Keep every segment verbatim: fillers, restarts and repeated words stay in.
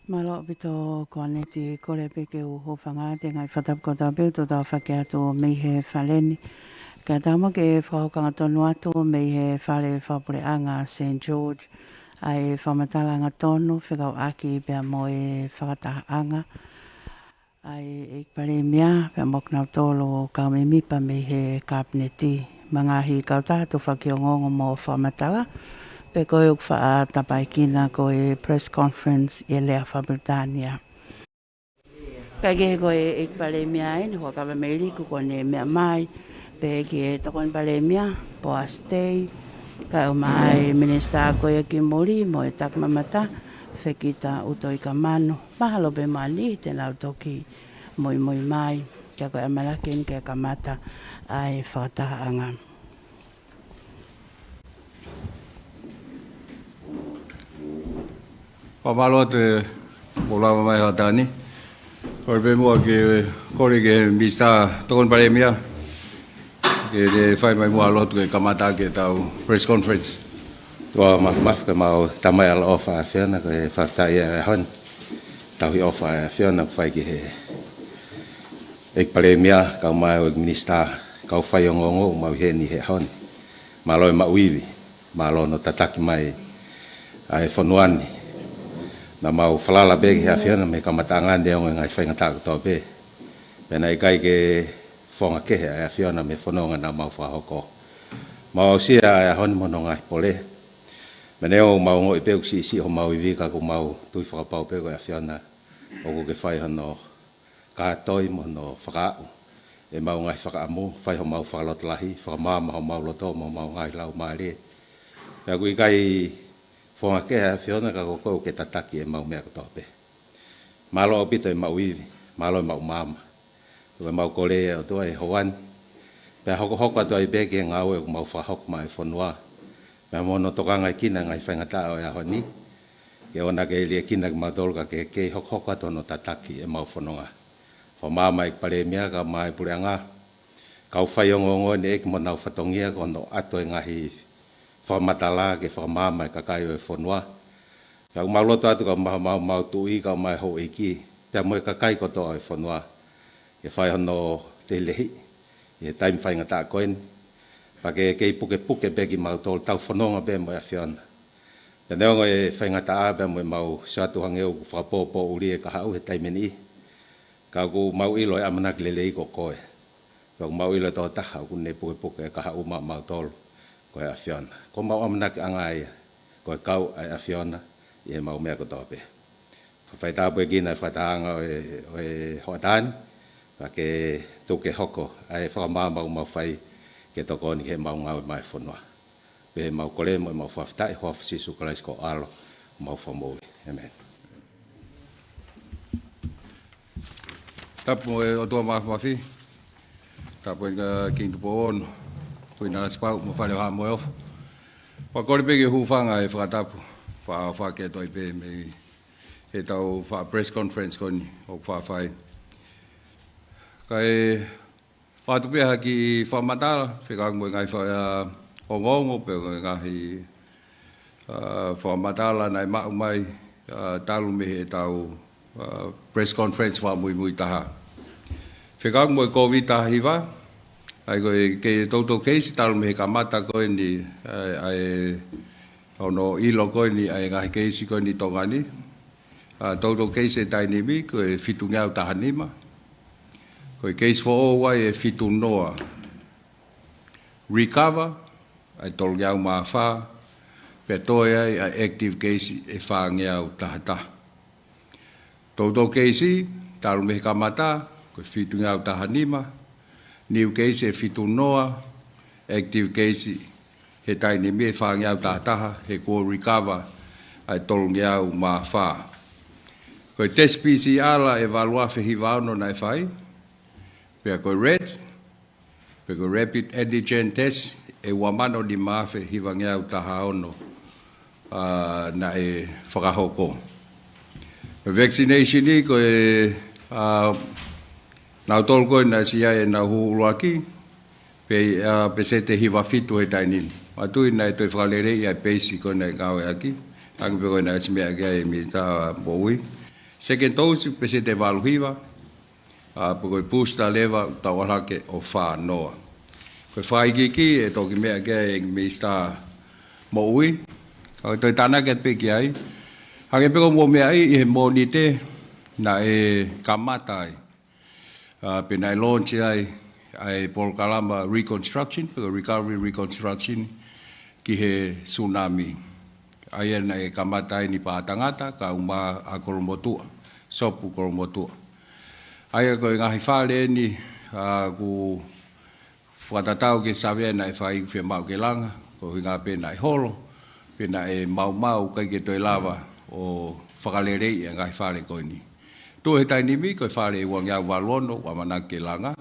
Mālō ʻaupito Koaneti, kole pē ke u hūfanga atu he ngaahi fakatapu kotoa pē ʻoku tau fai atu mei he fale ni. Kae ʻatā muʻa ke fakahoko angatonu atu mei he fale fakapuleʻanga Saint George ʻa e fakamatala angatonu fekauʻaki pea mo e fakatahaʻanga ʻa e ʻEiki Palēmia pea mo kinautolu kau mēmipa mei he Kapineti, mo e ngaahi kautaha tufaki ongoongo mo fakamatala, pea ko ia ʻoku faʻa tapaekina ko e press conference ʻi he lea faka-Pilitānia. Kae kehe, ko e ʻEiki Palēmia eni, Huʻakavameiliku, kuo ne meʻa mai, pea ki he Tokoni Palēmia, Poasi Tei, kae ʻumaʻā e Minisitā ko ia ki muli mo e Taki Mamata, Fekita ʻUtoikamanu. Mahalo pē ʻe maʻu ʻa e niʻihi te nau toki muimui mai, ka ko e ʻamanaki eni ke kamata ʻa e fakatahaʻanga. Fakamālō atu he mou lava mai he hoʻatā ni. Kole pē muʻa ke kole ki he Minisitā, Tokoni Palēmia, ke ne fai mai muʻa ha lotu ke kamata ʻaki ʻetau press conference. Tuʻa māfimafi, kae mau tala mai ʻaloʻofa ʻa e ʻAfiona, ko e fakafetaʻi ʻa e ʻaho ni. Tauhi ʻofa ʻa e ʻAfiona ʻoku fai ki he ʻEiki Palēmia, kae ʻumaʻā e ʻEiki Minisitā, kau faiongoongo ʻoku mau ʻi heni he ʻaho ni. Mālō e maʻu ivi, mālō hono tataki mai ʻa e fonua ni. Naʻa mau falala pē ki he ʻAfiona mei he kamataʻanga neongo e ngaahi faingataʻa kotoa pē. Pea naʻe ʻikai ke fofonga kehe ʻa e ʻAfiona mei he fononga naʻa mau fakahoko. Mau aʻusia ʻa e ʻaho ni mo hono ngaahi pole. Pea neongo ʻoku mau ongoʻi pē ʻoku siʻisiʻi homau ivi, ka ʻoku mau tui fakapau pē ko e ʻAfiona ʻoku ke fai hono kātoi mo hono fakaaʻu ʻemau ngaahi fakaʻamu, fai homau fakalotolahi, fakamaama homau loto mo homau ngaahi laumālie. Pea ʻoku ʻikai fofonga kehe ʻa e ʻAfiona, ka ko koe ʻoku ke tataki ʻemau meʻa kotoa pē. Mālō ʻaupito e maʻu ivi, mālō e maʻu maama. Ko ʻemau kole ʻe ʻOtua he houa ni, pea hokohoko atu ai pē ki he ngāue ʻoku mau fakahoko maʻa e fonua. Pea mo hono tokangaekina e ngaahi faingataʻa ʻo e ʻaho ni, ke ʻoua naʻa ke liʻekina kimautolu ka ke kei hokohoko atu hono tataki ʻemau fononga. Fakamaama ʻEiki Palēmia kae ʻumaʻā e puleʻanga, kau faiongoongo eni ʻEiki mo honau fatongia, ko hono ʻoatu e ngaahi fakamatala ke fakamaama e kakai ʻo e fonua. Ka ʻoku mau lotu atu ka mau, mau, mau tuʻi kae ʻumaʻā e houʻeiki, pea mo e kakai kotoa ʻo e fonua, ke fai hono lehilehiʻi ʻi he taimi faingataʻa ko eni. Pea ke kei pukepuke pē kimautolu, tau fononga pē mo e ʻAfiona. Pea neongo e faingataʻa pea mo ʻemau sio atu hangē ʻoku fakapōpōʻuli e kahaʻu he taimi ni, ka ʻoku mau ʻilo e ʻamanaki lelei ko koe. Pea ʻoku mau ʻilo ʻe toko taha ʻoku ne pukepuke e kahaʻu maʻamautolu, ko e ʻAfiona. Ko homau ʻamanakiʻanga ia, ko e kau ʻa e ʻAfiona ʻi heʻemau meʻa kotoa pē. Fai tāpuekina e fakatahaʻanga ʻo e, ʻo e hoʻatā ni, pea ke tuku ke hoko ʻa e fakamaama ʻoku mau fai ke tokoni ki heʻemau ngāue maʻa e fonua. Pea ʻi heʻemau kole mo ʻemau fakafetaʻi, huafa ʻo Sīsū Kalaisi ko ho ʻAlo, homau Fakamoʻui. ʻĒmeni. Tapu mo e ʻOtua Māfimafi. Tapu ʻEiki Kingi Tupou Ono, Kuini Nanasipauʻu mo Fale ʻo Haʻa Moheofo. Pea kole pē ke hūfanga he fakatapu, fa, fa ke toe pē mei heʻetau fa press conference ko eni ʻoku fa fai. Kae ʻoatu pē ha kiʻi fakamatala fekauʻaki mo e ngaahi fa, ʻa, ongoongo pea mo e ngaahi, ʻa, fakamatala naʻe maʻu mai, ʻa, talu mei heʻetau, ʻa, press conference fakamuimui taha. Fekauʻaki mo e Kōviti taha hiva, ʻa ia ko e, ke toutou keisi talu mei he kamata ko eni, ʻa, ʻa e, hono ʻilo ko eni ʻa e ngaahi keisi ko eni ʻi Tonga ni. ʻA, toutou keisi he taimi ni ko e fitungeau taha nima. Ko e keisi foʻou ai ʻe fitu noa. Recover ʻa e tolungeau mā fā. Pea toe ai ʻa e active keisi ʻe fāngeau taha taha. Toutou keisi talu mei he kamata ko e fitungeau taha nima. New keisi ʻe fitu noa. Active keisi he taimi ni ʻe fāngeau taha taha, he kuo recover ʻa e tolungeau mā fā. Ko e test P C R ʻe valu afe hiva ono naʻe fai. Pea ko e RAT, pe ko e Rapid Antigen Test, ʻe ua mano nima afe hivangeau taha ono, ʻa, naʻe fakahoko. Ko e vaccination ni ko e, ʻa, nautolu ko ē naʻe ʻosi ʻi ai ʻenau huhu ʻuluaki, pea, ʻa, peseti ʻe hiva fitu he taimi ni. ʻOku ou tui naʻe toe fakaleleiʻi ʻa e peisi ko ē naʻe ngāueʻaki, hangē pē ko ē naʻe ʻosi meʻa ki ai e Minisitā Moʻui. Second dose, peseti ʻe valu hiva, ʻa, pea ko e booster leva, tau ʻalu hake ʻo fā noa. Ko e fakaikiiki ʻe toki meʻa ki ai e Minisitā Moʻui, ka ko e toe tānaki atu pē ki ai. Hangē pē ko hoʻomou meaʻi ʻi he Mōnite, naʻe kamata ai. ʻA, pea naʻe launch ai, ʻa e polokalama reconstruction, pe ko e recovery reconstruction, ki he tsunami. ʻA ia naʻe kamata ai ni Paʻatangata, kae ʻumaʻā ʻa Kolomotuʻa, Sopu Kolomotuʻa. ʻA ia ko e ngaahi fale eni, ʻa, ʻoku fakatatau ki he savea naʻe fai ʻoku fiemaʻu ke langa, ko e ʻuhinga pē naʻe holo, pea naʻe maumau ʻikai ke toe lava ʻo fakaleleiʻi e ngaahi fale ko eni. Tuʻu he taimi ni ko e fale ʻe uangeau valu ono, ʻoku ʻamanaki ke langa,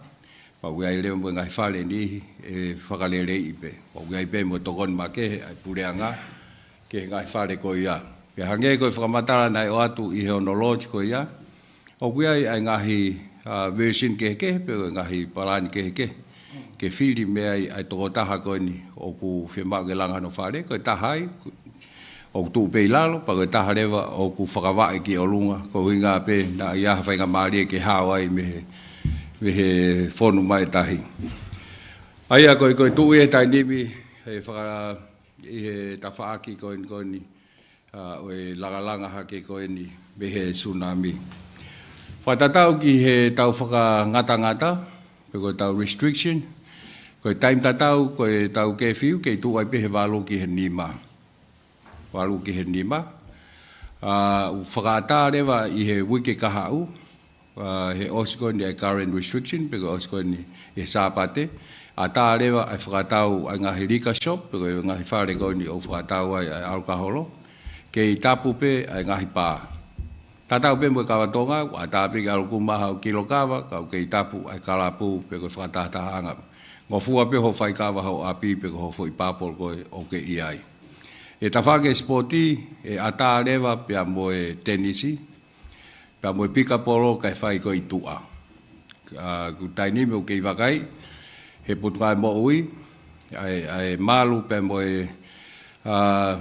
pea ʻoku ʻi ai leva mo e ngaahi fale ʻe niʻihi ʻe fakaleleiʻi pē. Pea ʻoku ʻi ai pē mo e tokoni makehe ʻa e puleʻanga ki he ngaahi fale ko ia. Pea hangē ko e fakamatala naʻe ʻoatu ʻi he hono launch ko ia, ʻoku ʻi ai ʻa e ngaahi, ʻa, version kehekehe, pe ko e ngaahi palani kehekehe, ke fili mei ai ʻa e tokotaha ko eni ʻoku fiemaʻu ke langa hono fale, ko e taha ai ʻoku tuʻu pē ʻi lalo, pea ko e taha leva ʻoku fakavaʻe ki ʻolunga, ko e ʻuhinga pē naʻa ʻi ai ha faingamālie ke hao ai mei he, mei he fonu mai e tahi. ʻA ia ko e, ko e tuʻu ʻi he taimi ni, he faka-, ʻi he tafaʻaki ko eni, ko eni, ʻa, ʻo e langalanga hake ko eni mei he tsunami. Fakatatau ki heʻetau fakangatangata, pe ko ʻetau restriction, ko e taimi tatau, ko ʻetau curfew, kei tuʻu ai pē he valu ki he nima. Valu ki he nima. ʻA, ʻoku fakaʻatā leva ʻi he uike kahaʻu, ʻa, he ʻosi ko eni e current restriction, pe ko e ʻosi ko eni he Sāpate, ʻatā leva ʻa e fakatau ʻa e ngaahi liquor shop, pe ko e ngaahi fale ko eni ʻoku fakatau ai ʻa e ʻalukaholo, kei tapu pē ʻa e ngaahi pā. Tatau pē mo e kava Tonga, ʻoku ʻatā pē ke ʻalu ʻo kumi ha kiʻi kava, ka ʻoku kei tapu ʻa e kalapu, pe ko e fakatahatahaʻanga. Ngofua pē hoʻo fai kava ho ʻapi, pe ko hoʻo foʻi pāpolo ko ē ʻoku ke ʻi ai. ʻI he tafaʻaki e sipoti, ʻe ʻatā leva pea mo e tenisi, pea mo e pikapolo kae fai ko ē ʻi tuʻa. ʻA, ko e taimi ni ʻoku kei vakai he Potungāue Moʻui ʻa e, ʻa e malu pea mo e, ʻa,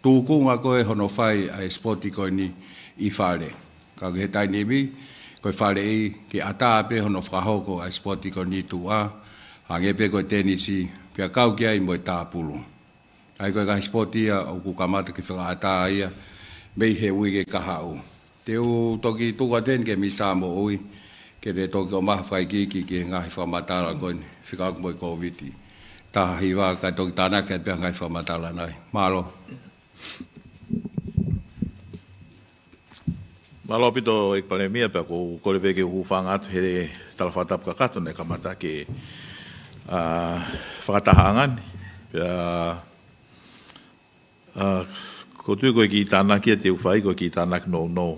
tūkunga ko ē hono fai ʻa e sipoti ko eni ʻi fale. Ka ko e taimi ni, ko e faleʻi, ke ʻatā pē hono fakahoko ʻa e sipoti ko eni ʻi tuʻa, hangē pē ko e tenisi, pea kau ki ai mo e tāpulu. ʻA ia ko e ngaahi sipoti ia ʻoku kamata ke fakaʻatā ia mei he uike kahaʻu. Te u toki tuku atu eni ki he Minisitā Moʻui, ke ne toki ʻomai ha fakaikiiki ki he ngaahi fakamatala ko eni, fekauʻaki mo e Kōviti taha hiva, kae toki tānaki atu pē ʻa e ngaahi fakamatala nai. Mālō. Mālō ʻaupito ʻEiki Palēmia, pea ʻoku ou kole pē ke u hūfanga atu he tala fakatapu kakato naʻe kamata ke, ʻa, fakatahaʻanga ni. Pea, ʻa, ʻoku ou tui ko e kiʻi tānaki ia te u fai, ko e kiʻi tānaki nounou.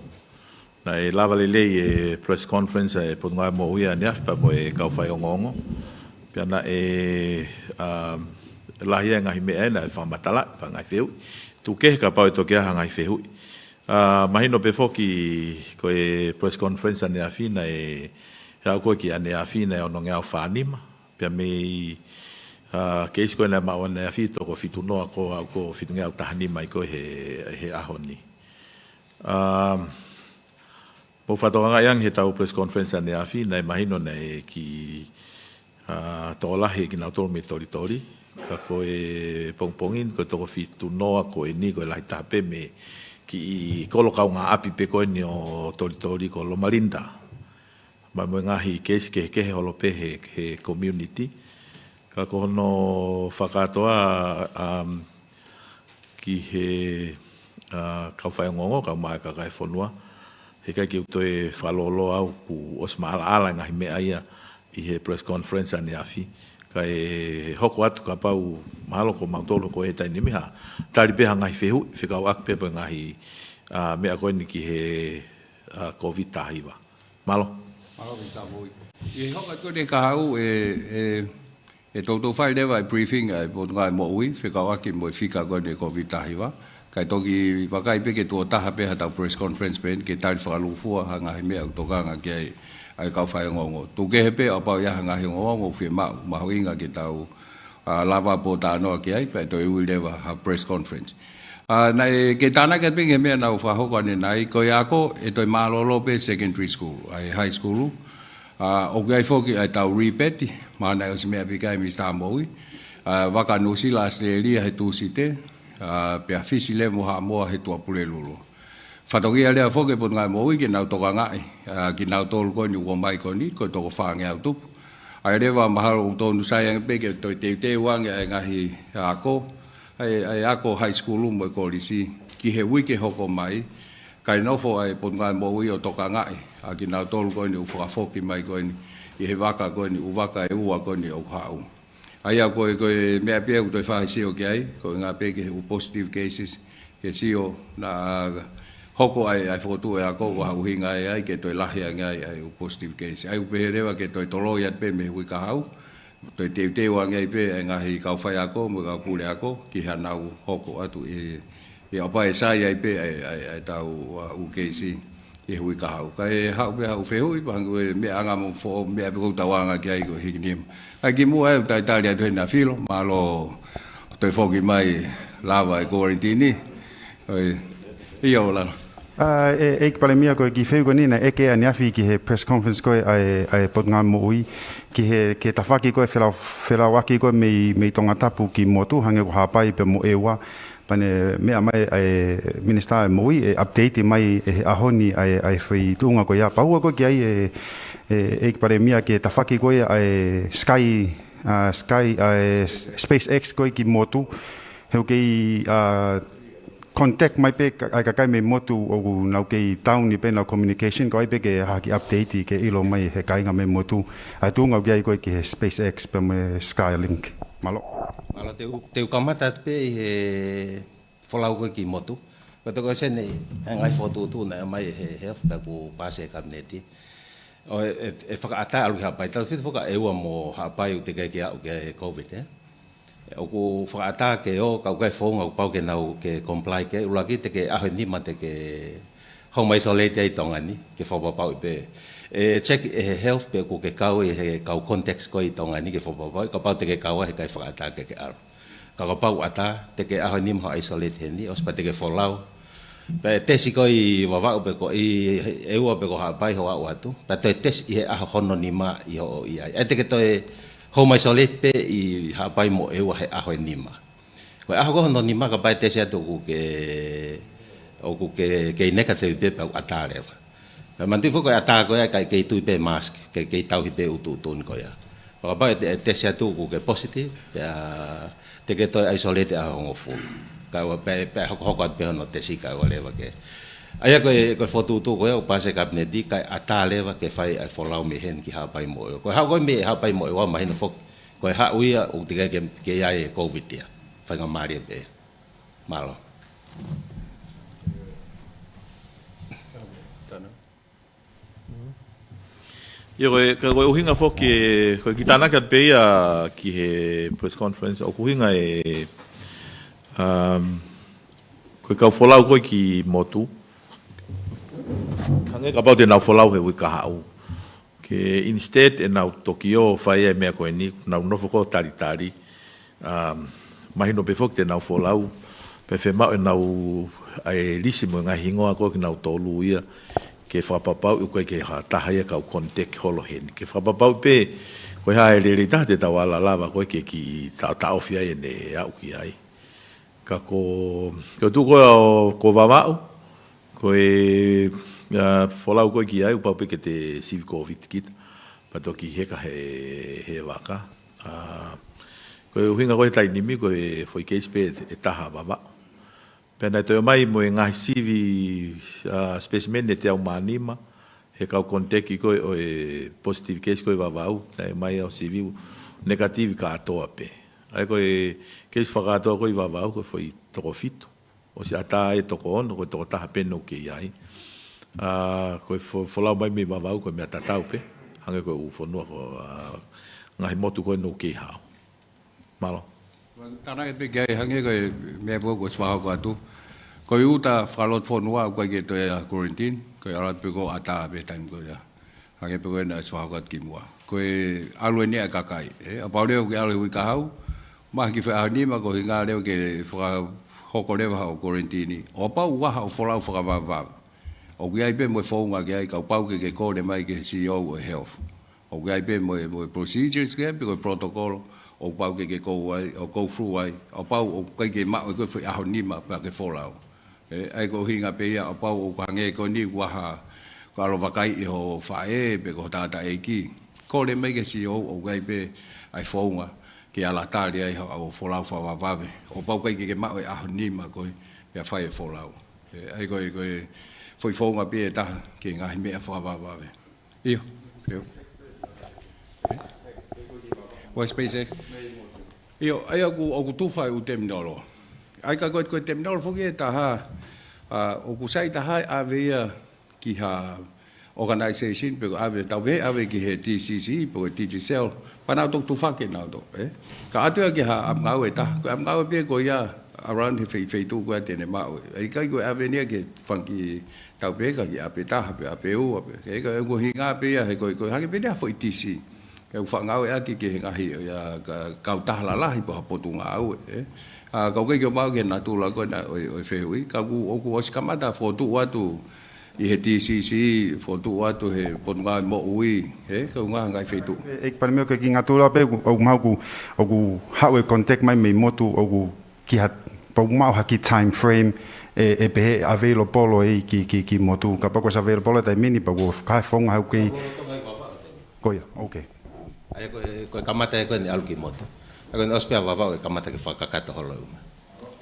Naʻe lava lelei e press conference ʻa e Potungāue Moʻui ʻaneafi pea mo e kau faiongoongo. Pea naʻe, ʻa, lahi e ngaahi meʻa ia naʻe fakamatalaʻi, pea ngaahi fehuʻi. Tuku kehe kapau ʻe toki ʻi ai ha ngaahi fehuʻi. ʻA, mahino pē foki ko e press conference ʻaneafi naʻe, he ʻaho ko ē ki ʻaneafi naʻe onongeau fā nima. Pea mei, ʻa, keisi ko ē naʻe maʻu ʻaneafi toko fitu noa ko ē, ʻa, ko e fitungeau taha nima ia ko ē he, he ʻaho ni. ʻA, mou fakatokangaʻi ange heʻetau press conference ʻaneafi, naʻe mahino naʻe kiʻi, ʻa, tokolahi kinautolu mei Tolitoli. Ka ko e pongipongi ni, ko e toko fitu noa ko eni, ko e lahi taha pē mei he kiʻi kolo kaungāʻapi pē ko eni ʻo Tolitoli ko Loma Linda. Mai mo e ngaahi keisi kehekehe holo pē he, he community. Ka ko hono fakakātoa, um, ki he, ʻa, kau faiongoongo, kae ʻumaʻā e kakai e fonua. Heʻikai ke u toe fakalōloa au kuo ʻosi maʻalaʻala e ngaahi meʻa ia ʻi he press conference ʻaneafi. Kae hoko atu kapau mahalo ko mautolu ko e taimi ni ha tali pē ha ngaahi fehuʻi, fekauʻaki pē mo e ngaahi, ʻa, meʻa ko eni ki he, ʻa, Kōviti taha hiva. Mālō. Mālō, Minisitā Moʻui. ʻI he hoko atu eni e kahaʻu ʻe, ʻe, ʻe toutou fai leva e briefing ʻa e Potungāue Moʻui, fekauʻaki mo e fika ko eni e Kōviti taha hiva. Kae toki vakai pē ke tuʻo taha pē haʻatau press conference pē eni ke tali fakalūkufua ha ngaahi meʻa ʻoku tokanga ki ai ʻa e kau faiongoongo. Tuku kehe pē ʻo kapau ʻe ʻi ai ha ngaahi ongoongo ʻoku fiemaʻu, mahuʻinga ke tau, ʻa, lava ʻo talanoa ki ai, pea toe ui leva ha press conference. ʻA, naʻe ke tānaki atu pē ki he meʻa naʻa ku fakahoko ʻanenai, ko e ako ʻe toe mālōlō pē secondary school, ʻa e high school. ʻA, ʻoku ʻi ai foki ʻa e tau rebate, mahalo naʻe ʻosi meʻa pē ki ai ʻa Minisitā Moʻui. ʻA, vaka Nuʻusila, ʻAositelēlia he Tūsite, ʻa, pea Fisi leva mo Haʻamoa he Tuʻapulelulu. Fatongia leva foki ʻa e Potungāue Moʻui ke nau tokangaʻi, ʻa, kinautolu ko eni ʻoku ō mai ko eni, ko e toko fāngeau tupu. ʻA ia leva mahalo ʻoku tonu sai ange pē ke toe teuteu ange ʻa e ngaahi ako, ʻa e, ʻa e ako high school mo e kolisi, ki he uike hoko mai, kae nofo ʻa e Potungāue Moʻui ʻo tokangaʻi ʻa kinautolu ko eni ʻoku fakafoki mai ko eni ʻi he vaka ko eni, ʻū vaka ʻe ua ko eni ʻoku haʻu. ʻA ia ko e, ko e meʻa pē ʻoku toe fai ha sio ki ai, ko e ngaahi pē ki he ʻū positive cases, ke sio naʻa hoko ai ʻa e fokotuʻu ʻa e ako, ko e hā e ʻuhinga ai, ai ke toe lahi ange ai ʻa e ʻū positive case. ʻA ia ʻoku pehē leva ke toe toloi atu pē mei he uike kahaʻu, toe teuteu ange ai pē ʻa e ngaahi kau faiako mo e kau puleako ki haʻanau hoko atu ʻi, ʻi ʻapi ʻe sai ai pē ʻa e, ʻa e, ʻa e tau, ʻa, ʻū keisi ʻi he uike kahaʻu. Kae haʻu pē haʻu fehuʻi, pea hangē ko e meʻa anga mo foʻi meʻa pē ʻoku tau anga ki ai ko e hiki nima. ʻA ia kimuʻa ʻe talitali atu heni ʻa Filo, mālō toe foki mai lava e quarantine. ʻOi, ʻio, Lalo. ʻA, ʻe, ʻEiki Palēmia, ko e kiʻi fehuʻi ko eni naʻe ʻeke ʻaneafi ki he press conference ko ē ʻa e, ʻa e Potungāue Moʻui, ki he, ki he tafaʻaki ko ē felau-, felauʻaki ko ē mei, mei Tongatapu ki motu, hangē ko Haʻapai pea mo ʻEua, pea ne meʻa mai ʻa e Minisitā Moʻui ʻe update mai ʻi he ʻaho ni ʻa e, ʻa e foʻi tuʻunga ko ia. Pea ʻoku ʻi ai ʻa e, ʻe, ʻEiki Palēmia, ki he tafaʻaki ko ē ʻa e Sky, ʻa, Sky, ʻa e SpaceX ko ē ki motu, he ʻoku kei, ʻa, contact mai pē ka-, ʻa e kakai mei motu ʻoku nau kei tauni pē ʻenau communication, ko e ʻai pē ke ʻai ha kiʻi update ke ʻilo mai ʻe he kāinga mei motu ʻa e tuʻunga ʻoku ʻi ai ko ē ki he SpaceX pea mo e Starlink. Mālō. Mālō, te u, te u kamata atu pē ʻi he folau ko ē ki motu. Ko e toko ʻeni ʻa e ngaahi fokotuʻutuʻu naʻe ʻomai ʻe he Health pea kuo paasi ʻe he Kapineti. ʻO e, e, e fakaʻatā ʻalu ki Haʻapai. Tautefito foki ʻa ʻEua mo Haʻapai ʻoku teʻeki ke aʻu ki ai e COVID, ē? ʻOku fakaʻatā ke ō, ka ʻoku ʻi ai e founga ʻoku pau ke nau ke comply ki ai, ʻuluaki te ke ʻaho ʻe nima te ke home isolate ai ʻi Tonga ni, ke fakapapauʻi pē. ʻE check ʻe he Health pe ʻoku ke kau ʻi he kau contacts ko ē ʻi Tonga ni ke fakapapauʻi, kapau te ke kau ai he ʻikai fakaʻatā ke ke ʻalu. Ka kapau ʻatā, te ke ʻaho ʻe nima hoʻo isolate heni, ʻosi pea te ke folau. Pea ʻe tesi koe ʻi Vavaʻu pe ko ē ʻi ʻEua pe ko Haʻapai hoʻo aʻu atu. Pea toe tesi ʻi he ʻaho hono nima ʻi hoʻo ʻi ai. ʻE te ke toe home isolate pē ʻi Haʻapai mo ʻEua he ʻaho ʻe nima. Ko e ʻaho ko ē hono nima kapau ʻe tesi atu ʻoku ke, ʻoku ke, kei negative pē pea ʻoku ʻatā leva. Ka manatuʻi foki ko e ʻatā ko ia ʻikai kei tui pē mask, kei, kei tauhi pē ʻutuʻutu ni ko ia. Kapau ʻe te-, ʻe tesi atu ʻoku ke positive, pea te ke toe isolate ʻaho hongofulu. Kae ʻoua pē, pea hokohoko atu pē hono tesi kae ʻoua leva ke. ʻA ia ko e, ko e fokotuʻutuʻu ko ia ʻoku paasi ʻe he Kapineti kae ʻatā leva ke fai ʻa e folau mei heni ki Haʻapai mo ʻEua. Ko e haʻu ko ē mei Haʻapai mo ʻEua mahino foki ko e haʻu ia ʻoku teʻeki ke, ke ʻi ai e COVID ia. Faingamālie pē. Mālō. ʻIo, ko e, ka ko e ʻuhinga foki ē, ko e kiʻi tānaki atu pē ia ki he press conference, ʻoku ʻuhinga ē, um, ko e kau folau ko ē ki motu. Hangē kapau te nau folau he uike kahaʻu. Ke instead ʻenau toki ō fai e meʻa ko eni, nau nofo ko ē ʻo talitali. Um, mahino pē foki te nau folau, pea fiemaʻu ʻenau ʻai e lisi mo e ngaahi hingoa ko ē kinautolu ia, ke fakapapauʻi ʻoku ʻikai ke ha taha ia kau contact holo heni. Ke fakapapauʻi pē, ko e hā e lelei taha te tau ala lava ko ē ke kiʻi ta-, taʻofi ai ʻene aʻu ki ai. Ka ko, ko e tuʻu ko ē ʻo, ko Vavaʻu, ko e, ʻa, folau ko ē ki ai, ʻoku pau pē ke te sivi COVID kita. Pea toki heka he, he vaka. ʻA, ko e ʻuhinga ko ē he taimi ni, ko e foʻi case pē ʻe taha Vavaʻu. Pea naʻe toe ʻomai mo e ngaahi sivi, ʻa, specimen ʻe teau mā nima, he kau contact ko ē ʻo e positive case ko ē ʻi Vavaʻu, naʻe ʻomai ʻo sivi ʻoku negative kātoa pē. ʻA ia ko e case fakakātoa ko ē ʻi Vavaʻu, ko e foʻi toko fitu. ʻOsi ʻatā e toko ono, ko e toko taha pē ʻoku kei ʻi ai. ʻA, ko e fo-, folau mai mei Vavaʻu, ko e meʻa tatau pē. Hangē ko e ʻū fonua ko, ʻa, ngaahi motu ko ē ʻoku kei haʻu. Mālō. Tānaki pē ki ai hangē ko e meʻa pē ʻoku ʻosi fakahoko atu. Ko e ʻuta fakalotofonua ʻoku ʻikai ke toe ʻi ai ha quarantine, ko e ʻalu atu pē ko ē ʻo ʻatā pē taimi ko ia. Hangē pē ko ē naʻe ʻosi fakahoko atu kimuʻa. Ko e ʻalu eni ʻa e kakai, ē? ʻA pau leva ke ʻalu he uike kahaʻu, mahalo kiʻi fai ʻaho ʻe nima ko e ʻuhinga leva ke faka-, hoko leva haʻo quarantine. ʻO pau ʻoku ʻi ai haʻo folau fakavavevave. ʻOku ʻi ai pē mo e founga ki ai, kapau ke ke kole mai ki he C E O ʻo e health. ʻOku ʻi ai pē mo e, mo e procedures ki ai, pe ko e protocol, ʻoku pau ke ke go ai, ʻo go through ai, ʻo pau ʻoku ʻikai ke maʻu ʻe koe e foʻi ʻaho nima pea ke folau. ʻE, ʻa ia ko e ʻuhinga pē ia, ʻo pau ʻoku hangē ko eni ʻoku ʻi ai haʻo ʻalu ʻo vakaiʻi ho faʻē, pe ko ho tangataʻeiki. Kole mai ki he C E O, ʻoku ʻi ai pē ʻa e founga ke ala tali ai haʻo folau fakavavevave. ʻO pau ʻikai ke ke maʻu e ʻaho nima koe, pea fai e folau. ʻE, ʻa ia ko e, ko e foʻi founga pē ʻe taha ki he ngaahi meʻa fakavavevave. ʻIo, ʻio. Ko e SpaceX. ʻIo, ʻa ia ʻoku, ʻoku tufa e ʻū terminal. ʻA ia ka ko e, ko e terminal foki ʻe taha, ʻa, ʻoku sai taha ʻave ia ki ha organization pe ko e ʻave, tau pehē ʻave ki he T C C, pe ko e Digicel, pea nau toki tufaki ʻe nautolu, ʻe? Ka ʻoatu ia ki ha ʻapi ngāue ʻe taha, ko e ʻapi ngāue pē ko ia around he fei-, feituʻu ko ia te ne maʻu. ʻA ia ʻikai ko e ʻave ia ki he fanga kiʻi tau pehē ka kiʻi ʻapi ʻe taha, pe ʻapi ʻe ua, pe. Ke ka ʻoku ʻuhinga pē ia he ko e, ko e hangē pē ia ha foʻi T C. Ke u faʻa-ngāueʻaki ki he ngaahi, ʻa, ka-, kautaha lalahi pe ha potungāue, ʻe. ʻA, ka ʻoku ʻikai ke u maʻu ki he natula ko ena ʻo e, ʻo e fehuʻi. Ka ʻoku, ʻoku ʻosi kamata fokotuʻu atu ʻi he T C C, fokotuʻu atu he Potungāue Moʻui, ʻe, ka ʻoku ngaahi ngaahi feituʻu. ʻE, ʻEiki Palēmia, ko e kiʻi natula pē, ʻoku, ʻoku mau ʻoku, ʻoku haʻu e contact mai mei motu, ʻoku ki ha, pau maʻu ha kiʻi time frame ʻe, ʻe pehē available ʻi ki, ki, ki motu. Kapau kuo ʻosi available taimi ni, pau kuo ʻosi founga haʻu ki ai. Ko ia, okay. ʻA ia ko e, ko e kamata ē ko eni ʻalu ki motu. ʻA ia ko eni ʻosi pē ʻa Vavaʻu ʻe kamata ke fakakakato holo uma.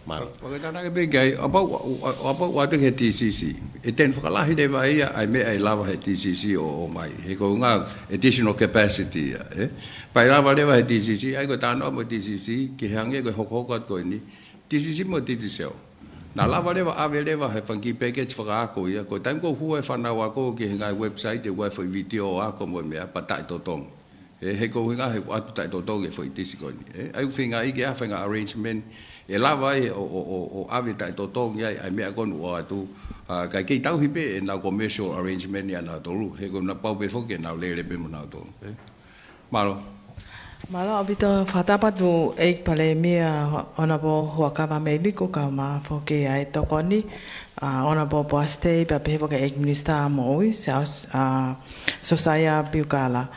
Mālō. Fakatana ke pē ki ai, ʻo pau, ʻo, ʻo, ʻo pau ʻoatu ki he T C C. ʻE teni fakalahi leva ia ʻa e meʻa ʻe lava he T C C ʻo, ʻo ʻomai. He ko e ngaahi additional capacity ia, ʻe. Pea ʻe lava leva he T C C, ʻa ia ko e talanoa mo e T C C, ki he hangē ko e hokohoko atu ko eni. T C C mo e Digicel. Naʻa lava leva, ʻave leva he fanga kiʻi package fakaako ia. Ko e taimi ko ē ʻoku hū e fānau ako ki he ngaahi website, ʻe ʻoatu e foʻi vitiō ako mo e meʻa pea taʻetotongi. ʻE, he ko e ʻuhinga he ʻoku ʻoatu taʻetotongi e foʻi T C C ko eni. ʻE, ʻa ia ʻoku feinga ia ke ʻi ai ha faʻahinga arrangement ʻe lava ai ʻo, ʻo, ʻo, ʻo ʻave taʻetotongi ai, ʻa e meʻa ko eni ʻoku ʻoatu. ʻA, kae kei tauhi pē ʻenau commercial arrangement ia ʻanautolu. He ko ena pau pē foki ke nau lele pē mo nautolu. ʻE. Mālō. Mālō ʻaupito, fakatapu atu ʻEiki Palēmia, Honourable Huʻakavameiliku, kau mai foki ʻa e tokoni, ʻa, Honourable Poasi Tei, pea pehē foki ʻEiki Minisitā Moʻui, Siaosi, ʻa, Siosaia Piukala.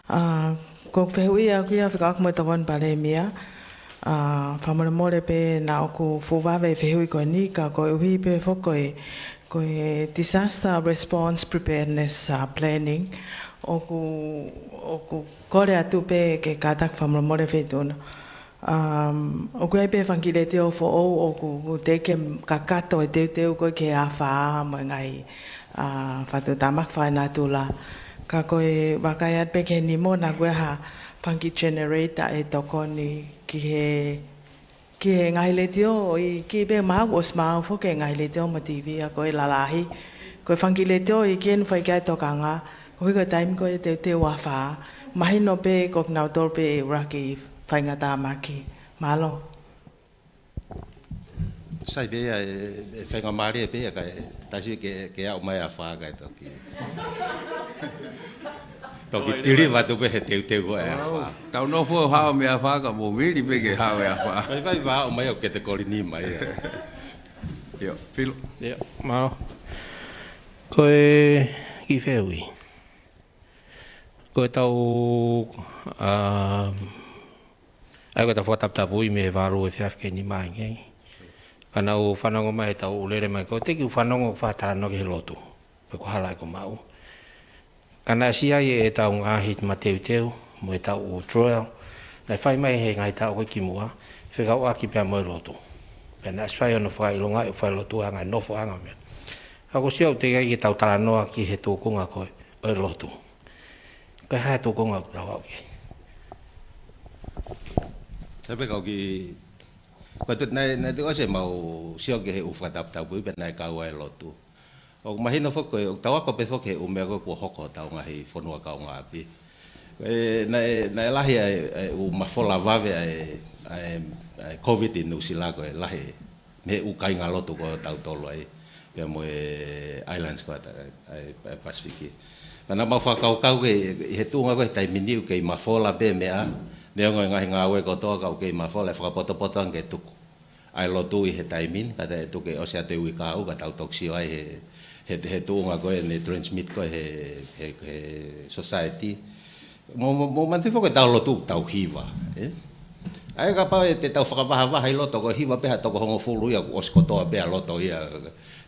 ʻA, ko e fehuʻi ʻaʻaku ia fekauʻaki mo e tokoni Palēmia, ʻa, fakamolemole pē naʻa ʻoku fuʻu vave e fehuʻi ko eni, ka koeʻuhi pē foki ko e Ko e disaster response preparedness, uh, planning, ʻoku, ʻoku kole atu pē ke kātaki fakamolemole Feituʻuna. Um, ʻoku ʻi ai pē fanga kiʻi letiō foʻou ʻoku, ʻoku teʻeki ke kakato e teuteu ko ē ki he afā mo e ngaahi, uh, fakatuʻutāmaki fakaenatula. Ka ko e vakai atu pē ki he nimo naʻa ʻoku ʻi ai ha fanga kiʻi generator ʻe tokoni ki he ki he ngaahi letiō, ʻoku kiʻi pē maʻu, ʻosi maʻu foki e ngaahi letiō mo e T V ʻa ko e lalahi. Ko e fanga kiʻi letiō ʻoku ʻi ai ʻoku fai ki ai e tokanga, koeʻuhi ko e taimi ko ē teuteu afā. Mahino pē ko kinautolu pē ʻe ʻuluaki faingataʻa mai. Mālō. Sai pē ia, ʻe, ʻe faingamālie pē ia kae, taisi ke, ke aʻu mai afā kae toki. Toki tili atu pē he teuteu ko ē afā. Tau nofo ʻo haʻu mei afā ka mou vili pē ke haʻu e afā. Vai vai va o mai o ke te kolini mai. ʻIo, Filu. ʻIo, mālō. Ko e kiʻi fehuʻi. Ko e tau, ʻa, ʻa ia ko e tau fakataputapui mei he valu ʻo e efiafi ki he nima ʻi heni. Ka naʻa ku fanongo mai he tau ʻū lele mai ko ē, teʻeki ke u fanongo fakatalanoa ki he lotu. Pe ko e hala ʻoku maʻu. Ka naʻe ʻasi ai e tau ngaahi mateuteu, mo e tau ʻū trial. Naʻe fai mai he ngaahi taʻu ko ē kimuʻa, fekauʻaki pea mo e lotu. Pea naʻe ʻasi fai hono fakaʻilonga ʻo fai lotu anga, nofo anga meʻa. Ka ko e sio atu ki he tau talanoa ki he tūkunga ko ē ʻo e lotu. Ko e hā e tūkunga ʻoku tau aʻu ki ai? Sai pē kau kiʻi, ko e te, naʻe, naʻe te ʻosi mau sio ki he ʻū fakataputapui pea naʻe kau ai e lotu. ʻOku mahino foki ko e, ʻoku tau ako pē foki he ʻū meʻa ko ē kuo hoko ʻi hotau ngaahi fonua kaungāʻapi. ʻE, naʻe, naʻe lahi ʻa e, ʻa e ʻū mafola vave ʻa e, ʻa e, ʻa e COVID ʻi Nuʻusila ko e lahi mei he ʻū kāinga lotu ko ē ʻo tautolu ai, pea mo e islands ko ē ʻa e, ʻa e, ʻa e Pasifiki. Pea naʻa mau fakakaukau ke, ʻi he tuʻunga ko ē he taimi ni ʻoku kei mafola pē meʻa, neongo e ngaahi ngāue kotoa ka ʻoku kei mafola, ʻe fakapotopoto ange ke tuku. ʻa e lotu ʻi he taimi ni, ka te tuku ke ʻosi atu e uike ʻe ua ka tau toki sio ai he, he, he tuʻunga ko ē naʻe transmit ko ē he, he, he society. Mou, mou, mou manatuʻi foki ʻetau lotu, tau hiva, ē? ʻA ia kapau ʻe te tau fakavahavaha ʻi loto, ko e hiva pē ha toko hongofulu ia, kuo ʻosi kotoa pē ʻa loto ia.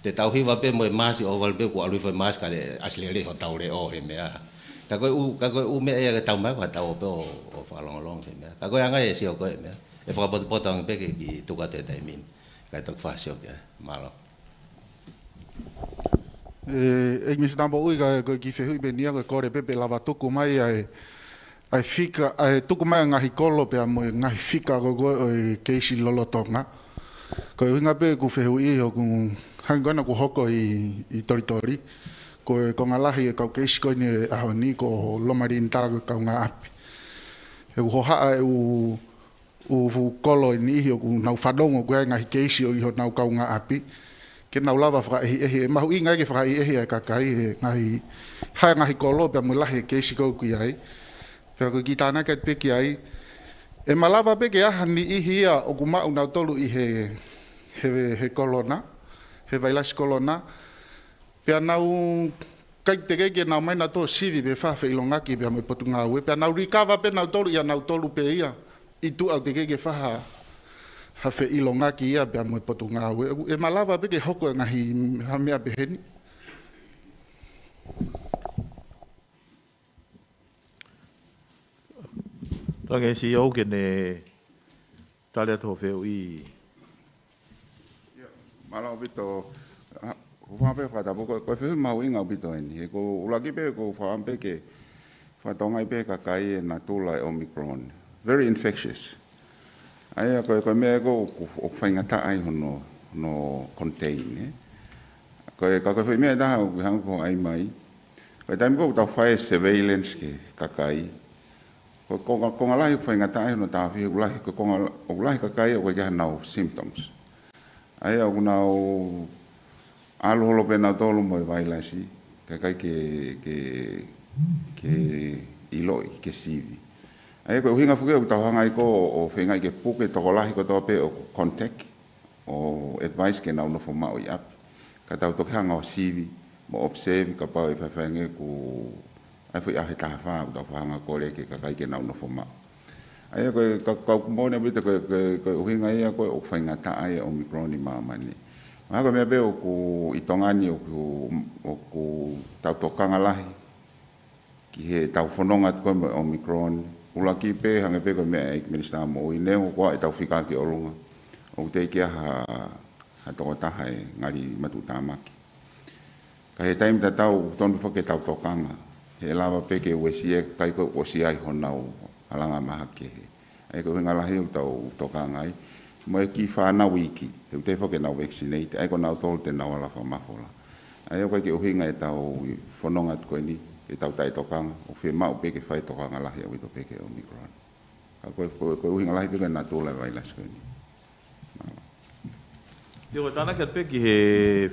Te tau hiva pē mo e mask ʻo ʻohovale pē kuo ʻalu hifo e mask ka te ʻasi lelei hotau leʻo he meʻa. Ka ko e ʻū, ka ko e ʻū meʻa ia ke tau mai, ko ʻetau ō pē ʻo, ʻo fakalongolongo he meʻa. Ka ko e anga ia e sio ko ē meʻa. ʻE fakapotopoto ange pē ke kiʻi tuku atu he taimi ni. Kae toki fakasio ki ai. Mālō. ʻE, ʻEiki Minisitā Moʻui, ka ko e kiʻi fehuʻi pē eni ia, ko e kole pē pe ʻe lava tuku mai ʻa e, ʻa e fika, ʻa e tuku mai ʻa e ngaahi kolo pea mo e ngaahi fika ko ē ʻo e keisi lolotonga. Ko e ʻuhinga pē ʻeku fehuʻi ʻoku hangē ko ena kuo hoko ʻi, ʻi Tolitoli. Ko e konga lahi e kau keisi ko eni he ʻaho ni ko Loma Linda ko e kaungāʻapi. ʻOku hohaʻa e ʻū ʻū fuʻu kolo ʻe niʻihi ʻoku nau fanongo ko ē ʻa e ngaahi keisi ʻo ʻi honau kaungāʻapi. Ke nau lava fakaʻehiʻehi, ʻe mahuʻinga ke fakaʻehiʻehi ʻa e kakai he ngaahi, ha ngaahi kolo pea mo e lahi e keisi ko ē ʻoku ʻi ai. Pea ko e kiʻi tānaki atu pē ki ai. ʻE malava pē ke ʻi ai ha niʻihi ia ʻoku maʻu nautolu ʻi he, he, he kolona, he vailasi kolona. Pea nau ʻikai teʻeki ke nau ō mai nautolu ʻo sivi pe fai ha feʻilongaki pea mo e Potungāue. Pea nau likava pē nautolu ia nautolu pē ia. ʻI tuʻa ʻoku teʻeki ke fai ha, ha feʻilongaki ia pea mo e Potungāue. ʻE malava pē ke hoko e ngaahi ha meʻa pehē ni. Tangesi ʻoku ke ne tali atu hoʻo fehuʻi. ʻIa, mālō ʻaupito. ʻA, ʻoku ou fakaʻamu pē fakatapu, ko e, ko e fehuʻi mahuʻinga ʻaupito eni. He ʻoku ou ʻuluaki pē, ʻoku ou fakaʻamu pē ke fakatokangaʻi pē ʻe he kakai e natula e Omicron. Very infectious. ʻA ia ko e, ko e meʻa ʻoku, ʻoku, ʻoku faingataʻa ai hono, hono contain, ē? Ko e, ka ko e foʻi meʻa ʻe taha ʻoku hangē ko hoʻo ʻai mai. Ko e taimi ko ē ʻoku tau fai e surveillance ki he kakai. Ko e konga, konga lahi ʻoku faingataʻa ai hono taʻofi, ʻoku lahi, ko e konga, ʻoku lahi e kakai ʻoku ʻikai ke ʻi ai hanau symptoms. ʻA ia ʻoku nau ʻalu holo pē nautolu mo e vailasi, kae ʻikai ke, ke, ke ʻiloʻi, ke sivi. ʻA ia ko e ʻuhinga foki ʻoku tau hanga ai ko ē ʻo feingaʻi ke puke tokolahi kotoa pē ʻoku contact, ʻo advise ke nau nofo maʻu ʻi ʻapi. Ka tau toki hanga ʻo sivi, mo observe kapau ʻe faifai ange kuo ʻi ai e foʻi ʻaho ʻe taha fā ʻoku tau faʻa hanga ʻo kole ki he kakai ke nau nofo maʻu. ʻA ia ko e, ka, ka ʻoku moʻoni ʻaupito ko e, ko e, ko e ʻuhinga ia ko ē ʻoku faingataʻa ai e Omicron ʻi māmani. Mahalo ko e meʻa pē ʻoku ʻi Tonga ni ʻoku, ʻoku tau tokanga lahi ki heʻetau fononga atu ko ē mo e Omicron, ʻuluaki pē hangē pē ko e meʻa ʻa e ʻEiki Minisitā Moʻui, neongo ko ē ʻetau fika ki ʻolunga, ʻoku teʻeki ai ha, ha tokotaha ʻe ngali matuʻutāmaki. Ka ʻi he taimi tatau, tonu foki ke tau tokanga, he ʻe lava pē ke uesia e kakai ko ē ʻoku ʻosi ʻi ai honau halanga mahaki kehe. ʻA ia ko e ʻuhinga lahi ʻoku tau tokanga ai. Mo e kiʻi fānau iiki, he ʻoku teʻeki foki ke nau vaccinate, ʻa ia ko nautolu te nau ala fakamafola. ʻA ia ʻoku ʻikai ke ʻuhinga ʻetau fononga atu ko eni, ke tau taʻetokanga, ʻoku fiemaʻu pē ke fai tokanga lahi ʻaupito pē ki he Omicron. Ka ko e, ko e, ko e ʻuhinga lahi pē ko e natula e vailasi ko eni. Mālō. ʻIo, ko e tānaki atu pē ki he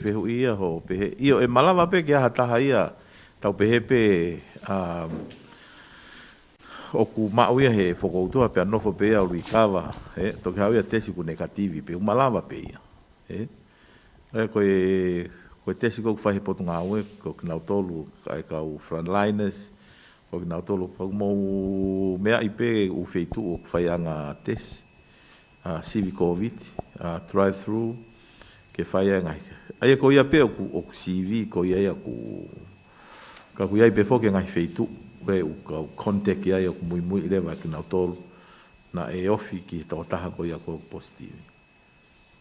fehuʻi ia hoʻo pehē. ʻIo, ʻe malava pē ke ʻi ai ha taha ia, tau pehē pē, um, ʻoku maʻu ia he fokoutua pea nofo pē ia ʻo likava, ē, toki haʻu ia tesi ʻoku nekativi pē, ʻoku malava pē ia, ē. Ē, ko e, ko e tesi ko ē ʻoku fai he Potungāue, ko kinautolu, ʻa e kau frontliners, ko kinautolu, pea mou meaʻi pē ʻū feituʻu ʻoku fai ai e tesi. ʻA, sivi Covid, ʻa, drive through, ke fai ai e ngaahi. ʻA ia ko ia pē ʻoku, ʻoku sivi, ko ia ia ʻoku, ka ʻoku ʻi ai pē foki e ngaahi feituʻu, ʻoku ʻi ai ʻū kau contact ia ʻoku muimui leva kinautolu, naʻe ofi ki he tokotaha ko ia ʻoku positive.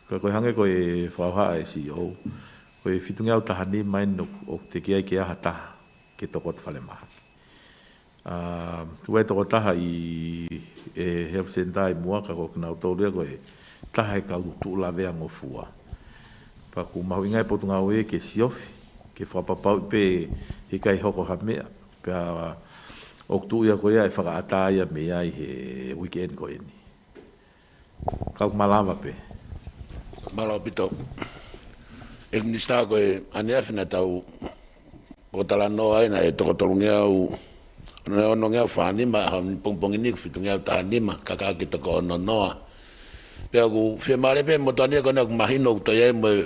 Ka ko e hangē ko e fakahohaʻa ʻa e C E O, ko e fitungeau taha nima eni ʻoku, ʻoku teʻeki ai ke ʻi ai ha taha ke tokoto falemahaki. ʻA, tuku e tokotaha ʻi he health center ʻi muʻa ka ko kinautolu ia ko e taha e kau tuʻu lavea ngofua. Pea ʻoku mahuʻinga e Potungāue ke siofi, ke fakapapauʻi pē heʻikai hoko ha meʻa. Pea ʻoku tuʻu ia ko ia ʻe fakaʻatā ia mei ai he weekend ko eni. Ka ʻoku malava pē. Mālō ʻaupito. ʻEiki Minisitā, ko e ʻaneafi naʻa tau ō ʻo talanoa ai naʻe toko tolungeau, naʻe onongeau fā nima, ʻa e pongipongi ni ʻoku fitungeau taha nima, kaka ke toko ono noa. Pea ʻoku fiemālie pē mo Tania ko ena ʻoku mahino ʻoku toe ʻi ai mo e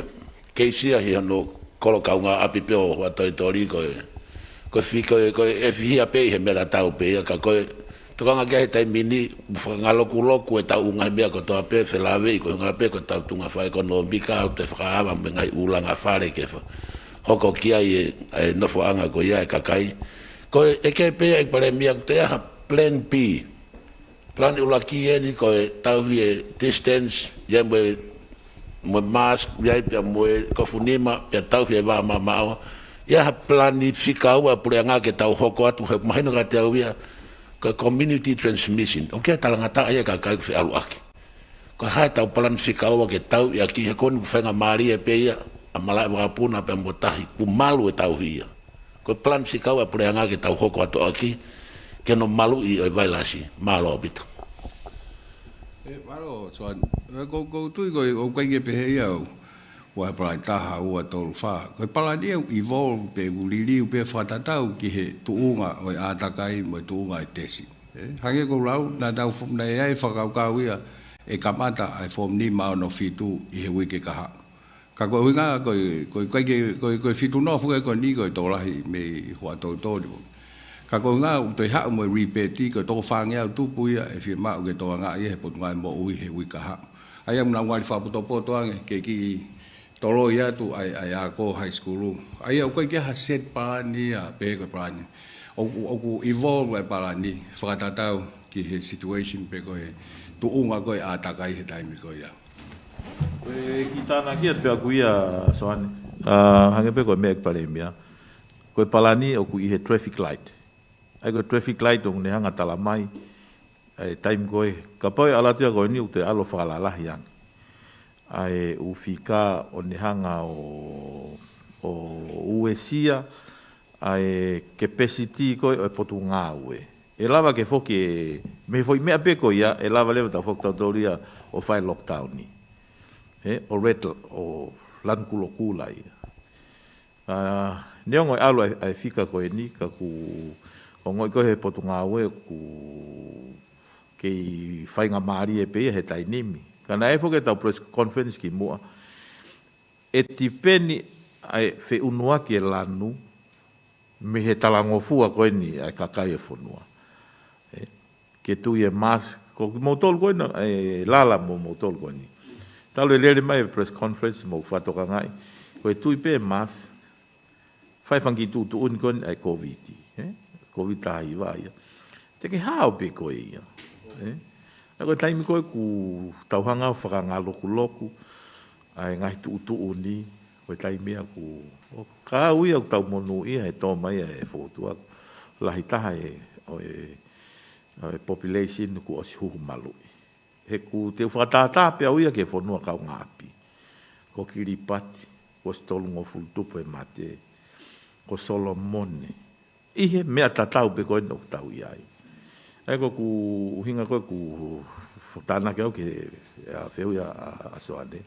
keisi ia ʻi hono kolo kaungāʻapi pē ʻo Huʻatolitoli ko e, ko e fi-, ko e, ko e fihia pē ʻi he meʻa tatau pē ia ka ko e tokanga ki ai he taimi ni, ʻoku fakangalokuloku e tau ngaahi meʻa kotoa pē, felāveʻi ko e ngaahi pē ko e tau tuʻunga fakaʻekonōmika, ʻoku toe fakaava mo e ngaahi ʻulungaanga fale ke fa-, hoko ki ai e, e nofoʻanga ko ia e kakai. Ko e, ʻeke pē ia ʻEiki Palēmia ʻoku toe ʻi ai ha plan B. Plan ʻuluaki eni ko e tauhi e distance, ʻi ai mo e, mo e mask, ʻi ai pea mo e kofu nima, pea tauhi e vā mamaʻo. ʻI ai ha plan fika ua puleʻanga ke tau hoko atu, he mahino kiate au ia, ko e community transmission. ʻOku ʻi ai e talangataʻa ia ʻa e kakai ʻoku feʻaluʻaki. Ko e hā ʻetau plan fika ua ke tauʻi ʻaki, he ko eni ʻoku faingamālie pē ia, ʻa e malaʻe vakapuna pea mo tahi, ʻoku malu e tauhi ia. Ko e plan fika ua ʻa e puleʻanga ke tau hoko atu ʻaki, ke nau maluʻi ʻo e vailasi. Mālō ʻaupito. ʻE, mālō, Soani. ʻE, ko, ko tui ko e, ʻoku ʻikai ke pehē ia ʻoku ʻi ai e palani taha, ua, tolu, fā. Ko e palani ia ʻoku evolve pē, ʻoku liliu pē fakatatau ki he tuʻunga ʻo e ʻātakai mo e tuʻunga ʻo e tesi. ʻE, hangē ko e lau, naʻa tau fo-, naʻe ʻi ai e fakakaukau ia ʻe kamata ʻa e form nima, ono, fitu ʻi he uike kahaʻu. Ka ko e ʻuhinga, ko e, ko e, ko e, ko e, ko e fitu noa foki ko eni ko e tokolahi mei Huʻatolitoli. Ka ko e ʻuhinga, ʻoku toe haʻu mo e rebate, ko e toko fāngeau tupu ia ʻe fiemaʻu ke tokangaʻi ia he Potungāue Moʻui he uike kahaʻu. ʻA ia ʻoku nau ngali fakapotopoto ange, ke kiʻi toloi atu ʻa e, ʻa e ako high school. ʻA ia ʻoku ʻikai ke ʻi ai ha set palani ia, pehē ko e palani. ʻOku, ʻoku evolve e palani, fakatatau ki he situation pe ko e tuʻunga ko e ʻātakai he taimi ko ia. Ko e kiʻi tānaki atu pē ʻaku ia, Soani. ʻA, hangē pē ko e meʻa ʻEiki Palēmia. Ko e palani ʻoku ʻi he traffic light. ʻA ia ko e traffic light ʻoku ne hanga ʻo tala mai ʻa e taimi ko ē. Kapau ʻe ʻalu atu ia ko eni ʻoku te ʻalu ʻo fakalalahi ange ʻa e ʻū fika ʻo ne hanga ʻo, ʻo uesia ʻa e capacity ko ē ʻo e Potungāue. ʻE lava ke foki e, mei he foʻi meʻa pē ko ia, ʻe lava leva ʻo tau foki tautolu ia ʻo fai lockdown ni. He, ʻo red, ʻo lanu kulokula ia. ʻA, neongo e ʻalu ʻa e, ʻa e fika ko eni, ka ʻoku ongoʻi ko ē he Potungāue ʻoku kei faingamālie pē ia he taimi ni. Ka naʻe foki ʻetau press conference kimuʻa. ʻE tipeni ʻa e feʻunuaki e lanu mei he talangofua ko eni ʻa e kakai e fonua. ʻE, ke tui e mask, ko kimoutolu ko ena, ʻe lala mo moutolu ko eni. Talu e lele mai e press conference mo fakatokangaʻi. Ko e tui pē mask, fai fanga kiʻi tuʻutuʻuni ko eni ʻa e COVID, ʻe? COVID taha hiva ia. Te ke hao pē koe ia, ʻe? ʻA ia ko e taimi ko ē ʻoku tau hanga ʻo fakangalokuloku ʻa e ngaahi tuʻutuʻuni, ko e taimi ia ʻoku, ʻoku kau ia ʻoku tau monūʻia he tō mai ʻa e fōtunga ʻoku lahi taha e, ʻo e, ʻo e population kuo ʻosi huhu maluʻi. He ʻoku te u fakatātā pē au ia ki he fonua kaungāʻapi. Ko Kiripati, kuo ʻosi tolungofulu tupu e mate. Ko Solomone. ʻI he meʻa tatau pē ko eni ʻoku tau ʻi ai. ʻA ia ko ʻeku ʻuhinga ko ē ʻoku tānaki au ki he, ʻa, fehuʻi ʻa, ʻa, ʻa Soane.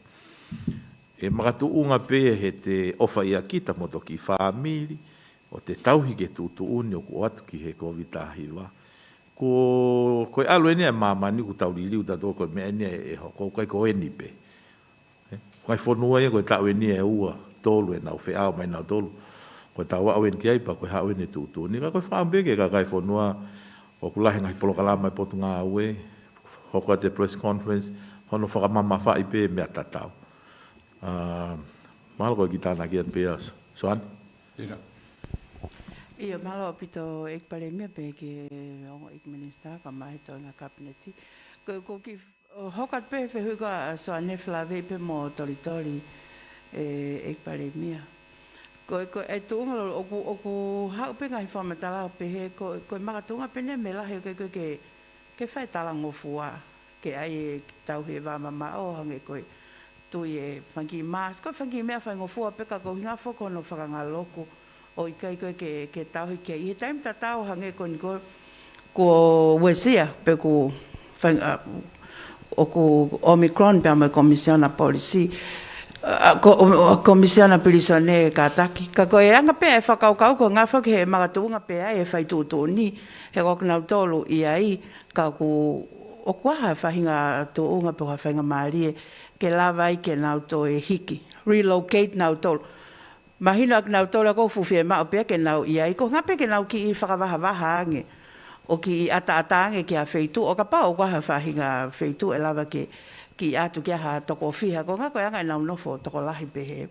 ʻE makatuʻunga pē he te ʻofa ʻia kita mo toki fāmili, ʻo te tauhi ki he tuʻutuʻuni ʻoku ʻoatu ki he COVID taha hiva. Ko, ko e ʻalu eni ʻa e māmani ʻoku tau liliu tautolu ko e meʻa eni ʻe hoko, ʻikai ko eni pē. ʻE, ko e fonua ia ko e taʻu eni ʻe ua, tolu ʻe nau feʻao mai nautolu. Ko e tau aʻu eni ki ai pea ko e haʻu eni e tuʻutuʻuni. Ka ko e fakaʻamu pē ki he kakai fonua, ʻoku lahi e ngaahi polokalama ʻa e Potungāue, hoko atu e press conference, hono fakamamafaʻi pē meʻa tatau. ʻA, mahalo ko e kiʻi tānaki atu pē ia, Soane. ʻIo. ʻIo, mālō ʻaupito ʻEiki Palēmia pea ki he ongo ʻEiki Minisitā kae ʻumaʻā e toenga Kapineti. Ko, ko e kiʻi, ʻo hoko atu pē fehuʻi ko ē ʻa Soane felāveʻi pē mo Tolitoli, ʻe, ʻEiki Palēmia. Ko, ko e tuʻunga lolo ʻoku, ʻoku haʻu pē ngaahi fakamatala ʻo pehē ko, ko e makatuʻunga pē eni mei lahi ʻoku ʻikai ke, ke fai talangofua, ke ʻai e tauhi e vā mamaʻo hangē ko e tui e fanga kiʻi mask, ko e fanga kiʻi meʻa faingofua pē ka ko e ʻuhinga foki hono fakangaloku ʻo ʻikai ko ē ke, ke tauhi ki ai. ʻI he taimi tatau hangē ko eni ko ē kuo uesia pe ʻoku fai-, ʻa, ʻoku Omicron pea mo e Komisiona Polisi, ʻa, ko, ʻo, ʻo Komisiona Pilīsone kātaki. Ka ko e anga pē ʻa e fakakaukau ko e ʻuhinga foki he makatuʻunga pē ʻa e fai tuʻutuʻuni he ko kinautolu ʻi ai ka ʻoku ʻOku ʻi ai ha faʻahinga tuʻunga pe ha faʻahinga mālie ke lava ai ke nau toe hiki, relocate nautolu. Mahino ʻa kinautolu ʻoku fuʻu fiemaʻu pē ke nau ʻi ai, ko e ʻuhinga pē ke nau kiʻi fakavahavaha ange ʻo kiʻi ʻataʻatā ange ki ha feituʻu, ʻo kapau ʻoku ʻi ai ha faʻahinga feituʻu ʻe lava ke kiʻi ʻatu ki ai ha toko fiha, ko e ʻuhinga ko e anga ʻenau nofo tokolahi pehē.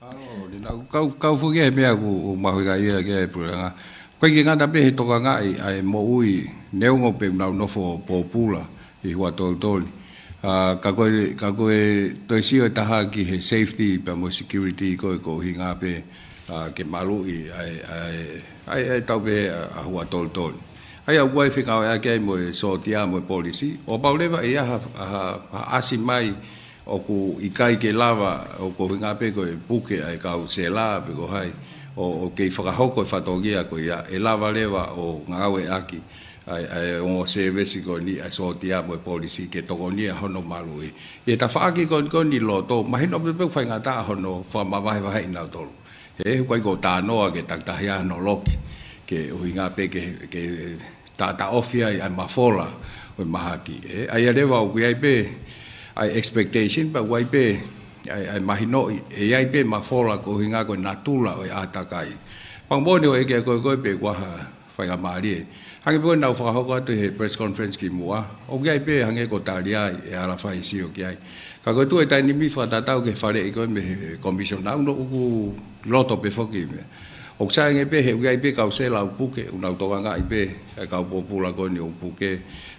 ʻAlo, ni nau kau, kau foki he meʻa ʻoku, ʻoku mahuʻinga ia ki he puleʻanga. ʻOku ʻikai ke ngata pē he tokangaʻi ʻa e moʻui neongo pē ʻoku nau nofo pōpula ʻi Huʻatolitoli. ʻA, ka ko e, ka ko e toe sio ʻe taha ki he safety pea mo e security ko e, ko e ʻuhinga pē, ʻa, ke maluʻi ʻa e, ʻa e, ʻa e, ʻa e tau pē ʻa, ʻa Huʻatolitoli. ʻA ia ʻoku ʻi ai e fekauʻaki ai mo e sōtia mo e polisi. ʻO kapau leva ʻe ʻi ai ha, ha, ha ʻasi mai ʻoku ʻikai ke lava, ʻo ko e ʻuhinga pē ko e puke ʻa e kau sela pe ko hai, ʻo, ʻo kei fakahoko e fatongia ko ia, ʻe lava leva ʻo ngāueʻaki ʻa e, ʻa e ongo sēvesi ko eni ʻa e sōtia mo e polisi ke tokonia hono maluʻi. ʻI he tafaʻaki ko eni, ko eni loto, mahino pē pē ʻoku faingataʻa hono fakamavahevaheʻi nautolu. He ʻoku ʻikai ko e tānoa ke takitaha hono loki, ke ʻuhinga pē ke, ke taʻataʻofi ai ʻa e mafola ʻo e mahaki. ʻE, ʻa ia leva ʻoku ʻi ai pē ʻa e expectation, pea ʻoku ʻi ai pē ʻa e, ʻa e mahinoʻi, ʻe ʻi ai pē mafola ko e ʻuhinga ko e natula ʻo e ʻātakai. Fakamoʻoni ʻoku ʻeke ko e, ko e pē ʻoku ʻi ai ha faingamālie. Hangē pē ko ʻenau fakahoko atu he press conference kimuʻa. ʻOku ʻi ai pē hangē ko Taliai ʻe ala fai sio ki ai. Ka ko e tuʻu he taimi ni fakatatau ki he faleʻi ko e mei he commissioner, ʻoku ou loto pē foki meʻa. ʻOku sai ange pē he ʻoku ʻi ai pē kau sela ʻoku puke, ʻoku nau tokangaʻi pē ʻa e kau pōpula ko eni ʻoku puke.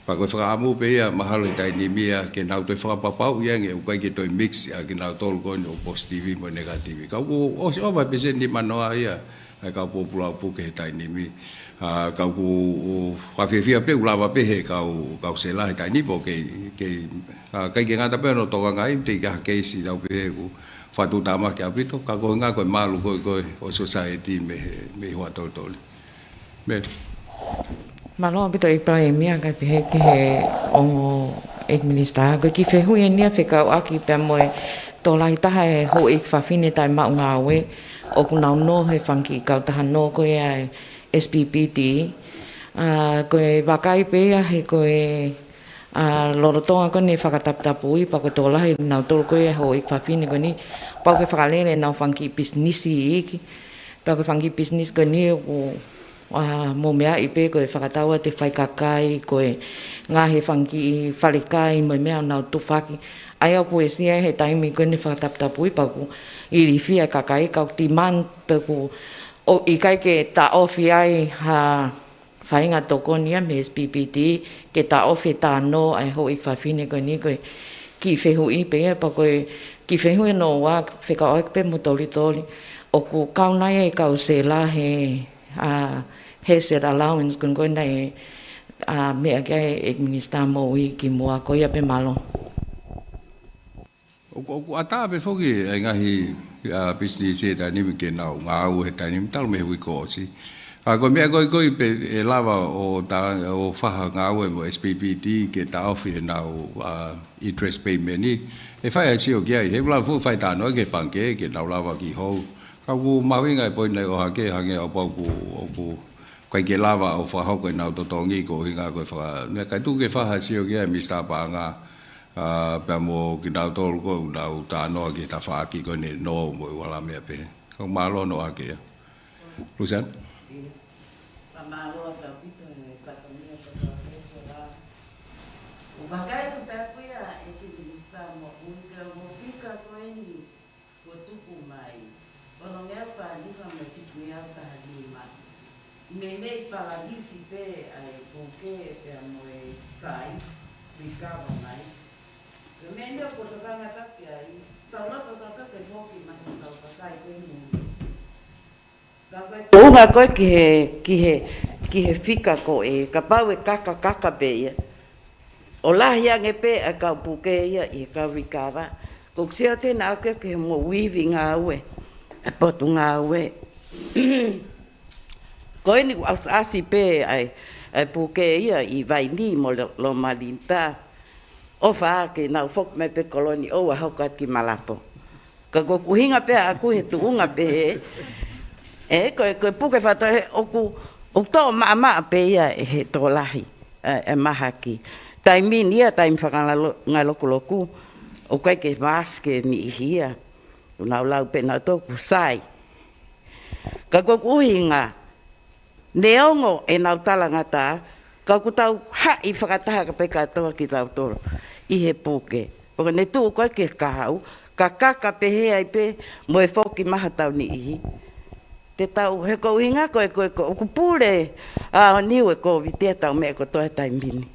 Pea ko e fakaʻamu pē ia mahalo he taimi ni ia ke nau toe fakapapauʻi ange ʻoku ʻikai ke toe mix ʻa kinautolu ko eni ʻoku positive mo e negative. Ka ʻoku ʻosi ʻova he peseti nimanoa ia ʻa e kau pōpula ʻoku puke he taimi ni. ʻA, ka ʻoku ou fakafiefia pē ʻoku lava pē he kau, kau sela he taimi ni pē ʻoku kei, kei, ʻa, ʻikai ke ngata pē hono tokangaʻi, teʻeki ai ha keisi tau pehē ʻoku fakatuʻutāmaki ʻaupito, ka ko e ʻuhinga ko e malu ko e, ko e ʻo e society mei he, mei Huʻatolitoli. Meʻa. Mālō ʻaupito ʻEiki Palēmia, kae pehē ki he ongo ʻEiki Minisitā, ko e kiʻi fehuʻi eni ia fekauʻaki pea mo e tokolahi taha e houʻeiki fafine taʻemaʻu ngāue, ʻoku nau nofo he fanga kiʻi kautaha nofo ko ia ʻa e S P P T. ʻA, ko e vakai pē ia he ko e, ʻa, lolotonga ko eni e fakataputapui, pea ko e tokolahi nautolu ko ia e houʻeiki fafine ko eni, pau ke fakalele ʻenau fanga kiʻi pisinisi iiki, pea ko e fanga kiʻi pisinisi ko eni ʻoku, ʻa, mou meaʻi pē ko e fakatau atu e faikakai, ko e ngaahi fanga kiʻi falekai mo e meʻa ʻoku nau tufaki. ʻA ia ʻoku uesia he taimi ko eni e fakataputapui pea ʻoku ilifia e kakai, ka ʻoku demand pē ʻoku ʻikai ke taʻofi ai ha faʻahinga tokoni ia mei he S P P T ke taʻofi e tānō ʻa e houʻeiki fafine ko eni. Ko e kiʻi fehuʻi pē ia, pea ko e kiʻi fehuʻi hono ua fekauʻaki pē mo Tolitoli, ʻoku kau nai e kau sela he, ʻa, he hazard allowance ko eni ko ē naʻe, ʻa, meʻa ki ai e Minisitā Moʻui kimuʻa? Ko ia pē, mālō. ʻOku, ʻoku ʻatā pē foki e ngaahi, ʻa, pisinisi he taimi ni ke nau ngāue he taimi ni talu mei he uike kuo ʻosi. ʻA, ko e meʻa ko ē ko ē pē ʻe lava ʻo ta-, ʻo fai ha ngāue mo S P P T ke taʻofi ʻenau, ʻa, interest payment ni, ʻe fai ha sio ki ai. He ʻoku lava foki fai tānō ki he pangikē ke nau lava ke hold. Ka ʻoku mahuʻinga e poini ʻo hake, hangē ʻoku pau ʻoku, ʻoku ʻikai ke lava ʻo fakahoko ʻenau totongi ko e ʻuhinga ko e faka-, meʻa, kae tuku ke fai ha sio ki ai Minisitā Paʻanga, ʻa, pea mo kinautolu ko ē ʻoku nau tānoa ki he tafaʻaki ko eni ʻo e nō mo e ua lā meʻa pehē. Ka mālō hono ʻohake ia. Luseane? Ka mālō ʻaupito e fatongia ko e tau pehē ko e lā. ʻOku vakai atu pē ʻaku ia ʻEiki Minisitā Moʻui, ki he ongo fika ko eni kuo tuku mai, ono ngeau fā nima mo e fitu ngeau taha nima. Meimei palanisi pē ʻa e puke pea mo e sai, recover mai. Ko e meʻa ni ʻoku tokanga atu ki ai, tau loto atu ke foki mai ʻetau kakai ko eni. Ka ko e tuʻunga ko ē ki he, ki he, ki he fika ko ē, kapau ʻe kakakaka pē ia, ʻo lahi ange pē ʻa e kau puke ia ʻi he kau recover. Ko ʻeku sio atu ʻena ʻaku ia ki he moʻui ngāue ʻa e Potungāue. Ko eni kuo ʻasi, ʻasi pē ʻa e, ʻa e puke ia ʻi Vainī mo Lo-, Lomalinitā. ʻOfa ke nau foki mai pē Kolonia ʻo hoko atu ki Malapo. Ka ko ʻeku ʻuhinga pē ʻaku he tuʻunga pehē, ʻe, ko e, ko e puke fato he ʻoku, ʻoku tō maʻamaʻa pē ia ʻe he tokolahi, ʻe, ʻe mahaki. taimi ni ia, taimi fakangalokuloku, ʻoku ʻikai ke mask e niʻihi ia. ʻOku nau lau pē nautolu kuo sai. Ka ko ʻeku ʻuhinga, neongo ʻenau talangataʻa, ka ʻoku tau haʻi fakataha ka pē kātoa kitautolu ʻi he puke. Pea ko ʻene tuʻu ko ē ki he kahaʻu, ka kaka pehē ai pē mo e foki mai hotau niʻihi. Te tau, he ko e ʻuhinga ko e, ko e, ko ʻeku pule, ʻa, ʻo Niu e Kōviti ʻa e tau meʻa kotoa he taimi ni.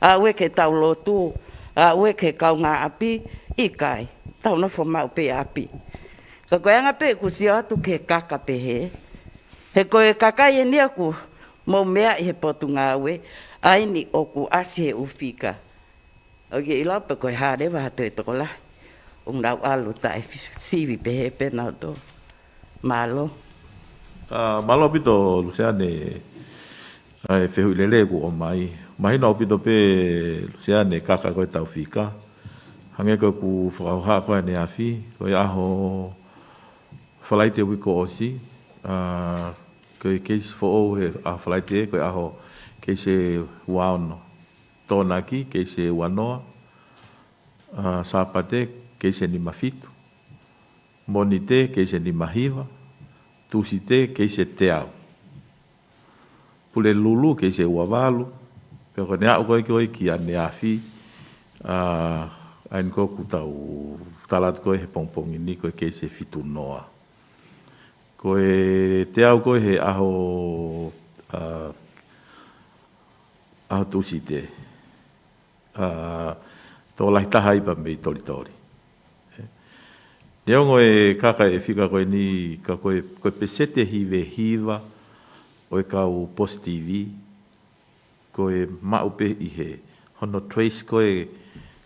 ʻAʻu ē ki heʻetau lotu, ʻaʻu ē ki he kaungāʻapi, ʻikai, tau nofo maʻu pē ʻi ʻapi. Ka ko e anga pē ʻeku sio atu ki he kaka pehē, he ko e kakai eni ʻoku mou meaʻi he potungāue, ʻa eni ʻoku ʻasi he ʻū fika. ʻOku ʻikai lau pē ko e hā leva ha toe tokolahi ʻoku nau ʻalu taʻe sivi pehē pē nautolu. Mālō. ʻA, mālō ʻaupito Luseane, ʻa e fehuʻi lelei kuo ʻomai. Mahino ʻaupito pē Luseane kaka ko e tau fika. Hangē ko ʻeku fakahoha ko ē ʻaneafi, ko e ʻaho Falaite uike kuo ʻosi, ʻa, ko e keisi foʻou he ʻaho Falaite, ko e ʻaho keisi ʻe ua ono. Tokonaki, keisi ʻe ua noa. ʻA, Sāpate, keisi ʻe nima fitu. Mōnite, keisi ʻe nima hiva. Tūsite, keisi ʻe teau. Pulelulu, keisi ʻe ua valu. Pea ko ʻene aʻu ko ē ki ʻo ʻikai ʻaneafi, ʻa, ʻa eni ko ē ʻoku tau tala atu ko ē he pongipongi ni ko e keisi ʻe fitu noa. Ko e teau ko ē he ʻaho, ʻa, ʻaho Tūsite. ʻA, tokolahi taha ia pea mei Tolitoli. Neongo e kaka e fika ko eni, ka ko e, ko e peseti ʻe hiva hiva ʻo e kau positivi, ko e maʻu pē ʻi he, hono trace ko ē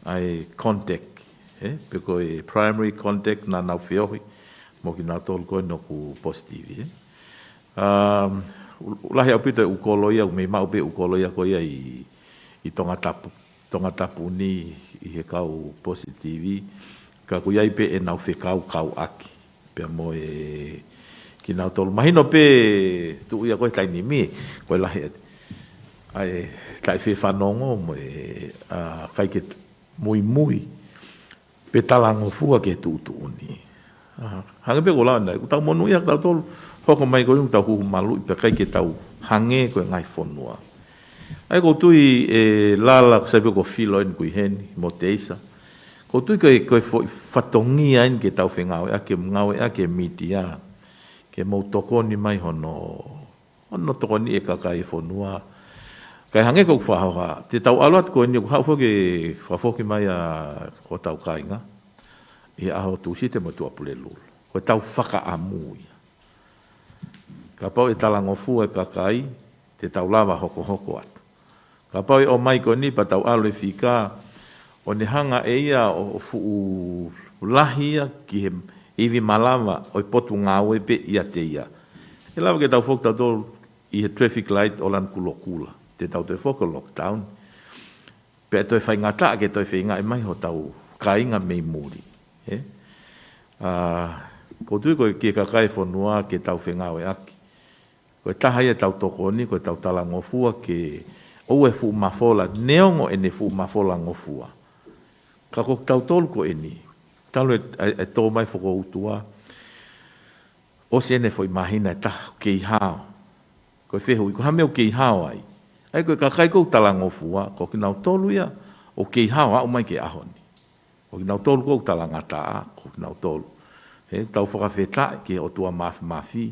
ʻa e contact, ē? Pe ko e primary contact naʻa nau feohi mo kinautolu ko ē naʻa nau positivi, ē? Um, ʻoku lahi ʻaupito e ʻū kolo ia, ʻoku mei maʻu pē ʻū kolo ia ko ia ʻi, ʻi Tongatapu, Tongatapu ni ʻi he kau positivi, ka ʻoku ʻi ai pē ʻenau fekauʻaki pea mo e kinautolu. Mahino pē tuʻu ia ko e taimi ni, ko e lahi ʻa e taʻe fefanongo mo e, ʻa, ʻikai ke muimui pe talangofua ki he tuʻutuʻuni. ʻA, hangē pē ko e lau ʻanenai, ʻoku tau monūʻia kitautolu, hoko mai ko eni ʻoku tau huhu maluʻi pea ʻikai ke tau hangē ko e ngaahi fonua. ʻA ia ʻoku ou tui ʻe Lala, ʻoku sai pē ko Filo eni ʻoku ʻi heni, mo Teisa. ʻOku ou tui ko e, ko e foʻi fatongia eni ke tau fengāueʻaki, ngāueʻaki e mītia ke mou tokoni mai hono, hono tokoniʻi e kakai e fonua. Kae hangē ko ʻeku fakahoha, te tau ʻalu atu ko eni ʻoku haʻu foki, fakafoki mai ʻa hotau kāinga ʻi he ʻaho Tūsite mo e Tuʻapulelulu. Ko e tau fakaʻamu ia. Kapau ʻe talangofua e kakai, te tau lava hokohoko atu. Kapau ʻe ʻomai ko eni pea tau ʻalu e fika, ʻo ne hanga ʻe ia ʻo, ʻo fuʻu lahi ia ki he ivi malava ʻo e potungāue pē ʻiate ia. ʻE lava ke tau foki tautolu ʻi he traffic light ʻo lanu kulokula. Te tau toe foki ʻo lockdown. Pea ʻe toe faingataʻa ke toe feingaʻi mai hotau kāinga mei muli. Ē? ʻA, ʻoku ou tui ko e ki he kakai e fonua ke tau fengāueʻaki. Ko e taha ia ʻetau tokoni, ko e tau talangofua ke ʻoua ʻe fuʻu mafola, neongo ʻene fuʻu mafola ngofua. Ka ko kitautolu ko eni, talu e, e, e tō mai fokoutua, ʻosi ʻene foʻi māhina ʻe taha, ʻoku kei hao. Ko e fehuʻi, ko e hā e meʻa ʻoku kei hao ai? ʻA ia ko e kakai ʻoku talangofua, ko kinautolu ia ʻoku kei hao aʻu mai ki he ʻaho ni. Ko kinautolu ʻoku talangataʻa, ko kinautolu. He tau fakafetaʻi ki he ʻOtua Māfimafi,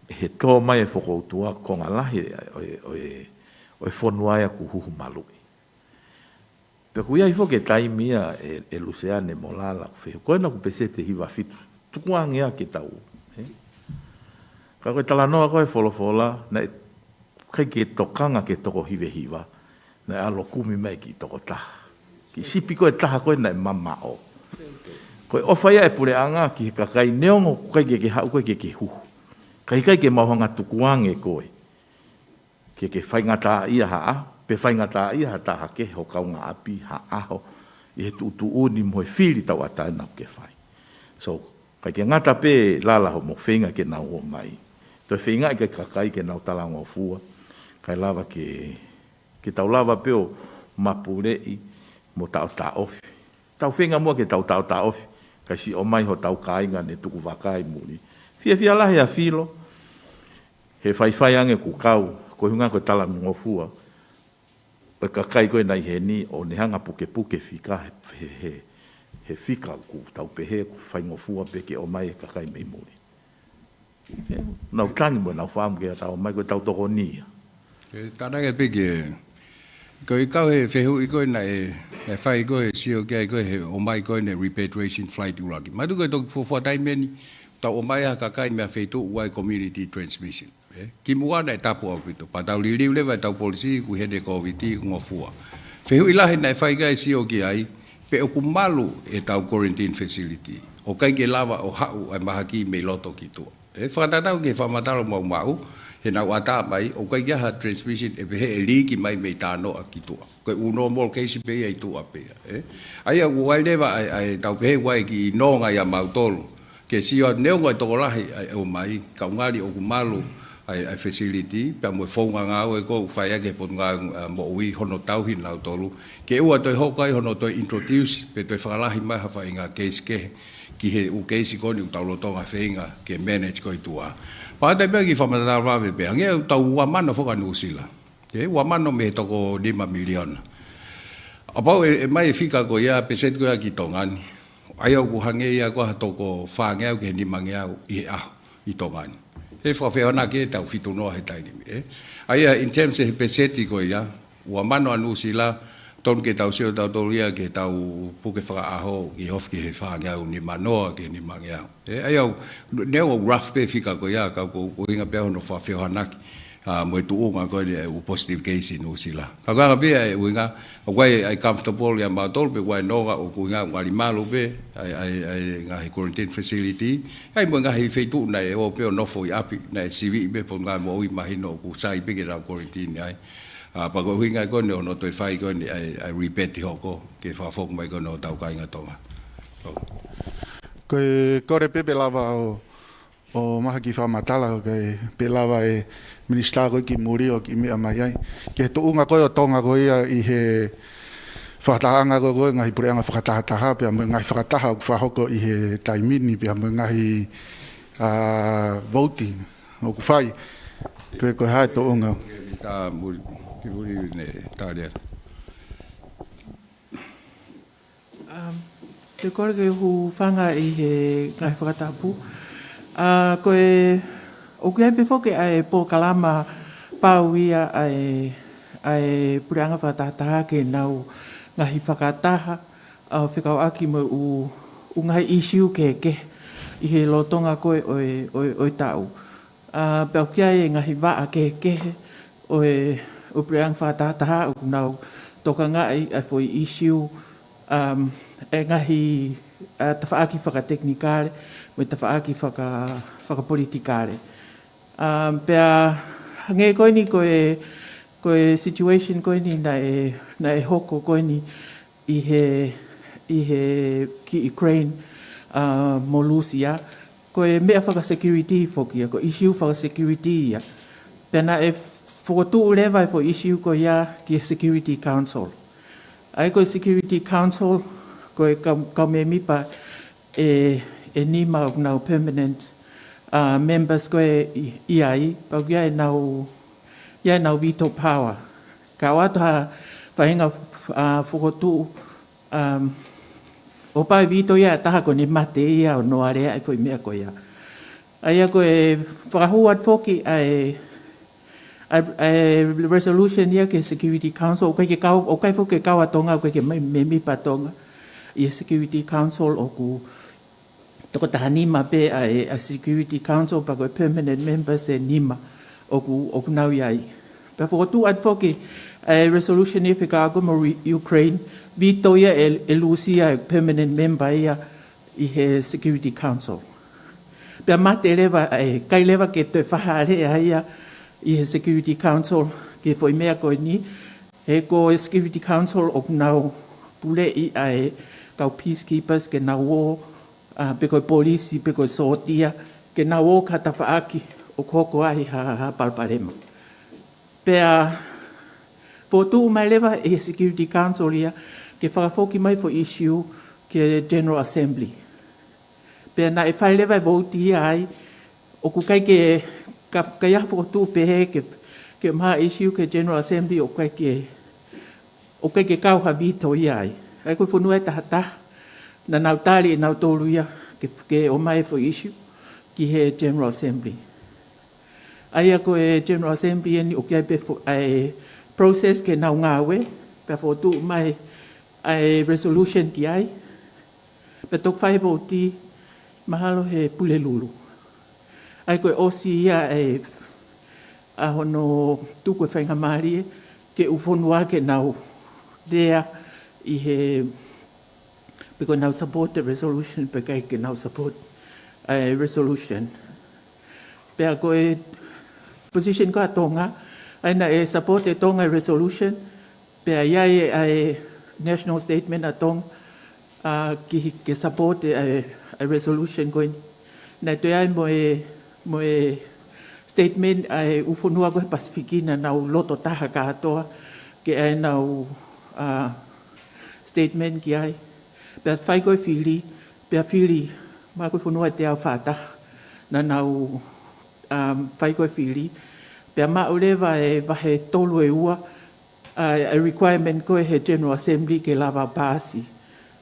he tō mai e fokoutua konga lahi ʻo e, ʻo e, ʻo e fonua ia ʻoku huhu maluʻi. Pea ʻoku ʻi ai foki e taimi ia ʻe, ʻe Luseane mo Lala ʻoku fehuʻi. Ko ena ʻoku peseti ʻe hiva fitu. Tukuange ia ke tau, ē? Ka ko e talanoa ko e folofola, naʻe ʻikai ke tokanga ki he toko hiva hiva, naʻe ʻalu ʻo kumi mai ki he toko taha. Ki he sipi ko e taha ko ē naʻe mamaʻo. Ko e ʻofa ia e puleʻanga ki he kakai neongo ʻoku ʻikai ke ke haʻu koe ke ke huhu. Ka ʻikai ke mau hanga tukuange koe ke ke faingataʻaʻia ha ʻaho, pe faingataʻaʻia ha taha kehe ho kaungāʻapi ha ʻaho, ʻi he tuʻutuʻuni mo e fili tauʻatāina ʻoku ke fai. So, ʻikai ke ngata pē Lala hoʻomou feinga ke nau ō mai. Toe feingaʻi ki he kakai ke nau talangofua, kae lava ke, Ke tau lava pē ʻo mapuleʻi mo taʻotaʻofi. Tau feinga muʻa ke tau taʻotaʻofi, kae siʻi ʻomai hotau kāinga ne tuku vakai muli. Fiefia lahi ʻa Filo, he faifai ange kuo kau, ko e ʻuhinga ko e talangofua ʻo e kakai ko ē naʻe ʻi heni ʻo ne hanga pukepuke fika he, he, he, he fika ʻoku tau pehē ʻoku faingofua pē ke ʻomai e kakai mei muli. Ē, nau tangi mo nau faamu ke tau mai ko e tau tokoni ia. Ke tānaki pē ke, ko e kau he fehuʻi ko ē naʻe, naʻe fai ko ē sio ki ai ko ē he ʻomai ko ē ne repatriation flight ʻuluaki. Mātuʻaki ko e toki fuofua taimi eni, tau ʻomai ha kakai mei ha feituʻu ʻoku ʻi ai community transmission. Ē, kimuʻa naʻe tapu ʻaupito. Pea tau liliu leva ʻetau polisī, ʻoku ʻi heni e Kōviti, ʻoku ngofua. Fehuʻi lahi naʻe fai ki ai sio ki ai, pe ʻoku malu ʻetau quarantine facility. ʻOku ʻikai ke lava ʻo haʻu ʻa e mahaki mei loto ki tuʻa. Ē, fakatatau ki he fakamatala maumau, he naʻa ku ʻatā mai, ʻoku ʻikai ke ʻi ai ha transmission ʻe pehē ʻe liiki mai mei Tānoʻa ki tuʻa. Ko e ʻū normal case pē ia ʻi tuʻa pē ia, ē. ʻA ia ʻoku ʻi ai leva ʻa e, ʻa e tau pehē ʻoku ʻi ai e kiʻi nonga ʻia mautolu. Ke sio atu neongo e tokolahi ʻa e ʻomai, ka ʻoku ngali ʻoku malu ʻa e, ʻa e facility, pea mo e founga ngāue ko ē ʻoku fai ʻaki ʻe he Potungāue, ʻa, Moʻui hono tauhi nautolu. Ke ʻoua toe hoko ai hono toe introduce, pe toe fakalahi mai ha faʻahinga case kehe, ki he ʻū case ko eni ʻoku tau lolotonga feinga ke manage ko ē ʻi tuʻa. Pea ʻoku ʻi ai pē ha kiʻi fakamatala vave pē, hangē ʻoku tau ua mano foki ʻa Nuʻusila. Ke ua mano mei he toko nima miliona. Kapau ʻe, ʻe ʻomai e fika ko ia, peseti ko ia ki Tonga ni. ʻA ia ʻoku hangē ia ko ha toko fāngeau ki he nimangeau ʻi he ʻaho ʻi Tonga ni. He fakafehoanaki ʻetau fitu noa he taimi ni, ē. ʻA ia, in terms he peseti ko ia, ua mano ʻa Nuʻusila, tonu ke tau sio tautolu ia ke tau puke fakaʻaho, ki he ofi ki he fāngeau nima noa ki he nimangeau. Ē, ʻa ia ʻoku, neongo rough pē fika ko ia, ka ko, ko e ʻuhinga pē hono fakafehoanaki, ʻa, mo e tuʻunga ko eni e ʻū positive case ʻi Nuʻusila. Ka ko e anga pē ia e ʻuhinga, ʻoku ʻi ai e comfortable ʻia mautolu pe ʻoku ʻi ai e nonga ʻoku ʻuhinga ʻoku ngali malu pē, ʻa e, ʻa e, ʻa e ngaahi quarantine facility, ʻa e mo e ngaahi feituʻu naʻe ō pē ʻo nofo ʻi ʻapi, naʻe siviʻi pē Potungāue Moʻui mahino ʻoku sai pē ke nau quarantine ai. ʻA, pea ko e ʻuhinga ko eni hono toe fai ko eni ʻa e, ʻa e rebate hoko, ke fakafoki mai ko eni hotau kāinga Tonga. Ko e kole pē pe lava ʻo ʻo mahaki fakamatala ʻoku ʻikai pe lava e minisitā ko ē ki muli ʻo kiʻi meʻa mai ai. Ki he tuʻunga ko ē ʻo Tonga ko ia ʻi he fakatahaʻanga ko ē, ko e ngaahi puleʻanga fakatahataha, pea mo e ngaahi fakataha ʻoku fakahoko ʻi he taimi ni, pea mo e ngaahi, ʻa, vouti ʻoku fai. Pe ko e hā e tuʻunga. Minisitā muli, ki muli ne tālia. Um, te kole ke u hūfanga ʻi he ngaahi fakatapu. ʻA, ko e, ʻoku ʻi ai pē foki ʻa e polokalama pau ia ʻa e, ʻa e puleʻanga fakatahataha ke nau ngaahi fakataha, ʻa, fekauʻaki mo e ʻū, ʻū ngaahi ʻīsiu kehekehe ʻi he lolotonga ko ē ʻo e, ʻo e, ʻo e taʻu. ʻA, pea ʻoku ʻi ai e ngaahi vaʻa kehekehe ʻo e, ʻo e puleʻanga fakatahataha ʻoku nau tokangaʻi ʻa e foʻi ʻīsiu, um, e ngaahi, ʻa, tafaʻaki fakatekinikale, mo e tafaʻaki faka-, fakapolitikale. Um, pea hangē ko eni ko e, ko e situation ko eni naʻe, naʻe hoko ko eni, ʻi he, ʻi he ki Ukraine, ʻa, mo Lūsia, ko e meʻa fakasecurity foki ia, ko e ʻīsiu fakasecurity ia. Pea naʻe fokotuʻu leva e foʻi ʻīsiu ko ia ki he Security Council. ʻA ia ko e Security Council, ko e kau, kau mēmipa ʻe, ʻe nima ʻoku nau permanent, ʻa, members ko ē ʻi, ʻi ai, pea ʻoku ʻi ai ʻenau, ʻi ai ʻenau veto power. Ka ʻoatu ha faʻahinga, ʻa, fokotuʻu, um, ʻo pau ʻe veto ia ʻe ha taha ko ʻene mate ia ʻo noalea e foʻi meʻa ko ia. ʻA ia ko e fakahū atu foki ʻa e, ʻa e, ʻa e resolution ia ki he Security Council, ʻoku ʻikai ke kau, ʻoku ʻikai foki ke kau ʻa Tonga, ʻoku ʻikai ke mē-, mēmipa ʻa Tonga ʻi he Security Council, ʻoku toko taha nima pē ʻa e, ʻa e Security Council, pea ko e permanent members ʻe nima ʻoku, ʻoku nau ʻi ai. Pea fokotuʻu atu foki ʻa e resolution ia fekauʻaki mo Ru-, Ukraine, veto ia ʻe, ʻe Lūsia e permanent member ia ʻi he Security Council. Pea mate leva, ʻe, ʻikai leva ke toe fakahā lea ia ʻi he Security Council ki he foʻi meʻa ko eni, he ko e Security Council ʻoku nau puleʻi ʻa e kau peacekeepers ke nau ō, ʻa, pe ko e polisi, pe ko e sōtia, ke nau ō ki ha tafaʻaki ʻoku hoko ai ha, ha palopalema. Pea, Fokotuʻu mai leva ʻe he Security Council ia ke fakafoki mai foʻi issue ki he General Assembly. Pea naʻe fai leva e vouti ia ai, ʻoku ʻikai ke, ka, ka ʻi ai ha fokotuʻu pehē ke, ke ʻomai ha issue ki he General Assembly, ʻoku ʻikai ke, ʻoku ʻikai ke kau ha veto ia ai. ʻA ia ko e fonua ʻe taha taha naʻa nau tali ʻe nautolu ia ke, ke ʻomai e foʻi issue ki he General Assembly. ʻA ia ko e General Assembly eni ʻoku ʻi ai pē fo-, ʻa e process ke nau ngāue, pea fokotuʻu mai ʻa e resolution ki ai, pea toki fai e vouti, mahalo he Pulelulu. ʻA ia ko e ʻosi ia ʻa e, ʻa hono tuku e faingamālie ki he ʻū fonua ke nau lea ʻi he, pe ko ʻenau support e resolution, pe ʻikai ke nau support e resolution. Pea ko e position ko ē ʻa Tonga, ʻa ia naʻe support ʻe Tonga e resolution, pea ʻi ai ʻa e national statement ʻa Tonga, ʻa, ki, ke support e, ʻa e, ʻa e resolution ko eni. Naʻe toe ʻi ai mo e, mo e statement ʻa e ʻū fonua ko ē he Pasifiki naʻa nau loto taha kātoa ke ʻai ʻenau, ʻa, statement ki ai. Pea fai ko ē fili, pea fili, mahalo ko e fonua ʻe teau fā taha naʻa nau, um, fai ko ē fili. Pea maʻu leva e vahe tolu ʻe ua, ʻa e, ʻa e requirement ko ē he General Assembly ke lava paasi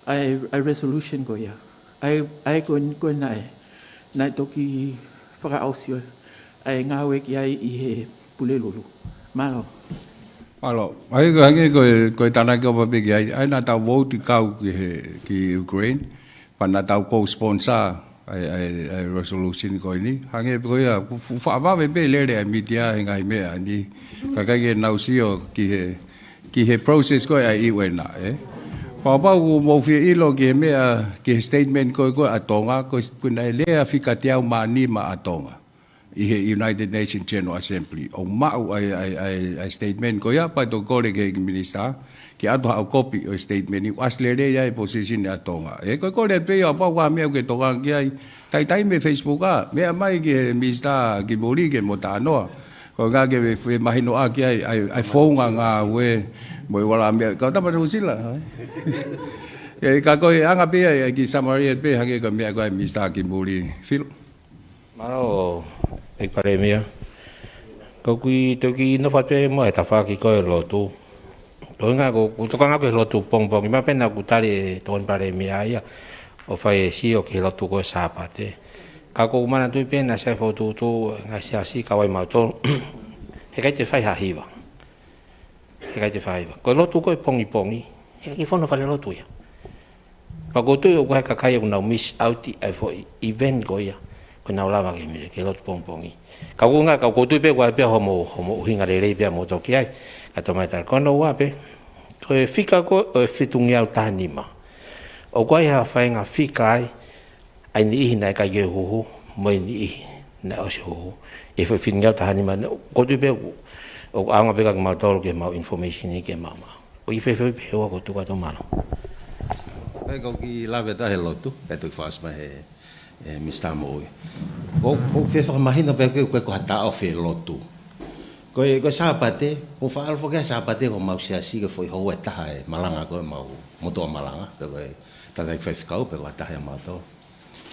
ʻa e, ʻa e resolution ko ia. ʻA ia, ʻa ia ko eni ko ē naʻe, naʻe toki fakaʻosi ʻa e ngāue ki ai ʻi he Pulelulu. Mālō. Mālō. ʻA ia ko e hangē ko e, ko e tānaki ʻoku pehē ki ai, ʻa ia naʻa tau vouti kau ki he, ki Ukraine, pea naʻa tau co-sponsor ʻa e, ʻa e, ʻa e resolution ko eni. Hangē pē ko ia, ʻoku fu-, faʻa vave pē lele ʻa e mītia he ngaahi meʻa ni. Ka ʻikai ke nau sio ki he, ki he process ko ē ʻa e U N ē. Pea kapau ʻoku mou fie ʻilo ki he meʻa, ki he statement ko ē ko ē ʻa Tonga, ko e, ko e naʻe lea fika teau mā nima ʻa Tonga ʻi he United Nations General Assembly. ʻOku maʻu ʻa e, ʻa e, ʻa e, ʻa e statement ko ia, pea toki kole ki he Minisitā ke ʻoatu haʻo kopi ʻo e statement ni, ʻoku ʻasi lelei ai e position ʻa Tonga. ʻE, ko e kole pē ia, kapau ʻoku ʻi ai ha meʻa ʻoku ke tokanga ki ai, taitai mei he Facebook ā, meʻa mai ki he Minisitā ki muli ke mo talanoa. Ko e ʻuhinga ke fe-, femahinoʻaki ai ʻa e, ʻa e founga ngāue mo e vala meʻa. Kau tama Nuʻu Sila, ē? ʻE, ka ko e anga pē ia, ʻa e kiʻi summary pē, hangē ko e meʻa ko ē ʻa e Minisitā ki muli. Filo. Mālō, ʻEiki Palēmia. Ko ʻeku kiʻi, toki nofo atu pē mo e tafaʻaki ko ē lotu. Ko e ʻuhinga ko, ʻoku ou tokanga ki he lotu pongipongi, mahalo pē naʻa ku tali ʻe Tokoni Palēmia ia ʻo fai e sio ki he lotu ko ē Sāpate. Ka ʻoku ou manatuʻi pē naʻe ʻi ai e fokotuʻutuʻu ʻa e ngaahi siasi kau ai mautolu. He ʻikai te fai ha hiva. He ʻikai te fai ha hiva. Ko e lotu ko ē pongipongi, he ʻikai ke fonu falelotu ia. Pea ʻoku ou tui ʻoku ʻi ai e kakai ʻoku nau miss out ʻa e foʻi event ko ia, ʻoku nau lava ke mi-, ke lotu pongipongi. Ka ʻoku ou tui pē ʻoku ʻi ai pē hoʻomou, hoʻomou ʻuhinga lelei pē ʻoku mou toki ʻai. Ka tau mai tala ko hono ua pē, ko e fika ko ē ʻo e fitungeau taha nima, ʻoku ʻi ai ha faʻahinga fika ai ʻa e niʻihi naʻe ʻikai ke huhu, mo e niʻihi naʻe ʻosi huhu. ʻI he foʻi fitungeau taha nima, ʻoku ou tui pē ʻoku, ʻoku ʻaonga pē kia kimautolu ke mau information ʻi ke mau maʻu. ʻOku ʻi ai e foʻi pehē ʻoku ou tuku atu, mālō. ʻE, ko e kiʻi lave atu he lotu, ʻe toki fakaʻosi mai he, ʻe, Minisitā Moʻui. ʻOku, ʻoku ou fie fakamahino pē ʻoku ʻikai ko ha taʻofi e lotu. Ko e, ko e Sāpate, ʻoku faʻa ʻalu foki ʻa e Sāpate ko homau siasi ko e foʻi houa ʻe taha e malanga ko ē ʻemau motuʻa malanga, ko e, ko e tataki faifekau pē ko e taha ia mautolu.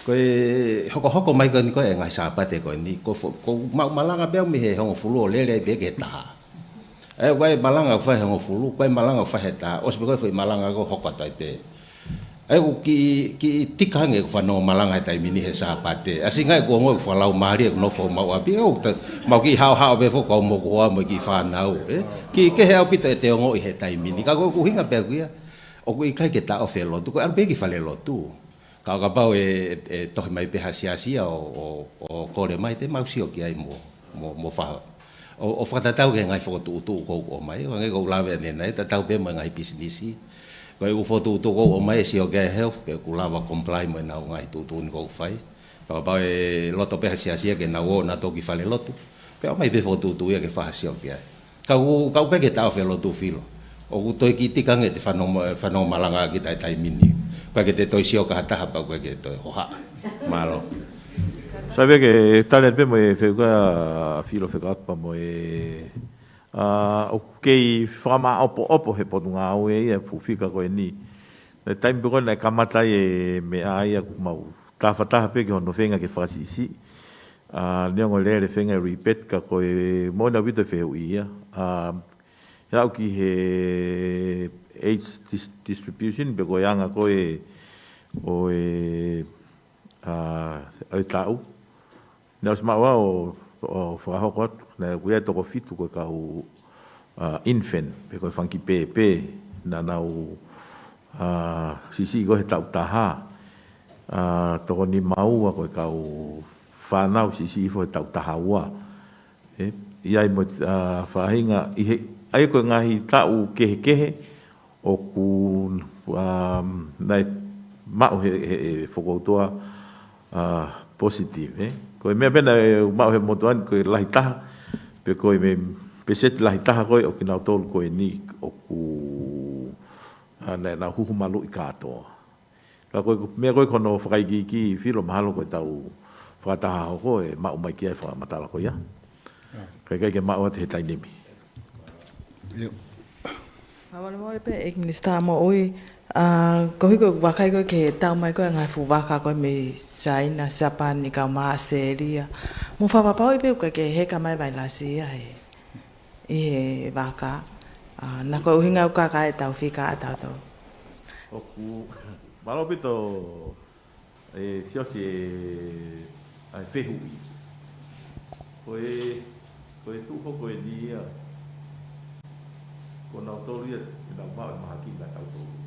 Ko e hokohoko mai ko eni ko ē ngaahi Sāpate ko eni, ko fo-, ko mau malanga pē au mei he hongofulu ʻo lele ai pē ki he taha. ʻA ia ko e malanga ʻoku fai he hongofulu, ko e malanga ʻoku fai he taha, ʻosi pē ko e foʻi malanga ko ē hoko atu ai pē. ʻA ia ʻoku kiʻi, kiʻi tika ange ʻeku fanongo malanga he taimi ni he Sāpate. ʻAsi ngai ʻoku ongoʻi ʻoku fakalaumālie ʻeku nofo ʻi homau ʻapi, ʻoku ta-, mau kiʻi haohaoa pē foki au mo hoku hoa mo e kiʻi fānau, ē. Kiʻi kehe ʻaupito ʻete ongoʻi he taimi ni. Ka ko ʻeku ʻuhinga pē ʻaku ia, ʻoku ʻikai ke taʻofi e lotu, ko e ʻalu pē ki falelotu. Ka ʻo kapau ʻe, ʻe tohi mai pē ha siasi ia ʻo, ʻo, ʻo kole mai, te mau sio ki ai mo, mo, mo fa-, ʻo, ʻo fakatatau ki he ngaahi fokotuʻutuʻu ʻoku ou ʻomai, ʻo hangē ko ʻeku lave ʻanenai, tatau pē mo e ngaahi pisinisi. Ko e ʻū fokotuʻutuʻu ʻoku ou ʻomai ʻe sio ki ai e health, pe ʻoku lava comply mo ʻenau ngaahi tuʻutuʻuni ʻoku ou fai. Ka kapau ʻe loto pē ha siasi ia ke nau ō nautolu ki falelotu, pea ʻomai pē fokotuʻutuʻu ia ke fakasio ki ai. Ka ʻoku, ka ʻoku ʻikai ke taʻofi e lotu, Filo. ʻOku toe kiʻi tika ange ʻete fanongo, fanongo malanga ki he taimi ni. ʻIkai ke te toe sio ki ha taha pea ʻoku ʻikai ke toe hohaʻa. Mālō. Sai pē ke tali atu pē mo e fehuʻi ʻa Filo fekauʻaki pea mo e ʻA, ʻoku kei fakamaʻopoʻopo he potungāue ia e fuʻu fika ko eni. Naʻe taimi pē ko ē naʻe kamata ai e meʻa ia ʻoku mau tafataha pē ki hono feinga ke fakasiʻisiʻi. ʻA, neongo e lele feinga e rebate ka ko e moʻoni ʻaupito e fehuʻi ia. ʻA, he aʻu ki he age dis-, distribution pe ko e anga ko ē ʻo e, ʻa, ʻo e taʻu. Naʻe ʻosi maʻu ʻo, ʻo fakahoko atu, naʻe ʻoku ʻi ai e toko fitu ko e kau, ʻa, infant, pe ko e fanga kiʻi pēpē, naʻa nau, ʻa, siʻisiʻi ko ē he taʻu taha, ʻa, toko nima ua ko e kau fānau siʻisiʻi hifo he taʻu taha ua. ʻE, ʻi ai mo, ʻa, faʻahinga, ʻi he, ʻa ia ko e ngaahi taʻu kehekehe, ʻoku, um, naʻe maʻu he, he, he fokoutua, ʻa, positive, ē. Ko e meʻa pē naʻe maʻu he motuʻa ni ko e lahi taha, pe ko e meʻa peseti lahi taha ko ē ʻo kinautolu ko eni ʻoku, ʻa, naʻe nau huhu maluʻi kātoa. Ka ko e meʻa ko ē ko hono fakaikiiki Filo mahalo ko e tau fakataha hoko e maʻu mai ki ai e fakamatala ko ia. Ka ʻikai ke maʻu atu he taimi ni. ʻIo. Fakamolemole pē, ʻEiki Minisitā Moʻui, ʻa, koeʻuhi ko e vakai ko ē ki he tau mai ko ē ngaahi fuʻu vaka ko ē mei Siaina, Siapani, kaeʻumaʻā ʻAositelēlia. Mou fakapapauʻi pē ʻoku ʻikai ke heka mai e vailasi ia he, ʻi he vaka. ʻA, naʻa ko e ʻuhinga ʻoku kaka e tau fika ʻa tautolu. ʻOku, mālō ʻaupito, ʻe Siaosi e, ʻa e fehuʻi. Ko e, ko e tuʻu foki ko eni ia. Ko nautolu ia, ʻenau maʻu e mahaki naʻa tautolu.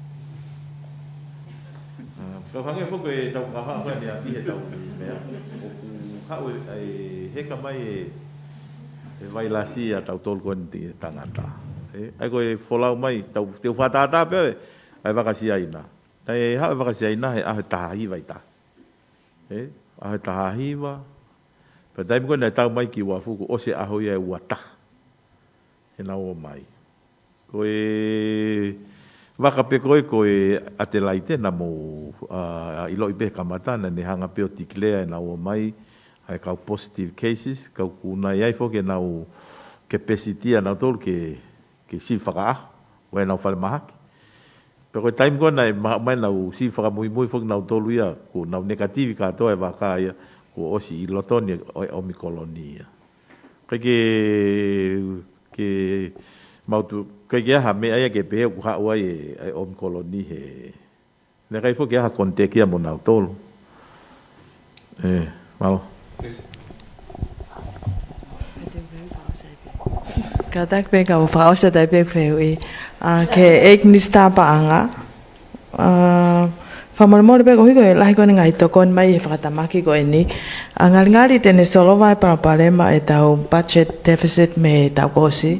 ʻA, ka hangē foki e tau ngaahi ko eni ʻa e tau meʻa. ʻOku haʻu e, ʻa e heka mai e, e vailasi ʻa tautolu ko eni tangata. ʻE, ʻa ia ko e folau mai, tau, te u fakatātā pē, ʻa e vaka Siaina. Naʻe haʻu e vaka Siaina he ʻaho ʻe taha hiva ʻi tahi. ʻE, ʻaho ʻe taha hiva. Pea taimi ko ē naʻe tau mai ki Uafu kuo ʻosi e ʻaho ia ʻe ua taha. He naʻa nau ō mai. Ko e vaka pē ko ē, ko e ʻAtelaite naʻa mou, ʻa, ʻiloʻi pē he kamata, naʻa ne hanga pē ʻo declare ʻenau ō mai, ʻa e kau positive cases, ka ʻoku ʻi ai foki ʻenau capacity ʻanautolu ke ke sivi fakaʻaho, ʻo ʻenau falemahaki. Pea ko e taimi ko ē naʻe maʻu mai ʻenau sivi fakamuimui foki nautolu ia, kuo nau negative kātoa e vaka ia, kuo ʻosi ʻi loto ni ʻo e ʻOmikoloni ia. ʻIkai ke, ke mautu, ʻikai ke ʻi ai ha meʻa ia ke pehē ʻoku haʻu ai e, e ʻOmikoloni he, naʻe ʻikai foki ha contact ia mo nautolu. ʻE, mālō. Kātaki pē kau fakaʻosi atu ai pē fehuʻi. ʻA, ki he ʻEiki Minisitā Paʻanga. ʻA, fakamolemole pē koeʻuhi ko e lahi ko eni e ngaahi tokoni mai he fakatamaki ko eni. ʻA, ngalingali te ne solova e palopalema e tau budget deficit mei he taʻu kuo ʻosi.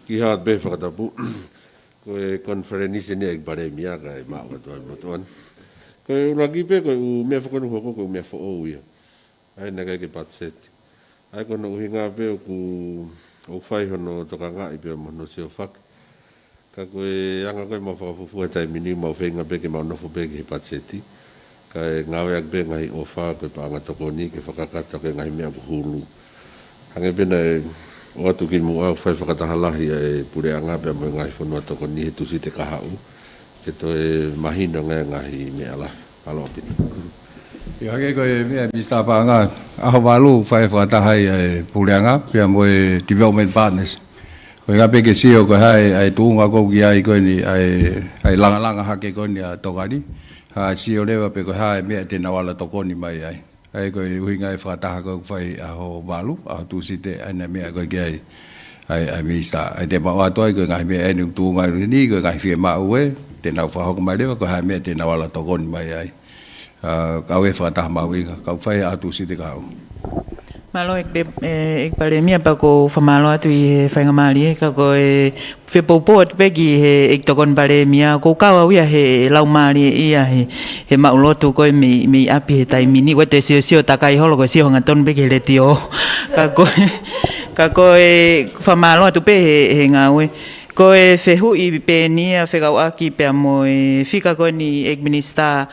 Kiʻi hā pē fakatapu. Ko e konifelenisi ni ʻEiki Palēmia kae maʻu atu ai motuʻa ni. Ko e ʻuluaki pē ko e ʻū meʻa fakanuhoko ko e ʻū meʻa foʻou ia. ʻA ia naʻe ʻikai ke patiseti. ʻA ia ko hono ʻuhinga pē ʻoku, ʻoku fai hono tokangaʻi pea mo hono siofaki. Ka ko e anga ko ē ʻemau fakafuofua he taimi ni, mau feinga pē ke mau nofo pē ki he patiseti. Kae ngāueʻaki pē ngaahi ʻofa ko e paʻanga tokoni ke fakakakato ki he ngaahi meʻa ʻoku hulu. Hangē pē naʻe ʻoatu kimuʻa, fai fakataha lahi ʻa e puleʻanga pea mo e ngaahi fonua tokoni he Tūsite kahaʻu. Ke toe mahino ngaahi, ngaahi meʻa lahi. Mālō ʻaupito. ʻIo, hangē ko e meʻa Minisitā Paʻanga, ʻaho valu fai fakataha ai e puleʻanga pea mo e development partners. Ko e ʻuhinga pē ke sio ko e hā e, ʻa e tuʻunga ʻoku ʻi ai ko eni, ʻa e, ʻa e langalanga hake ko eni ʻa e tokoni. Ka sio leva pē ko e hā e meʻa te nau ala tokoni mai ai. ʻA ia ko e ʻuhinga e fakataha ko ē ʻoku fai ʻaho valu, ʻaho Tūsite, ʻa ia naʻe meʻa ko ē ki ai ʻa e, ʻa e Minisitā. ʻA ia te mau ʻoatu ai ko e ngaahi meʻa eni ʻoku tuʻunga ʻi heni, ko e ngaahi fiemaʻu ē, te nau fakahoko mai leva, ko e hā e meʻa te nau ala tokoni mai ai. ʻA, kau e fakataha mahuʻinga, kau fai ʻaho Tūsite kahaʻu. Mālō ʻEiki Pe-, ʻe, ʻEiki Palēmia, pea ʻoku ou fakamālō atu ʻi he faingamālie, ka ko e fepoupou atu pē ki he ʻEiki Tokoni Palēmia, ʻoku ou kau au ia he laumālie ia he, he maʻu lotu ko ē mei, mei ʻapi he taimi ni, ʻoua te siosio takai holo ko e sio hangatonu pē ki he letiō. Ka ko e, ka ko e fakamālō atu pē he, he ngāue. Ko e fehuʻi pē eni ia fekauʻaki pea mo e fika ko eni ʻEiki Minisitā,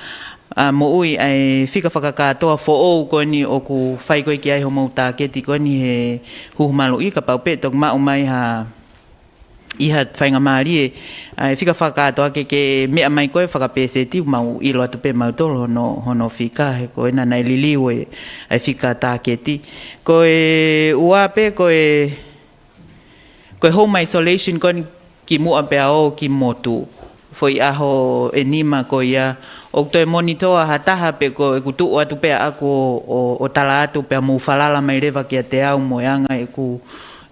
ʻa, moʻui ʻa e fika fakakātoa foʻou ko eni ʻoku fai ko ē ki ai homou tāketi ko eni he huhu maluʻi, kapau pē toki maʻu mai ha, ʻi ha faingamālie, ʻa e fika fakakātoa ke, ke meʻa mai ko ē fakapēseti, mau ʻilo atu pē mautolu hono, hono fika, he ko ena naʻe liliu e, ʻa e fika tāketi. Ko e ua pē, ko e, ko e home isolation ko eni kimuʻa pea ō ki motu. Foʻi ʻaho ʻe nima ko ia, ʻoku toe monitor ha taha pe ko ʻeku tuʻu atu pē ʻaʻaku ʻo, ʻo, ʻo tala atu pea mou falala mai leva kiate au mo e anga ʻeku,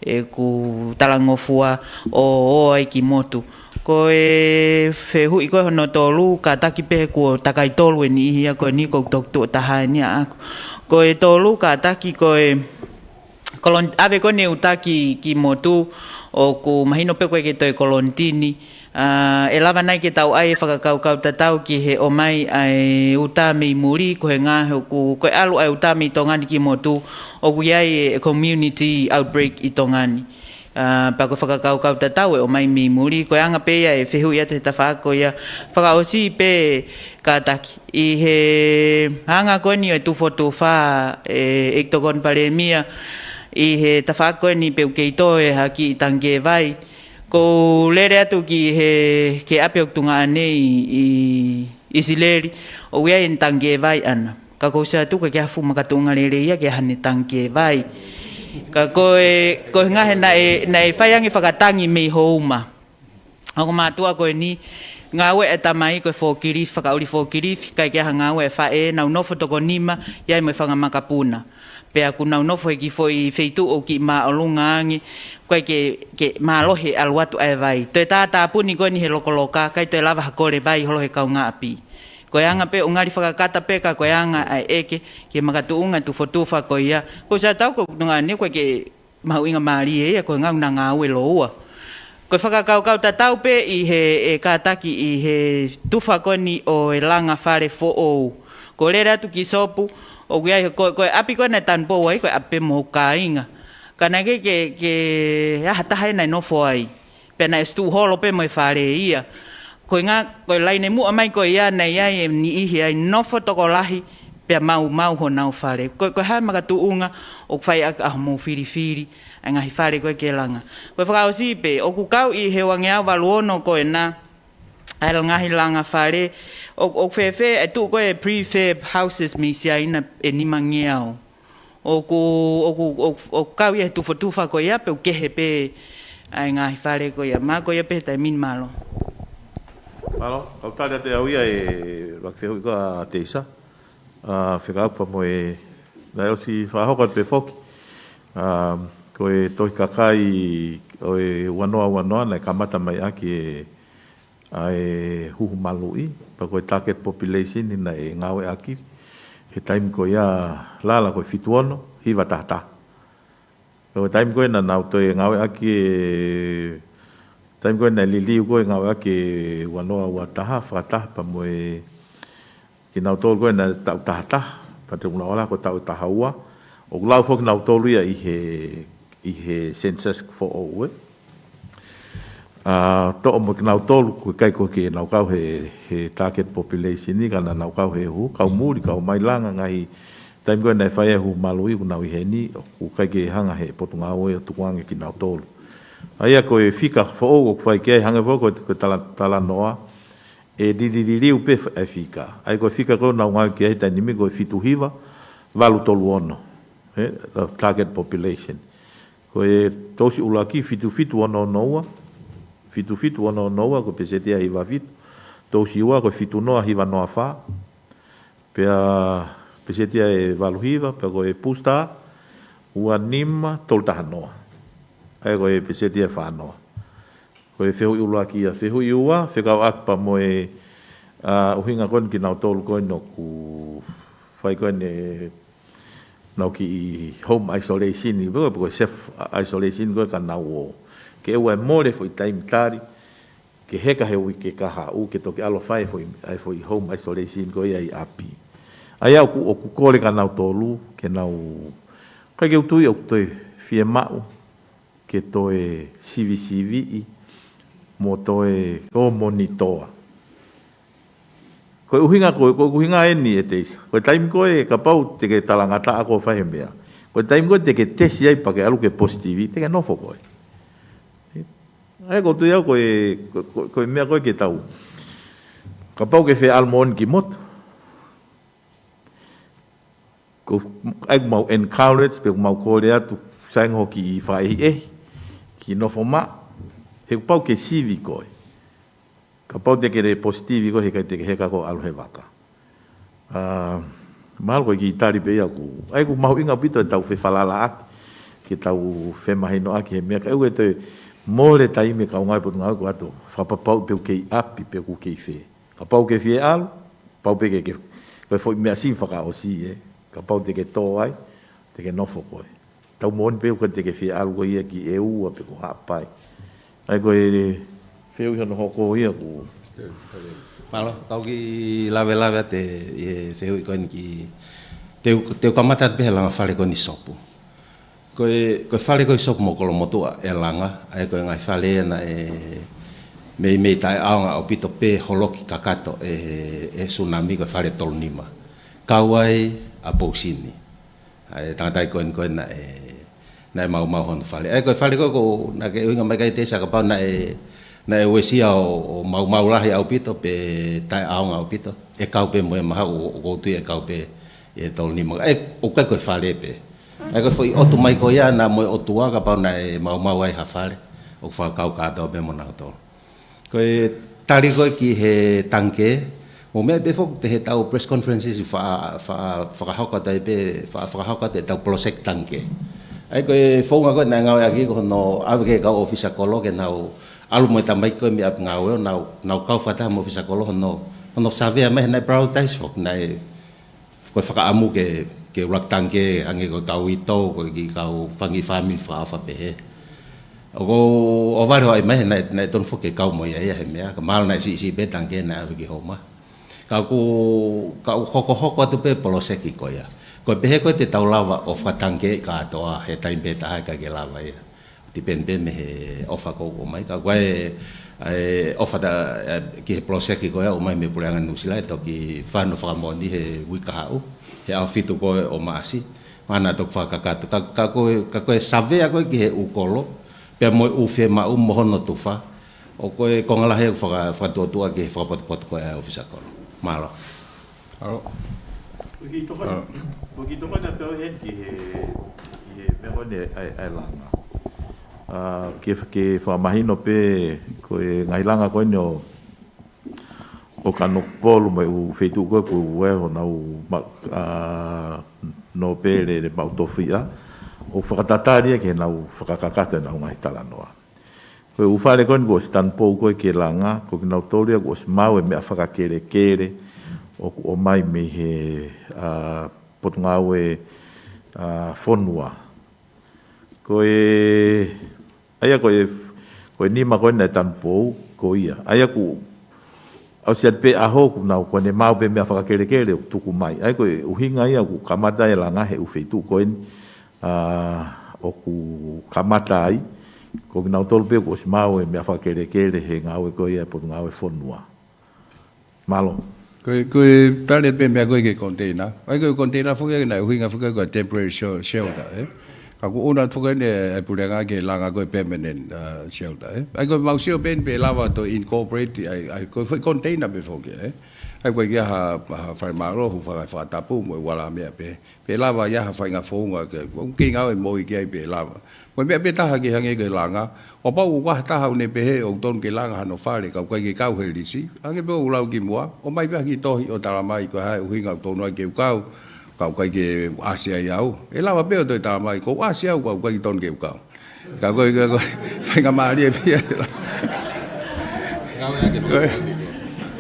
ʻeku talangofua ʻo, ʻo ō ai ki motu. Ko e fehuʻi ko ē hono tolu, kātaki pē kuo takai tolu e niʻihi ia ko eni ʻoku toki tuʻo taha eni ʻaʻaku. Ko e tolu, kātaki ko e kolon-, ʻave ko eni e uta ki, ki motu, ʻoku mahino pē ko ē ke toe kolonitini. ʻA, ʻe lava nai ke tau ʻai e fakakaukau tatau ki he ʻomai ʻa e uta mei muli, ko e ngaahi ʻoku, ko e ʻalu ʻa e uta mei Tonga ni ki motu, ʻoku ʻi ai e community outbreak ʻi Tonga ni. ʻA, pea ko e fakakaukau tatau e ʻomai mei muli, ko e anga pē ia e fehuʻi atu he tafaʻaki ko ia. Fakaʻosi pē kātaki, ʻi he anga ko eni e tufotufa e ʻEiki Tokoni Palēmia, ʻi he tafaʻaki ko eni pe ʻoku kei toe ha kiʻi tangikē vai. Ko u lele atu ki he, ki he ʻapi ʻoku tuongaʻane ʻi, ʻi ʻIsileli, ʻoku ʻi ai ʻene tangikē vai ʻana. Ka ko u sio atu ʻoku ʻikai ke ʻi ai ha fuʻu makatuʻunga lelei ia ke ʻi ai haʻane tangikē vai. Ka ko e, ko e ngaahi naʻe, naʻe fai ange fakatangi mei Houma. ʻA hoku mātuʻa ko eni, ngāue e tamai ko e forklift, fakaʻuli forklift, ʻikai ke ʻi ai ha ngāue e faʻē, nau nofo toko nima, ʻi ai mo e fanga makapuna. Pea ʻoku nau nofo he kiʻi foʻi feituʻu ʻoku kiʻi māʻolunga ange, ʻoku ʻikai ke, ke mālohi ʻalu atu ʻa e vai. Toe tātāpuni ko eni he lokoloka, ʻikai toe lava ha kole vai holo he kaungāʻapi. Ko e anga pē ʻo ngali fakakata pē ka ko e anga ʻa e ʻeke, ki he makatuʻunga tufotufa ko ia. Ko u sio atu ʻoku tuongaʻane ʻoku ʻikai ke mahuʻingamālie ia ko e ngaahi ngāue lōua. Ko e fakakaukau tatau pē ʻi he, e kātaki ʻi he tufa ko eni ʻo e langa fale foʻou. Ko u lele atu ki Sopu, ʻoku ʻi ai ko, ko e ʻapi ko ē naʻe tanupou ai, ko e ʻapi pē mo hoku kāinga. Ka naʻe ʻikai ke, ke, ke ʻi ai ha taha ia naʻe nofo ai. Pea naʻe ʻosi tuʻu holo pē mo e fale ia. Ko e ngā, ko e laine muʻa mai ko ia naʻe ʻi ai e niʻihi ai nofo tokolahi pea maumau honau fale. Ko, ko e hā e makatuʻunga ʻoku fai ʻaki ʻa hoʻomou filifili ʻa e ngaahi fale ko ē ke langa. Ko e fakaʻosi pē, ʻoku kau ʻi he uangeau valu ono ko ena ʻa e ngaahi langa fale, ʻo, ʻoku fēfē e tuʻu ko ē prefab houses mei Siaina ʻe nimangeau. ʻOku, ʻoku, ʻoku, ʻoku kau ia he tufotufa ko ia, pe ʻoku kehe pē ʻa e ngaahi fale ko ia. Mālō, ko ia pē he taimi ni, mālō. Mālō, kau tali atu ʻe au ia e laki fehuʻi ko ē ʻa Teisa. ʻA, fekauʻaki pea mo e, naʻe ʻosi fakahoko atu pē foki. ʻA, ko e tohi kakai ʻo e ua noa ua noa naʻe kamata mai ʻaki e ʻa e huhu maluʻi, pea ko e target population naʻe ngāueʻaki he taimi ko ia lala ko e fitu ono, hiva taha taha. Ko e taimi ko ē naʻa nau toe ngāueʻaki e, taimi ko ē naʻe liliu ko ē ngāueʻaki e ua noa ua taha, fakataha pea mo e kinautolu ko ē naʻe taʻu taha taha, pea te u lau ʻa e ko e taʻu taha ua, ʻoku lau foki kinautolu ia ʻi he, ʻi he census foʻou ē. ʻA, toʻo mo kinautolu, ʻoku ʻikai ko ē ke nau kau he, he target population ni, ka naʻa nau kau he huhu, kau muli, kau mai langa ngaahi, taimi ko ē naʻe fai e huhu maluʻi, ʻoku nau ʻi heni, ʻoku ʻikai ke hanga he potungāue ʻo tukuange kinautolu. ʻA ia ko e fika foʻou, ʻoku fai ki ai hangē foki ko e, ko e tala, talanoa, ʻe lili liliu pē fa-, e fika. ʻA ia ko e fika ko ē naʻa nau ngāueʻaki he taimi ni ko e fitu hiva, valu tolu ono. He, target population. Ko e tousi ʻuluaki fitu fitu ono ono ua, fitu fitu ono ono ua ko e peseti ia ʻe hiva fitu, tousi ua ko e fitu noa hiva noa fā, pea peseti ia ʻe valu hiva, pea ko e booster, ua nima tolu taha noa. ʻA ia ko e peseti ia ʻe fā noa. Ko e fehuʻi ʻuluaki ia, fehuʻi ua, fekauʻaki pea mo e, ʻa, ʻuhinga ko eni kinautolu ko eni ʻoku fai ko eni ʻenau kiʻi home isolation, pe ko e self isolation ko ē ka nau ō. Ke ʻoua ʻe mole foʻi taimi tali, ke heka he uike kahaʻu, ke toki ʻalu ʻo fai foʻi, ʻa e foʻi home isolation ko ia ʻi ʻapi. ʻA ia ʻoku, ʻoku kole kinautolu, ke nau, ʻikai ke u tui ʻoku toe fiemaʻu ke toe sivisiviʻi mo toe ō monitor. Ko e ʻuhinga ko, ko e ʻuhinga eni ʻe Teisa. Ko e taimi ko ē kapau te ke talangataʻa ko e fai he meʻa. Ko e taimi ko ē te ke tesi ai pea ke ʻalu ke positivi, te ke nofo koe. ʻA ia ko u tui au ko e, ko, ko, ko e meʻa ko ē ke tau. Kapau ke fie ʻalu moʻoni ki motu. Ko, ʻa ia ʻoku mau encourage, pe ʻoku mau kole atu, sai ange hoʻo kiʻi fakaʻehiʻehi, kiʻi nofo maʻu, he kuo pau ke sivi koe. Kapau te ke lele positivi koe, heʻikai te ke heka koe ʻo ʻalu he vaka. ʻA, mahalo ko e kiʻi tali pē ia ʻoku, ʻa ia ʻoku mahuʻinga ʻaupito ʻetau fefalalaʻaki, ke tau femahinoʻaki he meʻa, ka ʻoku ʻikai toe mole taimi e kau ngāue Potungāue ko atu, fakapapauʻi pe ʻoku kei ʻapi, pe ʻoku kei fē. Kapau ke fie ʻalu, pau pē ke, ke, ko e foʻi meʻa sivi fakaʻosi ē. Kapau te ke tō ai, te ke nofo koe. Tau moʻoni pē ʻoku ʻikai te ke fie ʻalu koe ia ki ʻEua pe ko Haʻapai. ʻA ia ko e fehuʻi hono hoko ia ʻoku. Mālō, kau kiʻi lavelave atu ʻi he fehuʻi ko eni ki, te u, te u kamata atu pē he langa fale ko eni Sopu. Ko e, ko e fale ko ē Sopu mo Kolomotuʻa ʻe langa, ʻa ia ko e ngaahi fale naʻe meimei taʻeʻaonga ʻaupito pe holoki kakato ʻe, ʻe he sunami, ko e fale Tolunima. Kau ai ʻa Pousini. ʻA e tangataʻeiki ko eni ko ē naʻe, naʻe maumau hono fale. ʻA ia ko e fale ko ē ʻoku, naʻa ke ʻuhinga mai ki ai Teisa, kapau naʻe, naʻe uesia ʻo, ʻo maumau lahi ʻaupito pe taʻeʻaonga ʻaupito, ʻe kau pē mo ia mahalo, ʻoku ou tui ʻe kau pē ʻe Tolunima. ʻA ia ʻoku ʻikai ko e fale pē. ʻA ia ko e foʻi ʻotu mai ko ia naʻa mo e ʻOtua kapau naʻe maumau ai ha fale, ʻoku fakakau kātoa pē mo nautolu. Ko e tali ko ē ki he tangikē, ʻoku meʻa pē foki ʻi heʻetau press conferences fa-, fa-, fakahoko atu ai pē, fa-, fakahoko atu ʻetau poloseki tangikē. ʻA ia ko e founga ko ē naʻe ngāueʻaki ko hono ʻave ki he kau ʻōfisa kolo ke nau ʻalu mo e tamaiki ko ē mei ʻapi ngāue ʻo nau, nau kau fakataha mo e ʻōfisa kolo hono, hono savea mai he naʻe prioritize foki, naʻe ko e fakaʻamu ke, ke ʻuluaki tangikē hangē ko e kau ito, ko e kiʻi kau fanga fāmili fakaʻofa pehē. ʻOku ou ʻohovale ʻo ʻai mai he naʻe, naʻe tonu foki ke kau mo ia ia he meʻa, ka mahalo naʻe siʻisiʻi pē tangikē naʻe ʻave ki Houma. Ka ʻoku, ka ʻoku hokohoko atu pē poloseki ko ia. Ko e pehē ko ē te tau lava ʻo fakatangikē kātoa he taimi pē taha ʻikai ke lava ia. Depend pē mei he ʻofa ʻoku ʻomai. Ka ko e, e ʻofa ta, e, ki he poloseki ko ia ʻomai mei he Puleʻanga Nuʻusila, ʻe toki fai hono fakamoʻoni he uike kahaʻu, he ʻaho fitu ko ē ʻo Maʻasi, mahalo naʻa toki fakakakato. Ka, ka ko e, ka ko e savea ko ē ki he ʻū kolo, pea mo e ʻū fiemaʻu mo hono tufa, ʻoku, ko e konga lahi ʻoku faka-, fakatuʻotuʻa ki he fakapotopoto ko ē ʻa e ʻōfisa kolo. Mālō. ʻAlo. Ko e kiʻi tokoni, ʻAlo. ko e kiʻi tokoni atu au heni ki he, ki he meʻa ko eni ʻa e, ʻa e langa. ʻA, ke fa-, ke fakamahino pē, ko e ngaahi langa ko eni ʻo, ʻo Kanokupolu mo e ʻū feituʻu ko ē ʻoku ʻi ai honau ma-, ʻa, nōpele ʻe maʻu tofiʻa, ʻoku fakatatali ia ki heʻenau fakakakato ʻenau ngaahi talanoa. Ko e ʻū fale ko eni kuo ʻosi tanupou ko ē ke langa, ko kinautolu ia kuo ʻosi maʻu e meʻa fakakelekele ʻoku ʻomai mei he, ʻa, Potungāue, ʻa, Fonua. Ko e, ʻa ia ko e, ko e nima ko ē naʻe tanupou, ko ia. ʻA ia kuo ʻosi ʻi ai pē ʻaho kuo nau, kuo ne maʻu pē meʻa fakakelekele ʻoku tuku mai. ʻA ia ko e ʻuhinga ia ʻoku kamata e langa he ʻū feituʻu ko eni, ʻa, ʻoku kamata ai, ko kinautolu pē kuo ʻosi maʻu e meʻa fakakelekele he ngāue ko ia ʻa e Potungāue Fonua. Mālō. Ko e, ko e tali pē meʻa ko ē ki he container. ʻA ia ko e container foki ia naʻe ʻuhinga foki ko e temporary shel-, shelter, ē. Ka kuo ʻouna foki eni ʻe he Puleʻanga ke langa ko e permanent, ʻa, shelter, ē. ʻA ia ko e mau sio pē eni pe ʻe lava ʻo incorporate, ʻa ia, ʻa ia ko e foʻi container pē foki, ē. ʻA ia ko e ʻi ai ha, ha fai mālō, hu faka-, fakatapu, mo e ʻuluaki meʻa pē. Pe ʻe lava ia ha faʻahinga founga ke, ʻoku kei ngāue mo ia ki ai pe ʻe lava. Mo e meʻa pē taha ke hangē ko e langa, ʻo pau ʻoku ʻi ai ha taha ʻoku ne pehē ʻoku tonu ke langa hano fale, ka ʻoku ʻikai ke kau he lisi, hangē pē ʻoku lau kimuʻa, ʻomai pē ha kiʻi tohi ʻo tala mai ko e hā e ʻuhinga ʻoku tonu ai ke u kau, ka ʻoku ʻikai ke ʻasi ai au. ʻE lava pē ʻo toe tala mai, kuo u ʻasi au, ka ʻoku ʻikai tonu ke u kau. Ka ko e, ka ko e, faingamālie pē ia.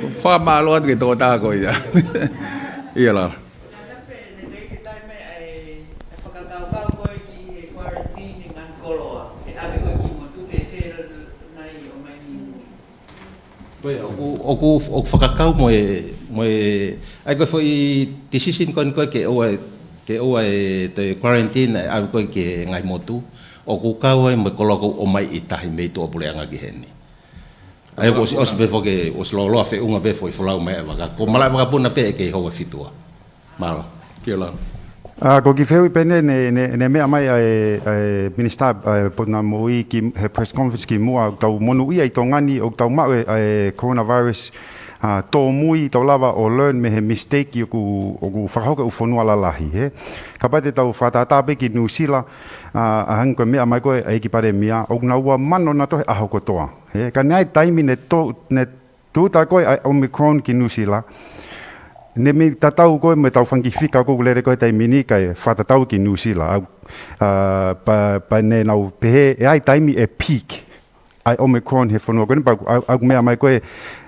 Fakamālō atu ki he tokotaha ko ia. ʻIa lā. Nata pē, ne teʻeki ke tali mai ʻa e, ʻa e fakakaukau ko ē ki he quarantine e ngaahi koloa, ke ʻave ko ē ki motu, ke fēfē nai ʻo mai ni mui. Ko ia, ʻoku, ʻoku, ʻoku fakakau mo e, mo e, ʻa ia ko e foʻi decision ko eni ko ē ke ʻoua, ke ʻoua ʻe toe quarantine, ʻave ko ē ki he ngaahi motu, ʻoku kau ai mo e koloa ʻoku ʻomai ʻi tahi mei tuʻapuleʻanga ki heni. ʻA ia kuo ʻosi, ʻosi pē foki, ʻosi lōloa feʻunga pē foʻi folau mai e vaka. Ko Malaʻevakapuna pē ʻe kei houa fitu. Mālō. Kia ora. ʻA, ko e kiʻi fehuʻi pē eni, ne, ne, ne meʻa mai ʻa e, ʻa e Minisitā, ʻa e Potungāue Moʻui ki he press conference kimuʻa, ʻoku tau monūʻia ʻi Tonga ni, ʻoku tau maʻu e, ʻa e coronavirus, ʻa, tōmui, tau lava ʻo learn mei he mistake ʻoku, ʻoku fakahoko ʻe he ʻū fonua lalahi, hē. Kapau te tau fakatātā pē ki Nuʻusila, ʻa, ʻa hangē ko e meʻa mai ko ē ʻa e ʻEiki Palēmia, ʻoku nau ua mano nautolu he ʻaho kotoa, hē. Ka naʻe ʻi ai e taimi ne tō, ne tūʻuta ko ē ʻa e Omicron ki Nuʻusila, ne mei tatau ko ē mo e tau fanga kiʻi fika ʻoku lele ko ē he taimi ni kae fakatatau ki Nuʻusila. ʻA, ʻa, pea, pea ne nau pehē, ʻe ʻi ai e taimi ʻe peak ʻa e Omicron he fonua ko eni, pea ʻoku, ʻa, ʻoku meʻa mai ko ē,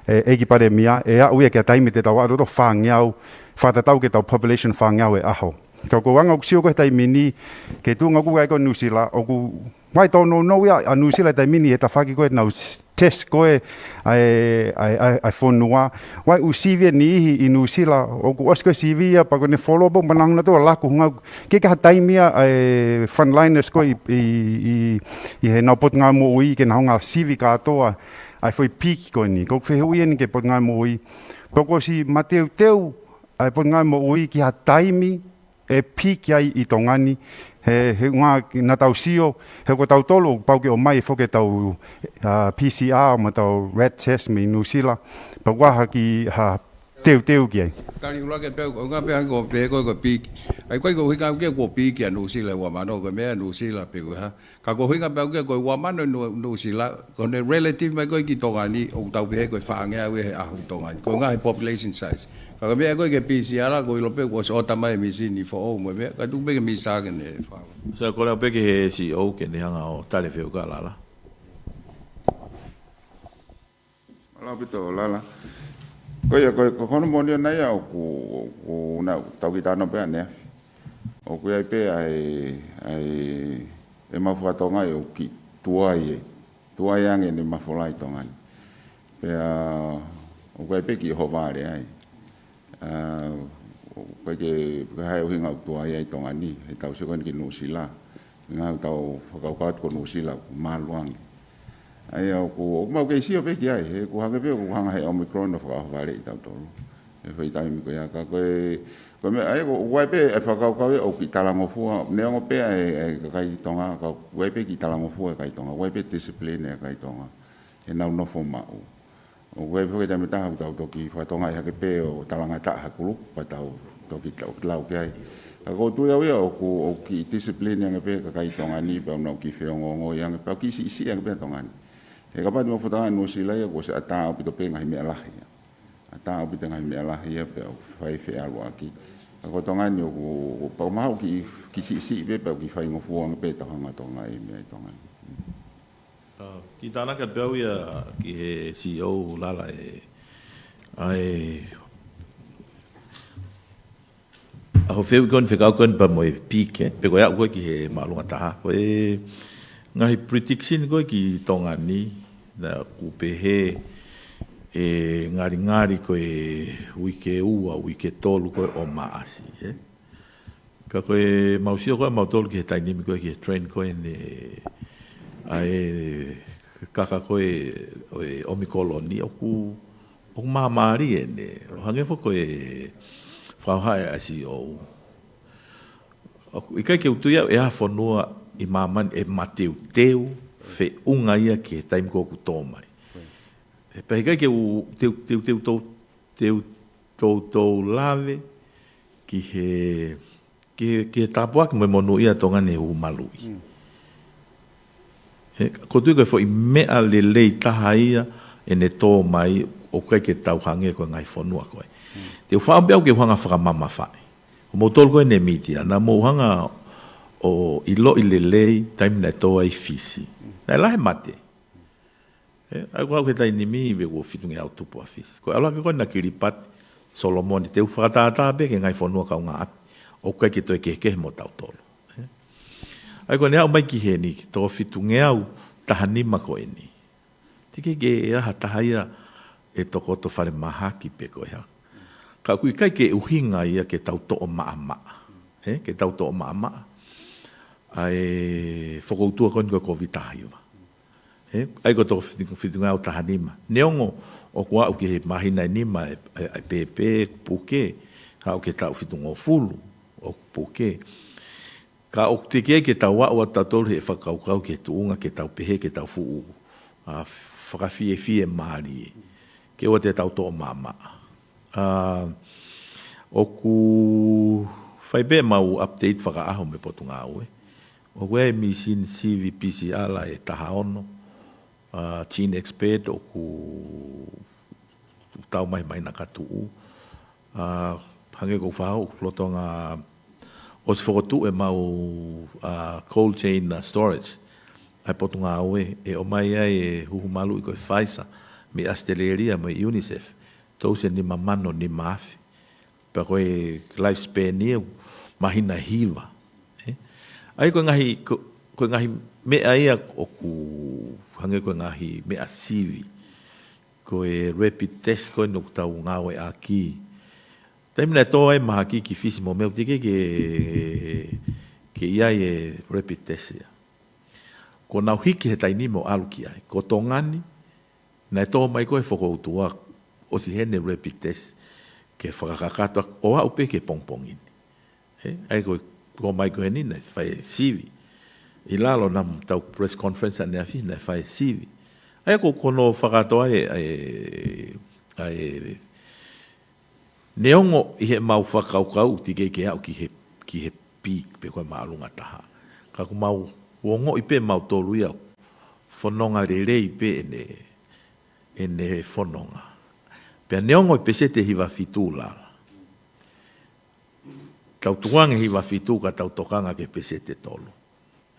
ʻe, ʻEiki Palēmia, ʻe aʻu ia ki ha taimi te tau ʻalu ʻo fāngeau, fakatatau ki heʻetau population fāngeau he ʻaho. Ka ko e anga ʻoku sio ko ē he taimi ni, ki he tuʻunga ʻoku ʻi ai ko ē Nuʻusila, ʻoku ʻi ai e tōnounou ia ʻa Nuʻusila he taimi ni he tafaʻaki ko ē ʻenau s-, test ko ē ʻa e, ʻa e, ʻa e, ʻa e fonua. ʻOku ʻi ai e ʻū sivi ʻe niʻihi ʻi Nuʻusila, ʻoku ʻosi ko ē sivi ia, pea ko ʻene follow up, pea nau hanga nautolu ʻo laku, hangē ʻoku ʻikai ke ʻi ai ha taimi ia ʻa e frontliners ko ē ʻi, ʻi, ʻi, ʻi heʻenau Potungāue Moʻui, ke nau hanga ʻo sivi kātoa ʻa e foʻi peak ko eni. Ko e fehuʻi eni ki he Potungāue Moʻui. Pea kuo ʻosi mateuteu ʻa e Potungāue Moʻui ki ha taimi ʻe peak ai ʻi Tonga ni, he, he ʻuhinga naʻa tau sio, he ko tautolu ʻoku pau ke ʻomai foki ʻetau, ʻa, P C R mo ʻetau rat test mei Nuʻusila, pea ʻoku ʻi ai ha kiʻi, ha teuteu ki ai. Kali ula ke peu, ʻuhinga pē hangē ko e pehē ko ē ko e peak. ʻA ia ko e ʻuhinga ʻoku ʻikai ke kuo peak ʻa Nuʻusila ʻe ua mano, ko e meʻa Nuʻusila pe ko e hā. Ka ko e ʻuhinga pē ʻoku ʻikai ko e ua mano Nu-, Nuʻusila, ko ʻene relative mai ko ē ki Tonga ni, ʻoku tau pehē ko e fāngeau ia he ʻaho ʻi Tonga ni. Ko e ʻuhinga he population size. Ka ko e meʻa ko ē ki he P C R, ko e ʻilo pē kuo ʻosi ʻota mai e misini foʻou mo e meʻa, ka tuku pē ki he Minisitā ke ne fā. Sai, kole pē ki he C E O ke ne hanga ʻo tali e fehuʻi ʻa Lala. Mālō ʻaupito Lala. Ko ia, ko e, ko hono moʻoni ʻona ia ʻoku, ʻoku na tau kiʻi talanoa pē ʻaneafi. ʻOku ʻi ai pē ʻa e, ʻa e, ʻemau fakatonga ʻoku kiʻi tuai e. Tuai ange ʻene mafola ʻi Tonga ni. Pea, ʻoku ʻi ai pē kiʻi ʻohovale ai. ʻA, ʻoku ʻikai ke, ke ʻi ai ha ʻuhinga ʻoku tuai ai ʻi Tonga ni, he tau sio ko eni ki Nuʻusila. ʻUhinga ʻoku tau fakakaukau atu ko Nuʻusila, ʻoku malu ange. ʻA ia ʻoku, ʻoku mau kei sio pē ki ai, he ʻoku hangē pē, ʻoku hanga he Omicron ʻo fakaʻohovaleʻi tautolu. He foʻi taimi ko ia ka ko e, ko e meʻa, ʻa ia ʻoku, ʻoku ʻi ai pē e fakakaukau ia ʻoku kiʻi talangofua, neongo pē ʻa e, ʻa e kakai Tonga, ka ʻoku ʻi ai pē kiʻi talangofua e kakai Tonga, ʻoku ʻi ai pē discipline e kakai Tonga. He nau nofo maʻu. ʻOku ʻi ai pē foki e taimi ʻe taha ʻoku tau toki fakatonga ʻi hake pē ʻo talangataʻa ha kulupu pea tau toki lau, lau ki ai. Ka ʻoku ou tui au ia ʻoku, ʻoku kiʻi discipline ange pē kakai Tonga ni pea ʻoku nau kiʻi feongoongoi ange pea ʻoku kiʻi siʻisiʻi ange pē Tonga ni. He kapau te mau fakatonga Nuʻusila ia kuo ʻosi ʻatā ʻaupito pē ngaahi meʻa lahi ia. ʻAtā ʻaupito ngaahi meʻa lahi ia pea ʻoku fai feʻaluʻaki. Ka ko Tonga ni ʻoku, ʻoku pau maʻu kiʻi, kiʻi siʻisiʻi pē pea ʻoku kiʻi faingofua ange pē tau hanga Tonga ʻi meʻa ʻi Tonga ni. ʻA, kiʻi tānaki atu pē au ia ki he C E O Lala e, ʻa e, ʻa hoʻo fehuʻi ko eni fekauʻaki ko eni pea mo e peak, pe ko e aʻu ko ē ki he māʻolunga taha. Ko e ngaahi prediction ko ē ki Tonga ni, naʻa ku pehē ʻe ngalingali ko e uike ua, uike tolu ko ē ʻo Maʻasi, ē. Ka ko e mau sio ko ē mautolu ki he taimi ni ko ē ki he trend ko eni ʻa e kaka ko ē ʻo e Omicron ʻoku, ʻoku māmālie eni. ʻO hangē foki ko e fakahā ʻe he C E O. ʻOku ʻikai ke u tui au ʻe ʻi ai ha fonua ʻi māmani ʻe mateuteu feʻunga ia ki he taimi ko ē ʻoku tō mai. He pea ʻikai ke u teu, teu, teu, teu, teu, teu, teu lave ki he, ki he, ki he tāpuaki mo e monūʻia ʻa Tonga ni he ʻū maluʻi. He, ʻoku ou tui ko e foʻi meʻa lelei taha ia ʻene tō mai ʻoku ʻikai ke tau hangē ko e ngaahi fonua ko ē. Te u faʻa pē au ke u hanga fakamamafaʻi. Ko moutolu ko eni mītia, naʻa mou hanga ʻo ʻiloʻi lelei taimi naʻe tō ai Fisi. Naʻe lahi e mate. Ē, ʻa ia ko au he taimi ni ʻoku fitungeau tupu ʻa Fisi. Ko e ʻalu hake ko ē naʻa Kiripati, Solomone, te u fakatātā pē ki he ngaahi fonua kaungāʻapi ʻoku ʻikai ke toe kehekehe mo tautolu. Ē. ʻA ia ko ʻene aʻu mai ki heni, toko fitungeau taha nima ko eni. Teʻeki ke ʻi ai ha taha ia ʻe tokoto falemahaki pe ko e hā. Ka ʻoku ʻikai ke ʻuhinga ia ke tau toʻo maʻamaʻa. Ē, ke tau toʻo maʻamaʻa ʻa e fokoutua ko eni ko e Kōviti taha hiva. ʻE, ʻa ia ko e toko fitu, fitungofulu taha nima. Neongo ʻoku aʻu ki he māhina ʻe nima ʻa e, ʻa e, ʻa e pēpē ʻoku puke, aʻu ki he taʻu fitungofulu ʻoku puke. Ka ʻoku teʻeki ai ke tau aʻu ʻa tautolu he fakakaukau ki he tuʻunga ke tau pehē ke tau fuʻu, ʻa, fakafiefie mālie. Ke ʻoua te tau toʻo maʻamaʻa. ʻA, ʻoku fai pē mau update fakaʻaho mei Potungāue. ʻOku ʻi ai e mīsini sivi P C R ʻe taha ono, ʻa, Gene Expert ʻoku tau mai mai na ka tuʻu. ʻA, hangē ko e fao, ʻoku lolotonga ʻosi fokotuʻu ʻemau, ʻa, cold chain, ʻa, storage ʻa e Potungāue, ʻe ʻomai ai e huhu maluʻi ko e Pfizer mei ʻAositelēlia mo e UNICEF, tousi ʻe nima mano nima afe. Pea ko e lifespan ia ʻoku māhina hiva. ʻE? ʻA ia ko e ngaahi, ko, ko e ngaahi meʻa ia ʻoku hangē ko e ngaahi meʻa sivi. Ko e rapid test ko eni ʻoku tau ngāueʻaki. Taimi naʻe tō ai e mahaki ki Fisi mo e meʻa, teʻeki ke, ke ʻi ai e rapid test ia. Kuo nau hiki he taimi ni mo ʻalu ki ai. Ko Tonga ni, naʻe tō mai ko e fokoutua, ʻosi heni e rapid test, ke fakakakato ʻo aʻu pē ki he pongipongi ni. ʻE, ʻa ia ko, ko mai ko eni naʻe fai e sivi. ʻI lalo ʻena tau press conference ʻaneafi naʻe fai e sivi. ʻA ia ko, ko hono fakakātoa ʻa e, ʻa e, ʻa e, neongo ʻi heʻemau fakakaukau teʻeki ke aʻu ki he, ki he peak pe ko e māʻolunga taha. Ka ʻoku mau ongoʻi pē mautolu ia ʻoku fononga lelei pē ʻene, ʻene fononga. Pea neongo e peseti ʻe hiva fitu lala. Tau tukuange hiva fitu ka tau tokanga ki he peseti ʻe tolu.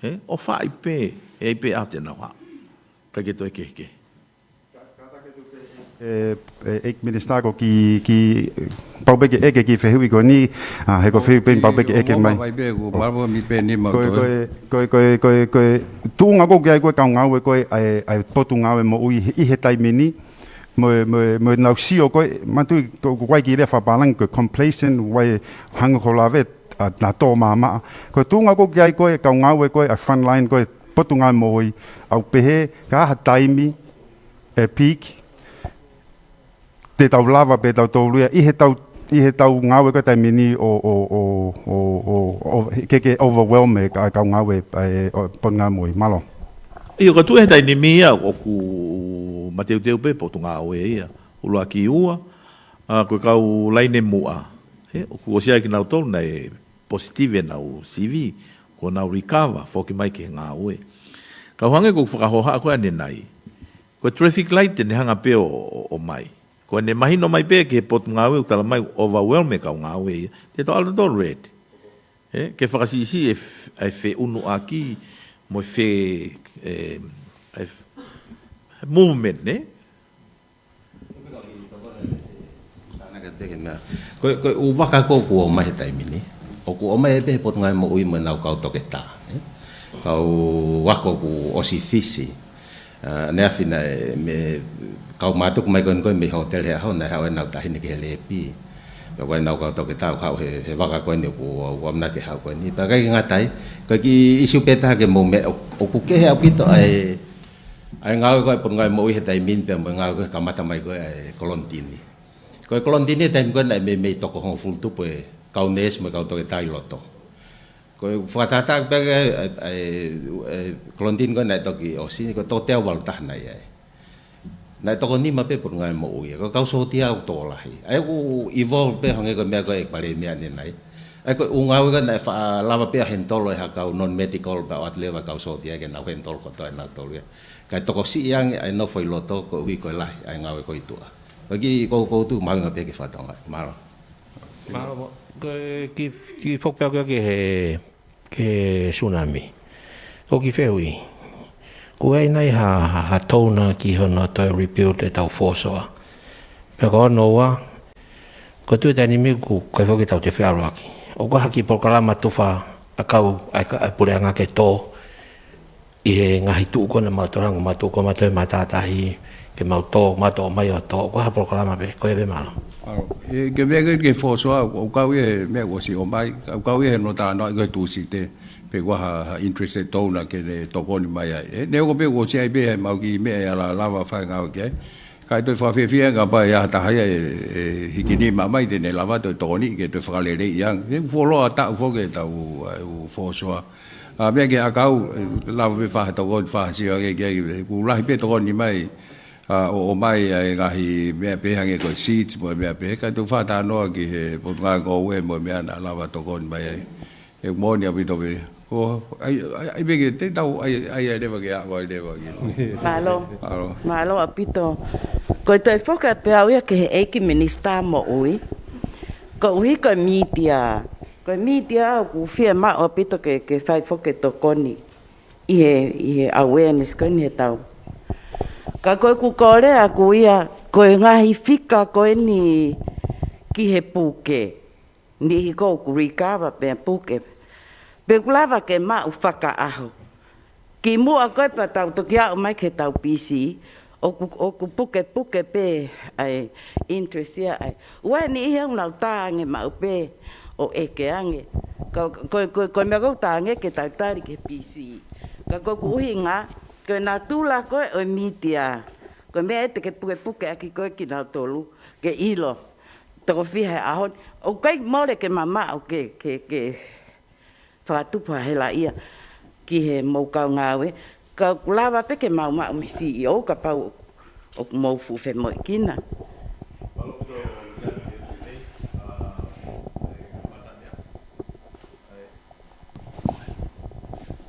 ʻE, ʻo fai pē, ʻe ʻi ai pē ʻaho te nau haʻu. Kae ke toe kehekehe. ʻE, ʻe, ʻEiki Minisitā, ko e kiʻi, kiʻi, pau pē ke ʻeke e kiʻi fehuʻi ko eni, ʻa, he ko e fehuʻi pē pau pē ke ʻeke mai. Vai pē, ko e, ko e, ko e, ko e, ko e tuʻunga ko ē ʻoku ʻi ai ko ē e kau ngāue ko ē ʻa e, ʻa e Potungāue Moʻui ʻi he taimi ni, mo e, mo e, mo ʻenau sio ko ē, manatuʻi ko, ko e kiʻi lea fakapālangi ko e complacent, ʻoku ʻi ai e hanga ko e lave, ʻa, naʻa tō maʻamaʻa. Ko e tuʻunga ko ē ʻoku ʻi ai ko ē e kau ngāue ko ē ʻa e frontline ko ē Potungāue Moʻui, ʻoku pehē, ka ʻi ai ha taimi ʻe peak, te tau lava pē tautolu ia, ʻi heʻetau, ʻi heʻetau ngāue ko ē he taimi ni ʻo, ʻo, ke, ke overwhelm e ka, kau ngāue, ʻa e, ʻo, Potungāue Moʻui. Mālō. ʻIo, ka tuʻu he taimi ni ia, ʻoku mateuteu pē Potungāue ia. ʻUluaki, ua, ʻa, ko e kau laine muʻa. ʻE, ʻoku ʻosi ʻi ai kinautolu naʻe positive ʻenau sivi, kuo nau recover, foki mai ki he ngāue. Ka ʻoku hangē ko e fakahohaʻa ko ē ʻanenai. Ko e traffic light te ne hanga pē ʻo, ʻo, ʻo mai. Ko ʻene mahino mai pē ki he Potungāue ʻoku tala mai overwhelm e kau ngāue ia. Te tau ʻalu tautolu red. ʻE, ke fakasiʻisiʻi e f-, e feʻunuʻaki mo e fe-, e, e f-, movement, ʻe? Ko e, ko e ʻū vaka ko ē kuo ʻomai he taimi ni. ʻOku ʻomai pē he Potungāue Moʻui mo ʻenau kau toketā, ʻe? Kau ako kuo ʻosi Fisi. ʻA, ʻaneafi naʻe, mei he kau mātuku mai ko eni ko ē mei he hōtele he ʻaho, naʻe haʻu ʻenau taʻahine ki he lēpi. Pea ko ʻenau kau toketā ʻoku haʻu he, he vaka ko eni ʻoku, ʻoku ʻamanaki ke haʻu ko eni. Pea ʻikai ke ngata ai, ko e kiʻi ʻīsiu pē taha ke mou meʻa, ʻo, ʻoku kehe ʻaupito ʻa e, ʻa e ngāue ko ē ʻa e Potungāue Moʻui he taimi ni pea mo e ngāue ko ē he kamata mai ko ē ʻa e kolonitini. Ko e kolonitini he taimi ko ē naʻe meimei toko hongofulu tupu e kau neesi mo e kau toketā ʻi loto. Ko e fakatātā pē ʻa e, ʻa e, ʻa e, ʻa e kolonitini ko ē naʻe toki ʻosi, ko e toko teau valu taha naʻe ʻi ai. Naʻe toko nima pē Potungāue Moʻui ia, ko e kau sōtia ʻoku tokolahi. ʻA ia ʻoku evolve pē hangē ko e meʻa ko ē ʻa e Palēmia ʻanenai. ʻA ia ko e ʻū ngāue ko ē naʻe faʻa lava pē ʻo handle ʻe ha kau non-medical pea ʻoatu leva e kau sōtia ke nau handle kotoa ʻe nautolu ia. Kae tokosiʻi ange ʻa e nofo ʻi loto koeʻuhi ko e lahi ʻa e ngāue ko ē ʻi tuʻa. Ko e kiʻi ʻoku ou tui mahuʻinga pē ke fakatokangaʻi. Mālō. Mālō, ko e kiʻi, kiʻi foki pē au ki he, ki he tsunami. Ko e kiʻi fehuʻi. Kuo ʻi ai nai ha, ha, ha tokanga ki hono toe rebuild ʻetau fōsoa? Pea ko hono ua, ko e tuʻu he taimi ni ʻoku ʻikai foki ke tau toe feʻaluʻaki. ʻOku ʻi ai ha kiʻi polokalama tufa ʻa e kau, ʻa e ka-, ʻa e puleʻanga ke tō ʻi he ngaahi tuʻu ko ē naʻa mau tokanga, mau tuʻu ko ē mau toe matātahi, ke mau tō, mau tō mai ʻo tō, ko e hā e polokalama pē, ko ia pē, mālō. Mālō. ʻE, ko e meʻa ko ē ki he fōsoa, ʻoku kau ia he meʻa kuo ʻosi ʻomai, ʻoku kau ia he no ta no ko e Tūsite. pe ko ha, ha interested donor ke ne tokoni mai ai. ʻE, neongo pē ʻoku ʻosi ʻi ai pē ʻemau kiʻi meʻa ʻe ala lava fai ngāue ki ai. Kae toe fakafiefia kapau ʻe ʻi ai ha taha ia ʻe, ʻe hiki nima mai te ne lava toe tokoni ke toe fakaleleiʻi ange. ʻE fuoloa taʻu foki ʻetau, ʻa, ʻū fōsoa. ʻA, meʻa ke ʻakau, ʻe lava pē fai ha tokoni fai ha sio ange ki ai, ʻoku lahi pē tokoni mai, ʻa, ʻo, ʻomai ʻa e ngaahi meʻa pehē ange ko e seeds mo e meʻa pehē, kae toe fakatalanoa ki he Potungāue Ngoue mo e meʻa naʻa lava tokoni mai ai. ʻE moʻoni ʻaupito pē. Ko, ʻai, ʻai, ʻai pē ke te tau, ʻai, ʻai, ʻai leva ke aʻu ai leva ke. Mālō. Mālō. Mālō ʻaupito. Ko e toe foki atu pē au ia ki he ʻEiki Minisitā Moʻui. Koeʻuhi ko e mītia. Ko e mītia ʻoku fiemaʻu ʻaupito ke, ke fai foki e tokoni ʻi he, ʻi he awareness ko eni he tau. Ka ko ʻeku kole ʻaʻaku ia, ko e ngaahi fika ko eni ki he puke. Niʻihi ʻoku recover pea puke. Pe ʻoku lava ke maʻu fakaʻaho. Kimuʻa ko ē pea tau toki aʻu mai ki he tau P C, ʻoku, ʻoku pukepuke pē ʻa e interest ia ʻa e. ʻOku ʻi ai e niʻihi ʻoku nau tā ange maʻu pē ʻo ʻeke ange. Ka, ko, ko, ko e meʻa ʻoku tā ange ke tau tali ki he P C. Ka ko ʻeku ʻuhinga, ko e natula ko ē ʻo e mītia. Ko e meʻa ʻe te ke pukepuke ʻaki ko ē kinautolu, ke ʻilo. Toko fiha he ʻaho ni. ʻOku ʻikai mole ke mamaʻo ke, ke, ke fakatupu ha hela ia ki he mou kau ngāue. Ka ʻoku lava pē ke mau maʻu mei he C E O kapau ʻoku mou fuʻu femoʻuekina.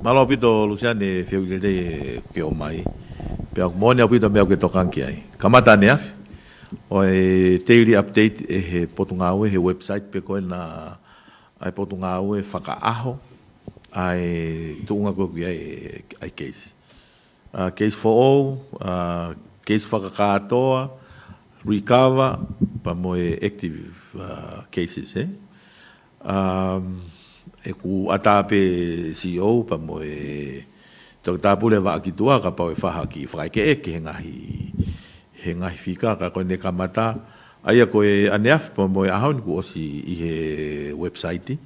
Mālō ʻaupito Luseane, fehuʻi lelei ʻeku ke ʻomai. Pea ʻoku moʻoni ʻaupito meʻa ʻoku ke tokanga ki ai. Kamata ʻaneafi, ʻo e daily update ʻe he Potungāue, he website pē ko ena ʻa e Potungāue fakaʻaho ʻa e tuʻunga ko ē ʻoku ʻi ai ʻa e case. ʻA, case foʻou, ʻa, case fakakātoa, recover, pea mo e active, ʻa, cases, ē. ʻA, ʻeku ʻatā pē C E O, pea mo e Toketā Pule Vaʻa Kituʻa, kapau ʻe fai ha kiʻi fakaʻekeʻeke he ngaahi, he ngaahi fika, ka ko ʻene kamata, ʻa ia ko e ʻaneafi pea mo e ʻaho ni kuo ʻosi ʻi he website,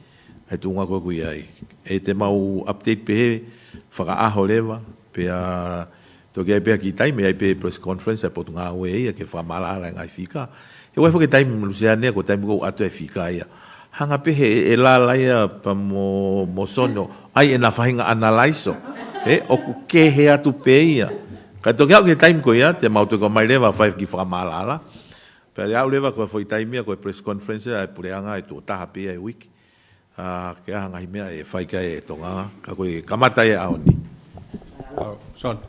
ʻa e tuʻunga ko ē ʻoku ʻi ai. ʻE te mau update pē he fakaʻaho leva, pea toki ʻi ai pē ha kiʻi taimi, ʻe ʻi ai pē press conference ʻa e Potungāue ia ke fakamaʻalaʻala e ngaahi fika. He ʻoku ʻi ai foki e taimi Luseane, ko e taimi ʻoku ʻoatu e fika ia. Hanga pē he ʻe lala ia pea mo, mo Soni ʻo ʻai ʻena faʻahinga analyse ʻo. He, ʻoku kehe atu pē ia. Kae toki aʻu ki he taimi ko ia, te mau toki ʻomai leva fai kiʻi fakamaʻalaʻala. Pea ʻe aʻu leva ko e foʻi taimi ia ko e press conference ʻa e puleʻanga ʻe tuʻo taha pē ia he uike. ʻA, ke ʻi ai ha ngaahi meʻa ʻe fai ki ai e Tonga, ka ko e kamata ia ʻaho ni. Soni.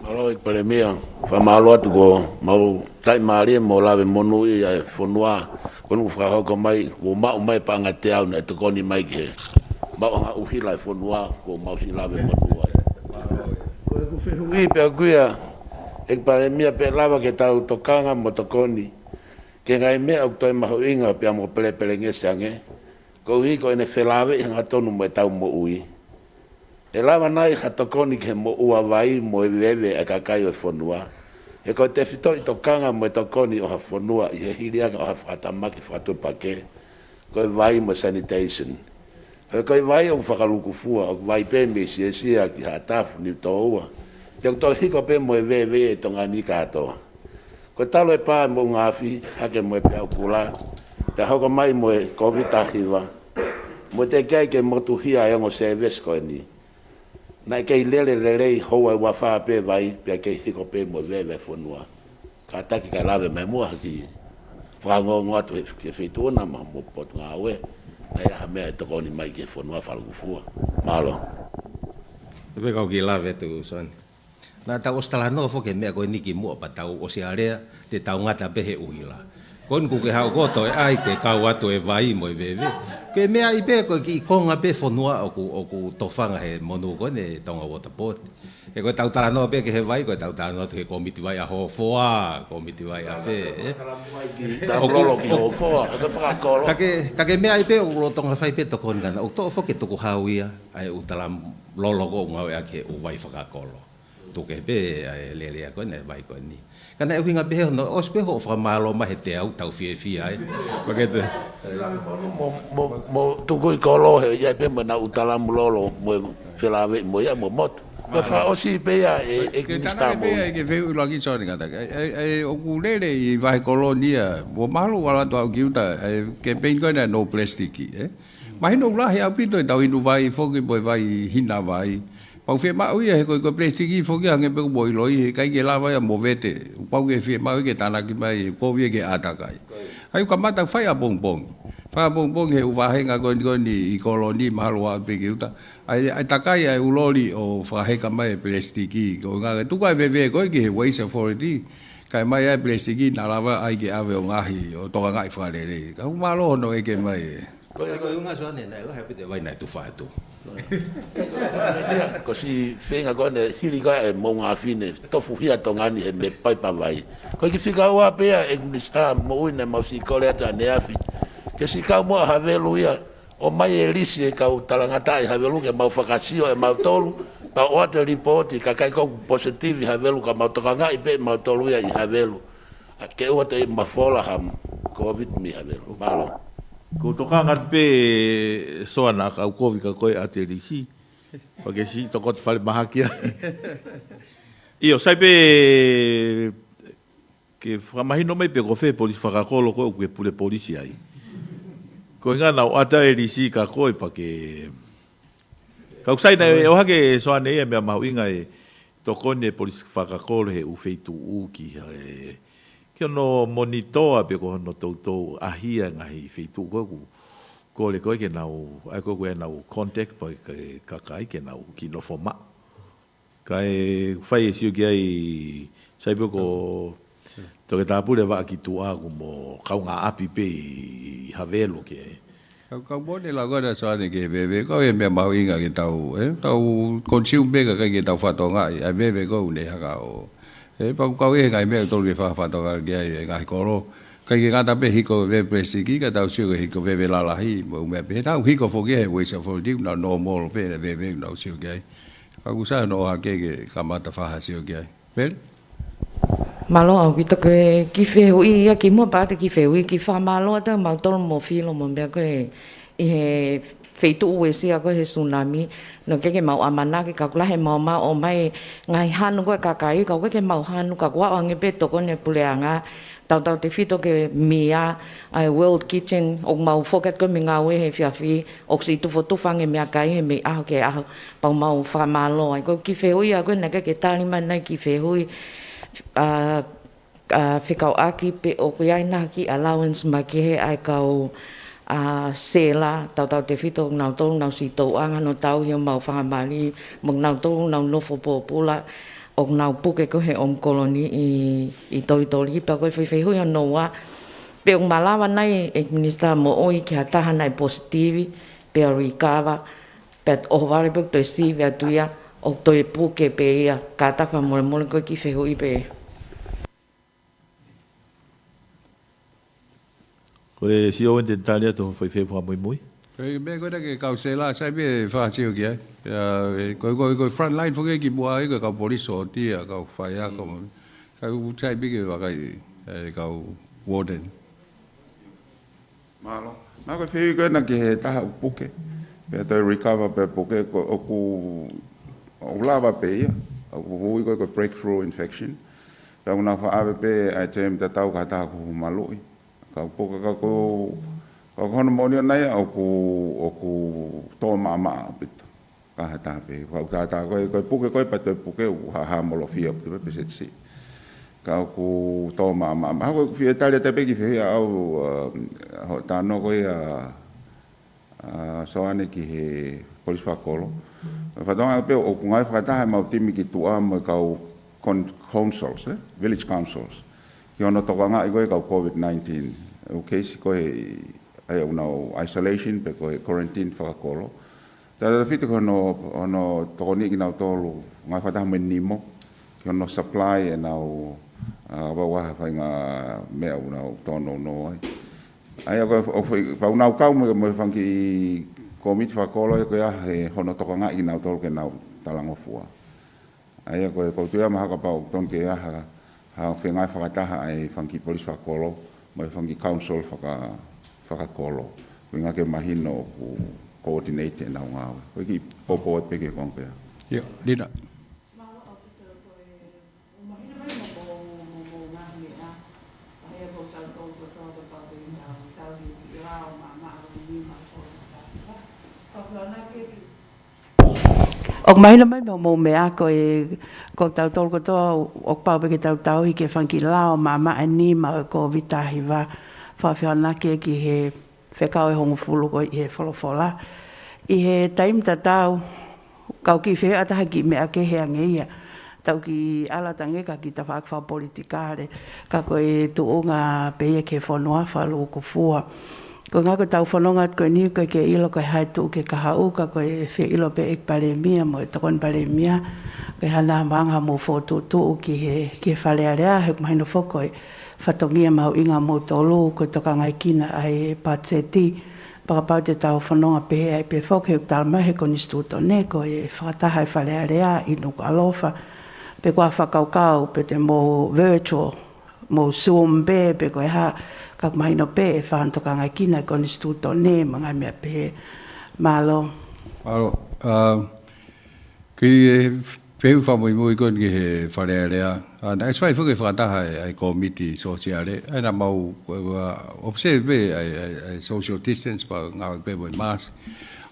Mālō ʻEiki Palēmia, fakamālō atu ko e mau taʻimālie mo lave monūʻia e fonua, ko eni ʻoku fakahoko mai, kuo maʻu mai paʻanga ʻe teau naʻe tokoni mai ki he maʻuʻanga ʻuhila e fonua, kuo mau siʻi lave monū ai. Ko ʻeku fehuʻi pē ʻaʻaku ia, ʻEiki Palēmia, pe ʻe lava ke tau tokanga mo tokoni ki he ngaahi meʻa ʻoku toe mahuʻinga pea mo pelepelengesi ange, koeʻuhi ko ʻene felāveʻi hangatonu mo e tau moʻui. ʻE lava nai ha tokoni ki he moʻua vai mo e veve ʻa e kakai ʻo e fonua? He ko e tefitoʻi tokanga mo e tokoni ʻo ha fonua ʻi he hili ange ʻo ha fakatamaki fakatuʻupakē, ko e vai mo e sanitation. He ko e vai ʻoku fakalūkufua, ʻoku vai pē mei Siesia ki Haʻatafu, Niutōua. Pea ʻoku toe hiko pē mo e veve ʻi Tonga ni kātoa. Ko e talu e pā e moʻunga afi, hake mo e peau kula, pea hoko mai mo e Kōviti taha hiva, mo e teʻeki ai ke motuhia e ongo sēvesi ko eni. Naʻe kei lele lelei, houa ʻe uofā pē vai, pea kei hiko pē mo e veve e fonua. Kātaki kae lave mai muʻa ha kiʻi fakaongoongo atu he, ki he Feituʻu na mo, mo Potungāue, naʻe ʻi ai ha meʻa ʻe tokoni mai ki he fonua fakalūkufua. Mālō. Pea kau kiʻi lave atu, Soni. Naʻa tau ʻosi talanoa foki he meʻa ko eni kimuʻa pea tau ʻosi alea, te tau ngata pē he ʻuhila. Ko eni kuo ke haʻu koe ʻo toe ʻai ke kau atu e vai mo e veve. Ko e meʻa ia pē ko e kiʻi konga pē fonua ʻoku, ʻoku tofanga he monū ko eni e Tonga Water Board. He ko ʻetau talanoa pē ki he vai, ko ʻetau talanoa atu he kōmiti vai ʻa Hofoa, kōmiti vai ʻa fē, ē? Talamai ki, talamai ki Hofoa, ko e fakakolo. Ka ke, ka ke meʻa ia pē ʻoku lolotonga fai pē tokoni ngana, ʻoku toʻo foki e tukuhau ia, ʻa e ʻū talamai lolo ko ʻoku ngāueʻaki he ʻū vai fakakolo. Tuku pē ʻa e lele ko eni, vai ko eni. Ka naʻe ʻuhinga pē he hono ʻosi pē hoʻo fakamālō mai he teau, tau fiefia ai. Ko ke te. Mo, mo, mo tuku ʻi kolo he ia pē mo na utalamu lolo mo felave mo ia mo motu. Ko e fakaʻosi pē ia e, e ke minisitā tana mo pē ia ke feu lagi soni kata. Ai, ai, ai, ʻoku lele ʻi vahe kolonia. Mo mahalo ʻalu atu au ki uta, ai, campaign ko ena no plastic, ē? Mahino ʻoku lahi ʻaupito e tau inu vai foki mo e vai hina vai. Pau fiemaʻu ia he ko e, ko e plastic foki hangē pē ko mo ʻiloʻi he ʻikai ke lava ia mo vete. Pau ke fiemaʻu ke tānaki mai, he kovi ke ʻātakai. Ai kamata fai ʻapongipongi. Fai ʻapongipongi he ʻū vāhenga ko eni ko eni ʻi koloni mahalo ʻalu pē ki uta. Ai, ai takai ai ʻū loli ʻo fakaheka mai e plastic. Ko e ngaahi tuku ai veve ko ē ki he Waste Authority. Kae ʻomai ai plastic naʻa lava ai ke ʻave ʻo ngaohi ʻo tokangaʻi fakalelei. Ka ʻoku mālō hono ʻeke mai ē. Ko e, ko e ʻuhinga Soane naʻe lahi ʻaupito e vai naʻe tufa atu. Ko e siʻi feinga ko eni hili ko ē e moʻunga fine, tofuhia Tonga ni he meʻa paipa vai. Ko e kiʻi fika ua pē ia ʻe Minisitā Moʻui naʻe mau siʻi kole atu ʻaneafi. Ke siʻi kau muʻa Havelu ia, ʻomai e lisi e kau talangataʻa ʻi Havelu ke mau fakasio ʻe mautolu, pea ʻoatu e lipooti, kakai ko ē ʻoku positive ʻi Havelu ka mau tokangaʻi pē ʻe mautolu ia ʻi Havelu. ʻA ke ʻoua te mafola ha COVID mei Havelu. Mālō. Ko e tokanga pē Soane ka ʻoku kovi ka ko e ʻatu e lisi. Pea ke siʻi tokoto fale mahaki ai. ʻIo, sai pē ke fakamahino mai pē ko fē polisi fakakolo ko ē ʻoku ke pule polisi ai. Ko e ʻuhinga naʻa ku ʻatu e lisi ka ko e pea ke. Ka ʻoku sai naʻe ʻohake Soane ia meʻa mahuʻinga e tokoni e polisi fakakolo he ʻū feituʻu ki he, ki hono monitoa pe ko hono toutou ʻahia e ngaahi feituʻu ko ē ʻoku kole ko ē ke nau, ʻai ko ē ʻoku nau contact pea ke kakai ke nau kiʻi nofo maʻu. Kae fai e sio ki ai, sai pē ko Toketā Pule Vaʻa ki tuʻa ʻoku mo kaungāʻapi pē ʻi Havelu ke. Kau, kau mone la ko ena Soane ke veve, kau e meʻa mahuʻinga ke tau, ē, tau consume pē kakai ke tau fatongia, ʻa e veve ko ē ʻoku ne hanga ʻo. Ē, pea kau e ngaahi meʻa tolu ke fa-, fatongia ki ai e ngaahi kolo. ʻIkai ke ngata pē hiko veve plastic, ka tau sio ke hiko veve lalahi, mo e meʻa pehē, tau hiko foki he Waste Authority, naʻa normal pē, e veve naʻa ku sio ki ai. Ka ʻoku sai hono ʻohake ke kamata fai ha sio ki ai. Mele? Mālō ʻaupito ko e kiʻi fehuʻi ia kimuʻa pea te u kiʻi fehuʻi, kiʻi fakamālō atu mautolu mo Filo mo e meʻa ko ē ʻi he feituʻu uesia ko ē he sunami. Naʻe ʻikai ke mau ʻamanaki ka ʻoku lahi e maumau ʻomai e ngaahi hanu ko ē ʻa e kakai, ka ʻoku ʻikai ke mau hanu ka kuo ʻoange pē tokoni e puleʻanga. Tautautefito ki he meʻa, ʻa e World Kitchen, ʻoku mau foki atu ko ē mei he ngāue he efiafi, ʻoku siʻi tufotufa ange meʻakai he mei ʻaho ki he ʻaho, pea mau fakamālō ai. Ko e kiʻi fehuʻi ia ko ē naʻe ʻikai ke tali mai nai kiʻi fehuʻi, ʻa, ʻa, fekauʻaki pe ʻoku ʻi ai nai ha kiʻi allowance makehe ʻa e kau, ʻa, sela, tautautefito nautolu nau siʻi tauʻanga hono tauhi homau fakamali, mo nautolu nau nofo pōpula, ʻoku nau puke ko ē he ʻomi koloni ʻi, ʻi Tolitoli, pea ko e foʻi fehuʻi hono ua, pe ʻoku malava nai e Minisitā Moʻui ki ha taha naʻe positive, pea recover, pea ʻohovale pē ʻoku toe sivi atu ia, ʻoku toe puke pē ia, kātaki fakamolemole ko e kiʻi fehuʻi pē. Ko e C O N te tali atu ho foʻi fehuʻi fakamuimui. Ko e meʻa ko ena ke kau sela, sai pē fakasio ki ai. Ia, e, ko, ko, ko e front line foki kimuʻa ai, ko e kau polisi ʻoku ʻi ai, kau faiako. Kau sai pē ke vakai, e, kau warden. Mālō. Naʻa ko e fehuʻi ko ena ki he taha ʻoku puke. Pea toe recover pea puke, ko, ʻoku, ʻoku lava pē ia. ʻOku ui ko e, ko e breakthrough infection. Pea ʻoku nau faʻa ʻave pē ʻa e term tatau ki ha taha ʻoku maluʻi. Ka ʻoku puke ka ko, ka ko hono moʻoni ʻona ia ʻoku, ʻoku tō maʻamaʻa ʻaupito. Ka ha taha pē, ka ʻoku tātā ko e, ko e puke ko ē pea toe puke ʻoku hā, hā molofia ʻaupito pē pe seti siʻi. Ka ʻoku tō maʻamaʻa. Mahalo ko e fie tali atu pē kiʻi fehuʻi ʻa au, ʻa, hoʻo talanoa ko ia, ʻa, Soane ki he polisi fakakolo. Fatongia pē ʻoku ngāue fakataha ʻemau timi ki tuʻa mo e kau con-, councils, ē? Village councils. Ki hono tokangaʻi ko ē kau COVID nineteen. ʻOku keisi ko ē ʻa ia ʻoku nau isolation pe ko e quarantine fakakolo. Tautautefito ki hono, hono tokoniʻi kinautolu, ngāue fakataha mo e NEMO, ki hono supply ʻenau, ʻa, vau ʻa ha faʻahinga meʻa ʻoku nau tōnounou ai. ʻA ia ko e, ʻo fai, pea ʻoku nau kau mo e, mo e fanga kiʻi kōmiti fakakolo ia ko ia he hono tokangaʻi kinautolu ke nau talangofua. ʻA ia ko e, ko e tuʻu ia mahalo kapau ʻoku tonu ke ʻi ai ha, ha fengāueʻaki fakataha ʻa e fanga kiʻi polisi fakakolo, mo e fanga kiʻi council faka-, fakakolo. Ko e ʻuhinga ke mahino ʻoku coordinate ʻenau ngāue. Ko e kiʻi poupou atu pē ki he konga ko ia. ʻIo, Lina. ʻOku mahino mai mei hoʻomou meʻa ko e, ko kitautolu kotoa ʻoku pau pē ke tau tauhi ki he fanga kiʻi lao maʻamaʻa ʻe nima ʻo e Kōviti taha hiva. Fakafehoanaki ki he fekau ʻe hongofulu ko ē ʻi he folofola. ʻI he taimi tatau, kau kiʻi fehuʻi atu ha kiʻi meʻa kehe ange ia. Tau kiʻi ala atu ange ki he kiʻi tafaʻaki fakapolitikale. Ka ko e tuʻunga pē ia ki he fonua fakalūkufua. Ko e ʻuhinga ko ʻetau fononga atu ko eni ʻoku ʻikai ke ʻilo ko e hā e tuʻu ki he kahaʻu, ka ko e fie ʻilo pē ʻEiki Palēmia mo e Tokoni Palēmia, ko e hā haʻamou anga hoʻomou fokotuʻutuʻu ki he, ki he Fale Alea, he ʻoku mahino foki ko e fatongia mahuʻinga ʻamoutolu ko e tokangaekina ʻa e patiseti. Pea kapau te tau fononga pehē ai pē foki, he ʻoku talamai ʻe he Konisitūtone ko e fakataha e Fale Alea ʻi Nukuʻalofa. Pe ko e hā e fakakaukau, pe te mou virtual, mou Zoom pē, pe ko e hā, ka ʻoku mahino pē ʻe fai hono tokangaekina ʻe he Konisitūtone mo e ngaahi meʻa pehē. Mālō. Mālō. ʻA, kiʻi, ē, fehuʻi fakamuimui ko eni ki he Fale Alea. ʻA, naʻe ʻosi fai foki e fakataha ʻa e, ʻa e kōmiti sōsiale. ʻA ia naʻa mau, ko e, ʻa, observe pē ʻa e, ʻa e, ʻa e social distance pea ngāueʻaki pē mo e mask.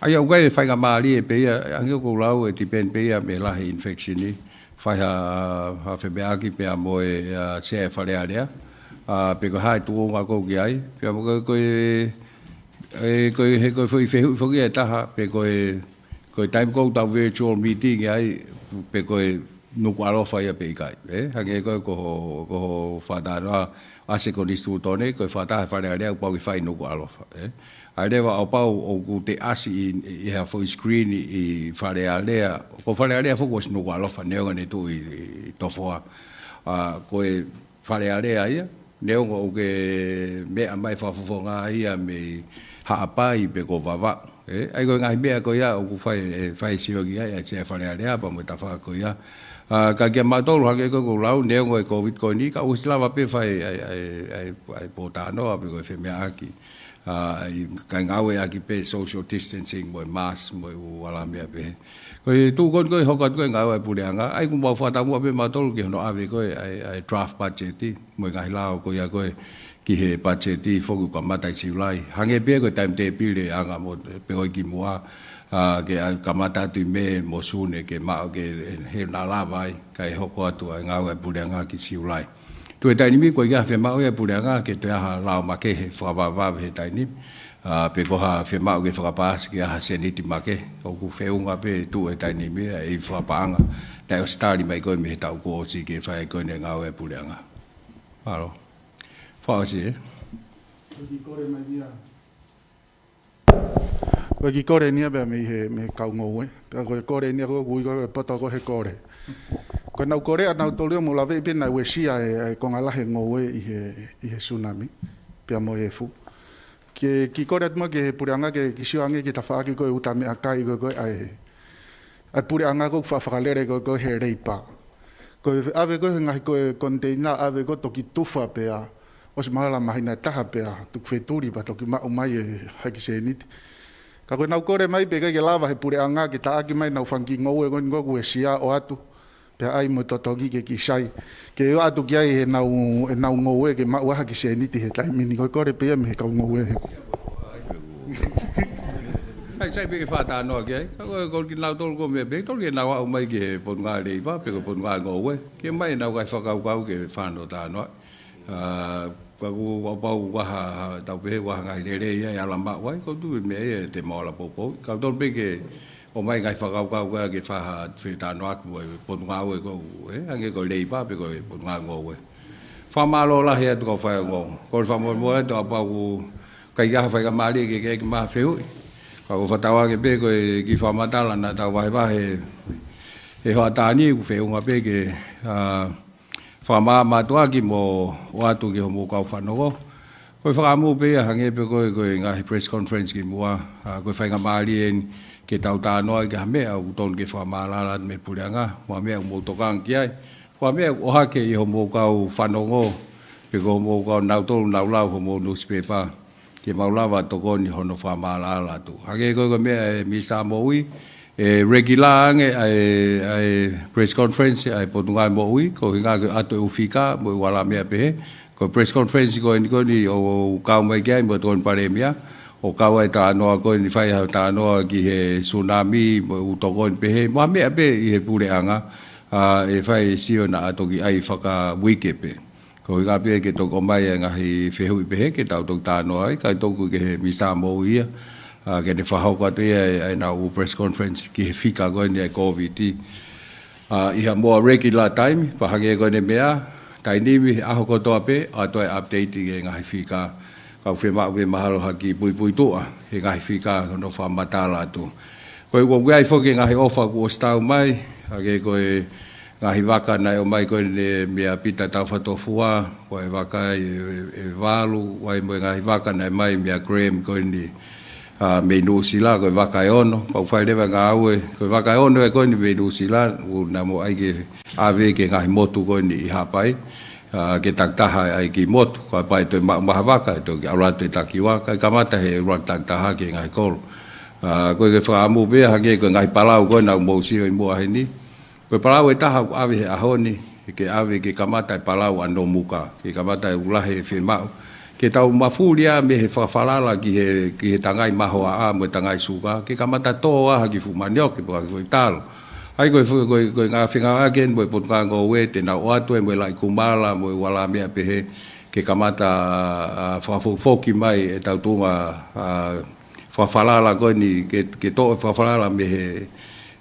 ʻA ia ʻoku ʻi ai e faingamālie pē ia, hangē ko ʻeku lau ʻe depend pē ia mei he lahi e infection ni. Fai ha, ha femeʻaʻaki pea mo e, ʻa, sea e Fale Alea. ʻA, pe ko e hā e tuʻunga ʻoku ke ʻi ai. Pea mo ko e, ko e, ē, ko e, he ko e foʻi fehuʻi foki ʻe taha, pe ko e, ko e taimi ʻoku tau virtual meeting ai, pe ko e Nukuʻalofa ia pe ʻikai, ē? Hangē ko e, ko hoʻo, ko hoʻo fakatalanoa ʻa e Konisitūtone, ko e fakataha e Fale Alea ʻoku pau ke fai ʻi Nukuʻalofa, ē? ʻA ia leva ʻo pau ʻoku te ʻasi ʻi, ʻi ha foʻi screen ʻi, ʻi Fale Alea. Ko Fale Alea foki ʻosi Nukuʻalofa, neongo ʻene tuʻu ʻi, ʻi Tofoa. ʻA, ko e Fale Alea ia, neongo ʻoku ke meʻa mai fakafofonga ia mei Haʻapai pe ko Vavaʻu. Ē, ʻa ia ko e ngaahi meʻa ko ia ʻoku fai, ʻe fai sio ki ai ʻa e sea e Fale Alea pea mo e tafaʻaki ko ia. ʻA, ka kia mautolu hangē ko ʻeku lau, neongo e kōviti ko eni, ka ʻoku ʻosi lava pē fai ʻa e, ʻa e, ʻa e, ʻa e pōtalanoa pe ko e femeʻaʻaki. ʻA, ʻikai ngāueʻaki pē social distancing mo e mask mo e ʻū ala meʻa pehē. Ko e tuʻu ko eni ko e hoko atu ko e ngāue ʻa e puleʻanga, ʻa ia ʻoku mau fakataumuʻa pē mautolu ki hono ʻave ko e, ʻa e, ʻa e draft budget mo e ngaahi lao ko ia ko e ki he budget foki ʻoku kamata ʻi Siulai. Hangē pē ko e timetable ʻanga mo pe ʻoku ʻi muʻa, ʻa, ke ʻa, kamata atu ʻi Mē mo Sune ke maʻu ke he naʻa lava ai, kae hoko atu ʻa e ngāue ʻa e puleʻanga ki Siulai. Tuʻu he taimi ni ko e ʻikai ha fiemaʻu ia ʻa e puleʻanga ke toe ʻi ai ha lao makehe fakavavevave he taimi ni. ʻA, pe ko ha fiemaʻu ke fakapaasi ke ʻi ai ha sēniti makehe. ʻOku feʻunga pē tuʻu he taimi ni ʻa e fakapaʻanga. Naʻe ʻosi tali mai ko e mei he taʻu kuo ʻosi ke fai ko eni e ngāue ʻa e puleʻanga. Mālō. Fakaʻosi, ē? Ko e kiʻi kole mai ia. Ko e kiʻi kole eni ia pea mei he, mei he kau ngoue. Pea ko e kole eni ia ko e kui ko e poto ko e kole. Ko ʻenau kole ʻanautolu ia mo laveʻi pē naʻe uesia e, e konga lahi e ngoue ʻi he, ʻi he tsunami. Pea mo e efu. Ke kiʻi kole atu muʻa ki he puleʻanga ke kiʻi sio ange ki he tafaʻaki ko e ʻuta meʻakai ko e, ko e ʻa e, ʻa e puleʻanga ko e ʻoku fa-, fakalele ko e, ko e he leipa. Ko e ʻave ko e he ngaahi ko e container ʻave ko e toki tufa pea ʻosi mahalo māhina ʻe taha pea tuku fetuli pea toki maʻu mai e haki sēniti. Ka ko ʻenau kole mai pē ʻikai ke lava he puleʻanga ke taʻaki mai ʻenau fanga kiʻi ngoue ko eni ko e ʻoku uesia ʻoatu. Pea ʻai mo totongi ke kiʻi sai. Ke ʻoatu ki ai ʻenau, ʻenau ngoue ke maʻu ha kiʻi sēniti he taimi ni ko e kole pē ia mei he kau ngoue. Fai sai pē ke fakatalanoa ki ai. Ka ko e, ko kinautolu ko e meʻa pē, tolu ke nau aʻu mai ki he Potungāue Leipa, pe ko e Potungāue Ngoue. Ke ʻomai ʻenau ngaahi fakakaukau ke fakatalanoa. ʻA, ka ʻoku, ʻoku pau ʻoku ʻi ai ha, ha, tau pehē ʻoku ʻi ai ha ngaahi lelei ia ʻe ala maʻu ai, ʻoku ou tui ko e meʻa ia te mau ala poupou. Ka ʻoku tonu pē ke ʻomai ngaahi fakakaukau ko ia ke fai ha fetalanoaʻaki mo e Potungāue ko e, ē, hangē ko e Leipa pe ko e Potungāue Ngoue. Fakamālō lahi atu kau faiongoongo. Kole fakamolemole atu ʻa pau ʻoku ʻikai ke ʻi ai ha faingamālie ke ke ʻeke mai ha fehuʻi. Ka ʻoku ou fakatauange pē ko e kiʻi fakamatala naʻa tau vahevahe he hoʻatā ni ʻoku feʻunga pē ke, ʻa, fakamaama atu ʻaki mo ʻoatu ki hoʻomou kau fanongo. Ko e fakaʻamu pē ia hangē pē ko e, ko e ngaahi press conference kimuʻa, ʻa, ko e faingamālie eni ke tau talanoa ki ha meʻa ʻoku totonu ke fakamaʻalaʻala mei he puleʻanga, mo ha meʻa ʻoku mou tokanga ki ai, mo ha meʻa ʻoku ʻohake ʻi hoʻomou kau fanongo, pe ko hoʻomou kau nautolu nau lau homou newspaper, ke mau lava tokoni hono fakamaʻalaʻala atu. Hangē ko e, ko e meʻa ʻa e Minisitā Moʻui, ʻe regular ange ʻa e, ʻa e press conference ʻa e Potungāue Moʻui, ko e ʻuhinga ke ʻoatu e ʻū fika mo e ʻū ala meʻa pehē. Ko e press conference ko eni ko eni ʻoku kau mai ki ai mo e Tokoni Palēmia, ʻo kau ai e talanoa ko eni, fai ha talanoa ki he tsunami mo e ʻū tokoni pehē, mo ha meʻa pē ʻi he puleʻanga, ʻa, ʻe fai e sio naʻa toki ʻai fakauike pē. Ko e ʻuhinga pē ke toki ʻomai e ngaahi fehuʻi pehē ke tau toki talanoa ai, kae tuku ki he Minisitā Moʻui ia, ʻa, ke ne fakahoko atu ia ʻa ʻenau press conference ki he fika ko eni ʻa e Covid. ʻA, ʻi ha more regular time, pea hangē ko eni e meʻa, taimi ni he ʻaho kotoa pē, ʻoatu e update ki he ngaahi fika. Ka ʻoku fiemaʻu pē mahalo ha kiʻi puipuituʻa he ngaahi fika hono fakamatala atu. Ko e ʻoku ʻi ai foki e ngaahi ʻofa kuo ʻosi tau mai, hangē ko e ngaahi vaka naʻe ʻomai ko eni meia Pita Taufatofua, ko e vaka ʻe, ʻe, ʻe valu, ʻa ia mo e ngaahi vaka naʻe ʻomai meia Graham ko eni, ʻa, mei Nuʻusila, ko e vaka ʻe ono, pea ʻoku fai leva e ngāue, ko e vaka ʻe ono ē ko eni mei Nuʻusila, ʻoku nau ō ai ke ʻave ki he ngaahi motu ko eni ʻi Haʻapai, ʻa, ke takitaha ai ki he motu, kapau ʻe toe maʻu mai ha vaka, ʻe toki ʻalu atu e takiuā, kae kamata he ʻuluaki takitaha ki he ngaahi kolo. ʻA, ko e fakaʻamu pē ia hangē ko e ngaahi palau ko ena ʻoku mou sio ʻi muʻa heni. Ko e palau ʻe taha ʻoku ʻave he ʻaho ni, ke ʻave ke kamata e palau ʻa Nomuka, ke kamata e ʻū lahi e fiemaʻu. Ke tau mafuli ā mei he fakafalala ki he, ki he tangai mahoaʻa mo e tangai suka, ke kamata tō ā ha kiʻi fuʻu manioke pe ko ha kiʻi foʻi talo. ʻA ia ko e, ko e, ko e ngaahi fengāueʻaki eni mo e Potungāue Ngoue te nau ʻoatu ē mo e Laʻikumala mo e ʻū ala meʻa pehē, ke kamata, ʻa, fakafokifoki mai ʻetau tuʻunga, ʻa, fakafalala ko eni, ke, ke toʻo e fakafalala mei he,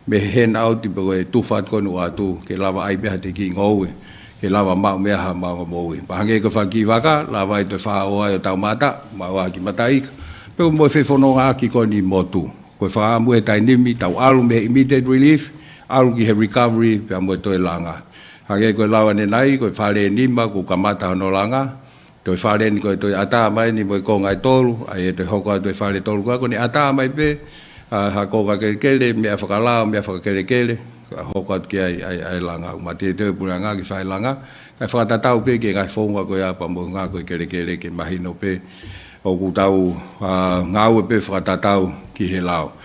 mei he handout pe ko e tufa atu ko eni ʻoatu, ke lava ʻai pē ha kiʻi ngoue, ke lava maʻu mei ai ha maʻuʻanga moʻui. Pea hangē ko e fanga kiʻi vaka, lava ai toe fakaʻofoʻofa ai ʻo tau mata, maʻu ha kiʻi mataʻi ika. Pea mo e fefonongaʻaki ko eni motu. Ko e fakaʻamu he taimi ni, tau ʻalu mei he immediate relief, ʻalu ki he recovery, pea mo e toe langa. Hangē ko e lau ʻanenai, ko e fale ʻe nima, kuo kamata hono langa, toe fale eni ko e toe ʻatā mai eni mo e konga ʻe tolu, ʻa ia ʻe toe hoko atu e fale ʻe tolu ko ē, ko ʻene ʻatā mai pē, ʻa, ha konga kelekele, meʻa fakalao, meʻa fakakelekele, ka hoko atu ki ai, ʻa e, ʻa e langa. ʻOku mateuteu e puleʻanga ke fai e langa, kae fakatatau pē ki he ngaahi founga ko ia pea mo e ngaahi ko e kelekele ke mahino pē, ʻoku tau, ʻa, ngāue pē fakatatau ki he lao.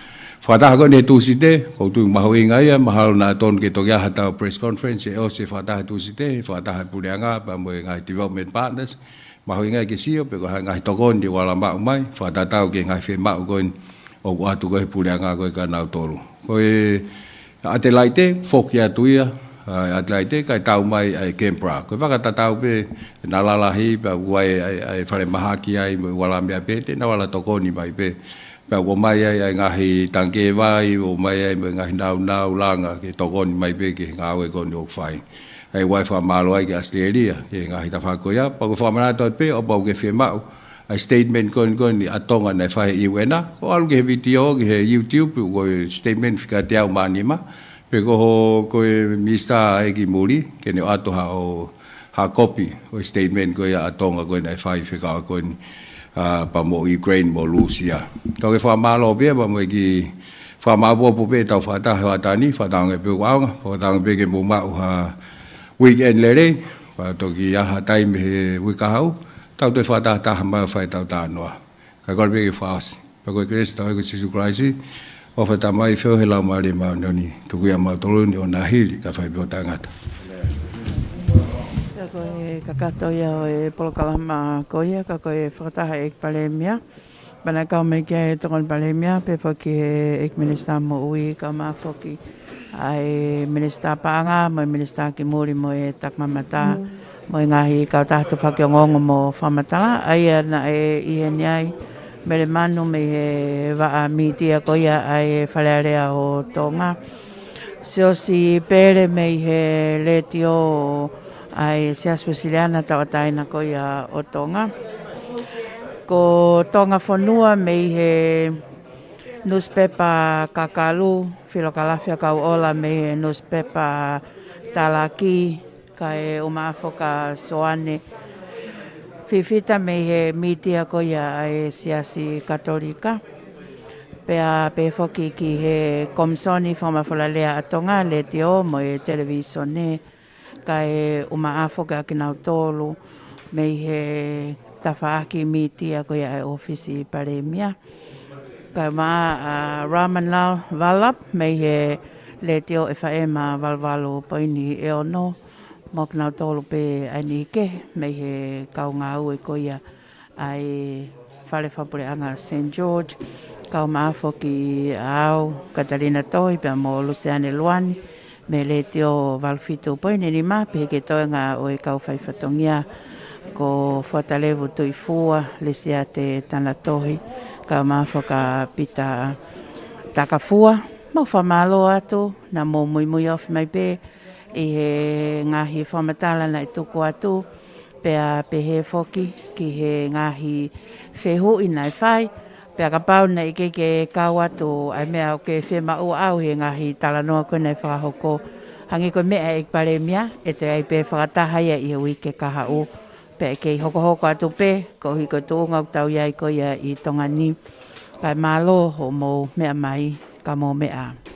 Fakataha ko eni he Tūsite, ʻoku ou tui mahuʻinga ia, mahalo naʻa totonu ke toki ʻi ai haʻatau press conference, ʻe ʻosi e fakataha Tūsite, fakataha e puleʻanga, pea mo e ngaahi development partners, mahuʻinga ke sio, pe ko e hā e ngaahi tokoni ʻoku ala maʻu mai, fakatatau ki he ngaahi fiemaʻu ko eni, ʻoku ʻoatu ko ē he puleʻanga ko ē kia nautolu. Ko e ʻAtelaite, foki atu ia, ʻa, ʻAtelaite, kae tau mai ʻa e Canberra. Ko e vaka tatau pē, naʻa lalahi, pea ʻoku ʻi ai, ʻa e, ʻa e falemahaki ai, mo e ʻū ala meʻa pē, te nau ala tokoni mai pē. Pea ʻoku ʻomai ai, ʻa e ngaahi tangikē vai, ʻomai ai, mo e ngaahi naunau langa, ke tokoni mai pē, ki he ngāue ko eni ʻoku fai. ʻA ia ʻoku ou fakamālō ai ki ʻAositelēlia, ki he ngaahi tafaʻaki ko ia, pea ʻoku ou fakamanatu atu pē, ʻo kapau ʻoku ke fiemaʻu, ʻa e statement ko eni ko eni ʻa Tonga naʻe fai ʻe he U N, ko e ʻalu ki he vitiō, ki he YouTube, ko e statement fika teau mā nima, pe ko ho, ko e Minisitā ʻe ki muli, ke ne ʻoatu haʻo, ha kopi ʻo e statement ko ia ʻa Tonga ko ē naʻe fai fekauʻaki ko eni, ʻa, pea mo Ukraine mo Lūsia. Tau ke fakamālō pē ia, pea mo e kiʻi fakamāʻopoʻopo pē ʻetau fakataha he hoʻatā ni, fakatauange pē ʻoku ʻaonga, fakatauange pē ke mou maʻu ha weekend lelei, pea toki ʻi ai ha taimi he uike kahaʻu, tau toe fakatahataha mai ʻo fai ʻetau talanoa. Kae kole pē ke fakaʻosi. Pea ko e kelesi ʻa hotau ʻEiki ko Sīsū Kalaisi, ʻofa ʻa e Tamai, feohi ʻa e Laumālie Māʻoniʻoni, tuku ia mautolu ni ʻo na hili, kae fai pē ʻo taʻengata. Pea ko e kakato ia ʻo e polokalama ko ia, ka ko e fakataha ʻa e ʻEiki Palēmia. Pea naʻe kau mai ki ai e Tokoni Palēmia, pehē foki ki he ʻEiki Minisitā Moʻui, kae ʻumaʻā foki ʻa e Minisitā Paʻanga, mo e Minisitā ki muli, mo e Takimamata, mo e ngaahi kautaha tufaki ongoongo mo fakamatala, ʻa ia naʻe ʻi heni ai, Mele Manu mei he vaʻa mītia ko ia ʻa e Fale Alea ʻo Tonga. Siosi Pele mei he letiō ʻa e Siasi Uēsiliana Tauʻatāina ko ia ʻo Tonga. Ko Tonga Fonua mei he nusipepa Kakalu, Filokalafia Kauʻola mei he nusipepa Talaki, kae ʻumaʻā foki ʻa Soane Fifita mei he mītia ko ia ʻa e Siasi Katolika. Pea pehē foki ki he Komisoni Fakamafolalea ʻa Tonga, Letiō mo e Televīsone, kae ʻumaʻā foki ʻa kinautolu mei he tafaʻaki mītia ko ia ʻa e ʻŌfisi Palēmia. Kae ʻumaʻā ʻa Raman Lal Valap mei he Letiō ʻEfeema valu valu poini ʻe ono, mo kinautolu pē ʻa e niʻihi kehe mei he kau ngāue ko ia ʻa e Fale Fakapuleʻanga Saint George, kae ʻumaʻā foki ʻa au, Katalina Tohi, pea mo Luseane Luani, mei Letiō valu fitu poini nima, pehē ki he toenga ʻo e kau faifatongia ko Fuatalevu Tuʻifua, Lesiate Tanatohi, kae ʻumaʻā foki ʻa Pita Takafua. Mau fakamālō atu, naʻa mou muimui ofi mai pē ʻi he ngaahi fakamatala naʻe tuku atu, pea pehē foki ki he ngaahi fehuʻi naʻe fai, pea kapau naʻe ʻikai ke kau atu ʻa e meʻa ʻoku ke fiemaʻu ʻau he ngaahi talanoa ko ē naʻe fakahoko. Hangē ko e meʻa ʻa e Palēmia, ʻe toe ʻi ai pē fakataha ia ʻi he uike kahaʻu, pea ʻe kei hokohoko atu pē, koeʻuhi ko e tuʻunga ʻoku tau ʻi ai ko ia ʻi Tonga ni. Kae mālō hoʻomou meʻa mai, ka mou meʻa.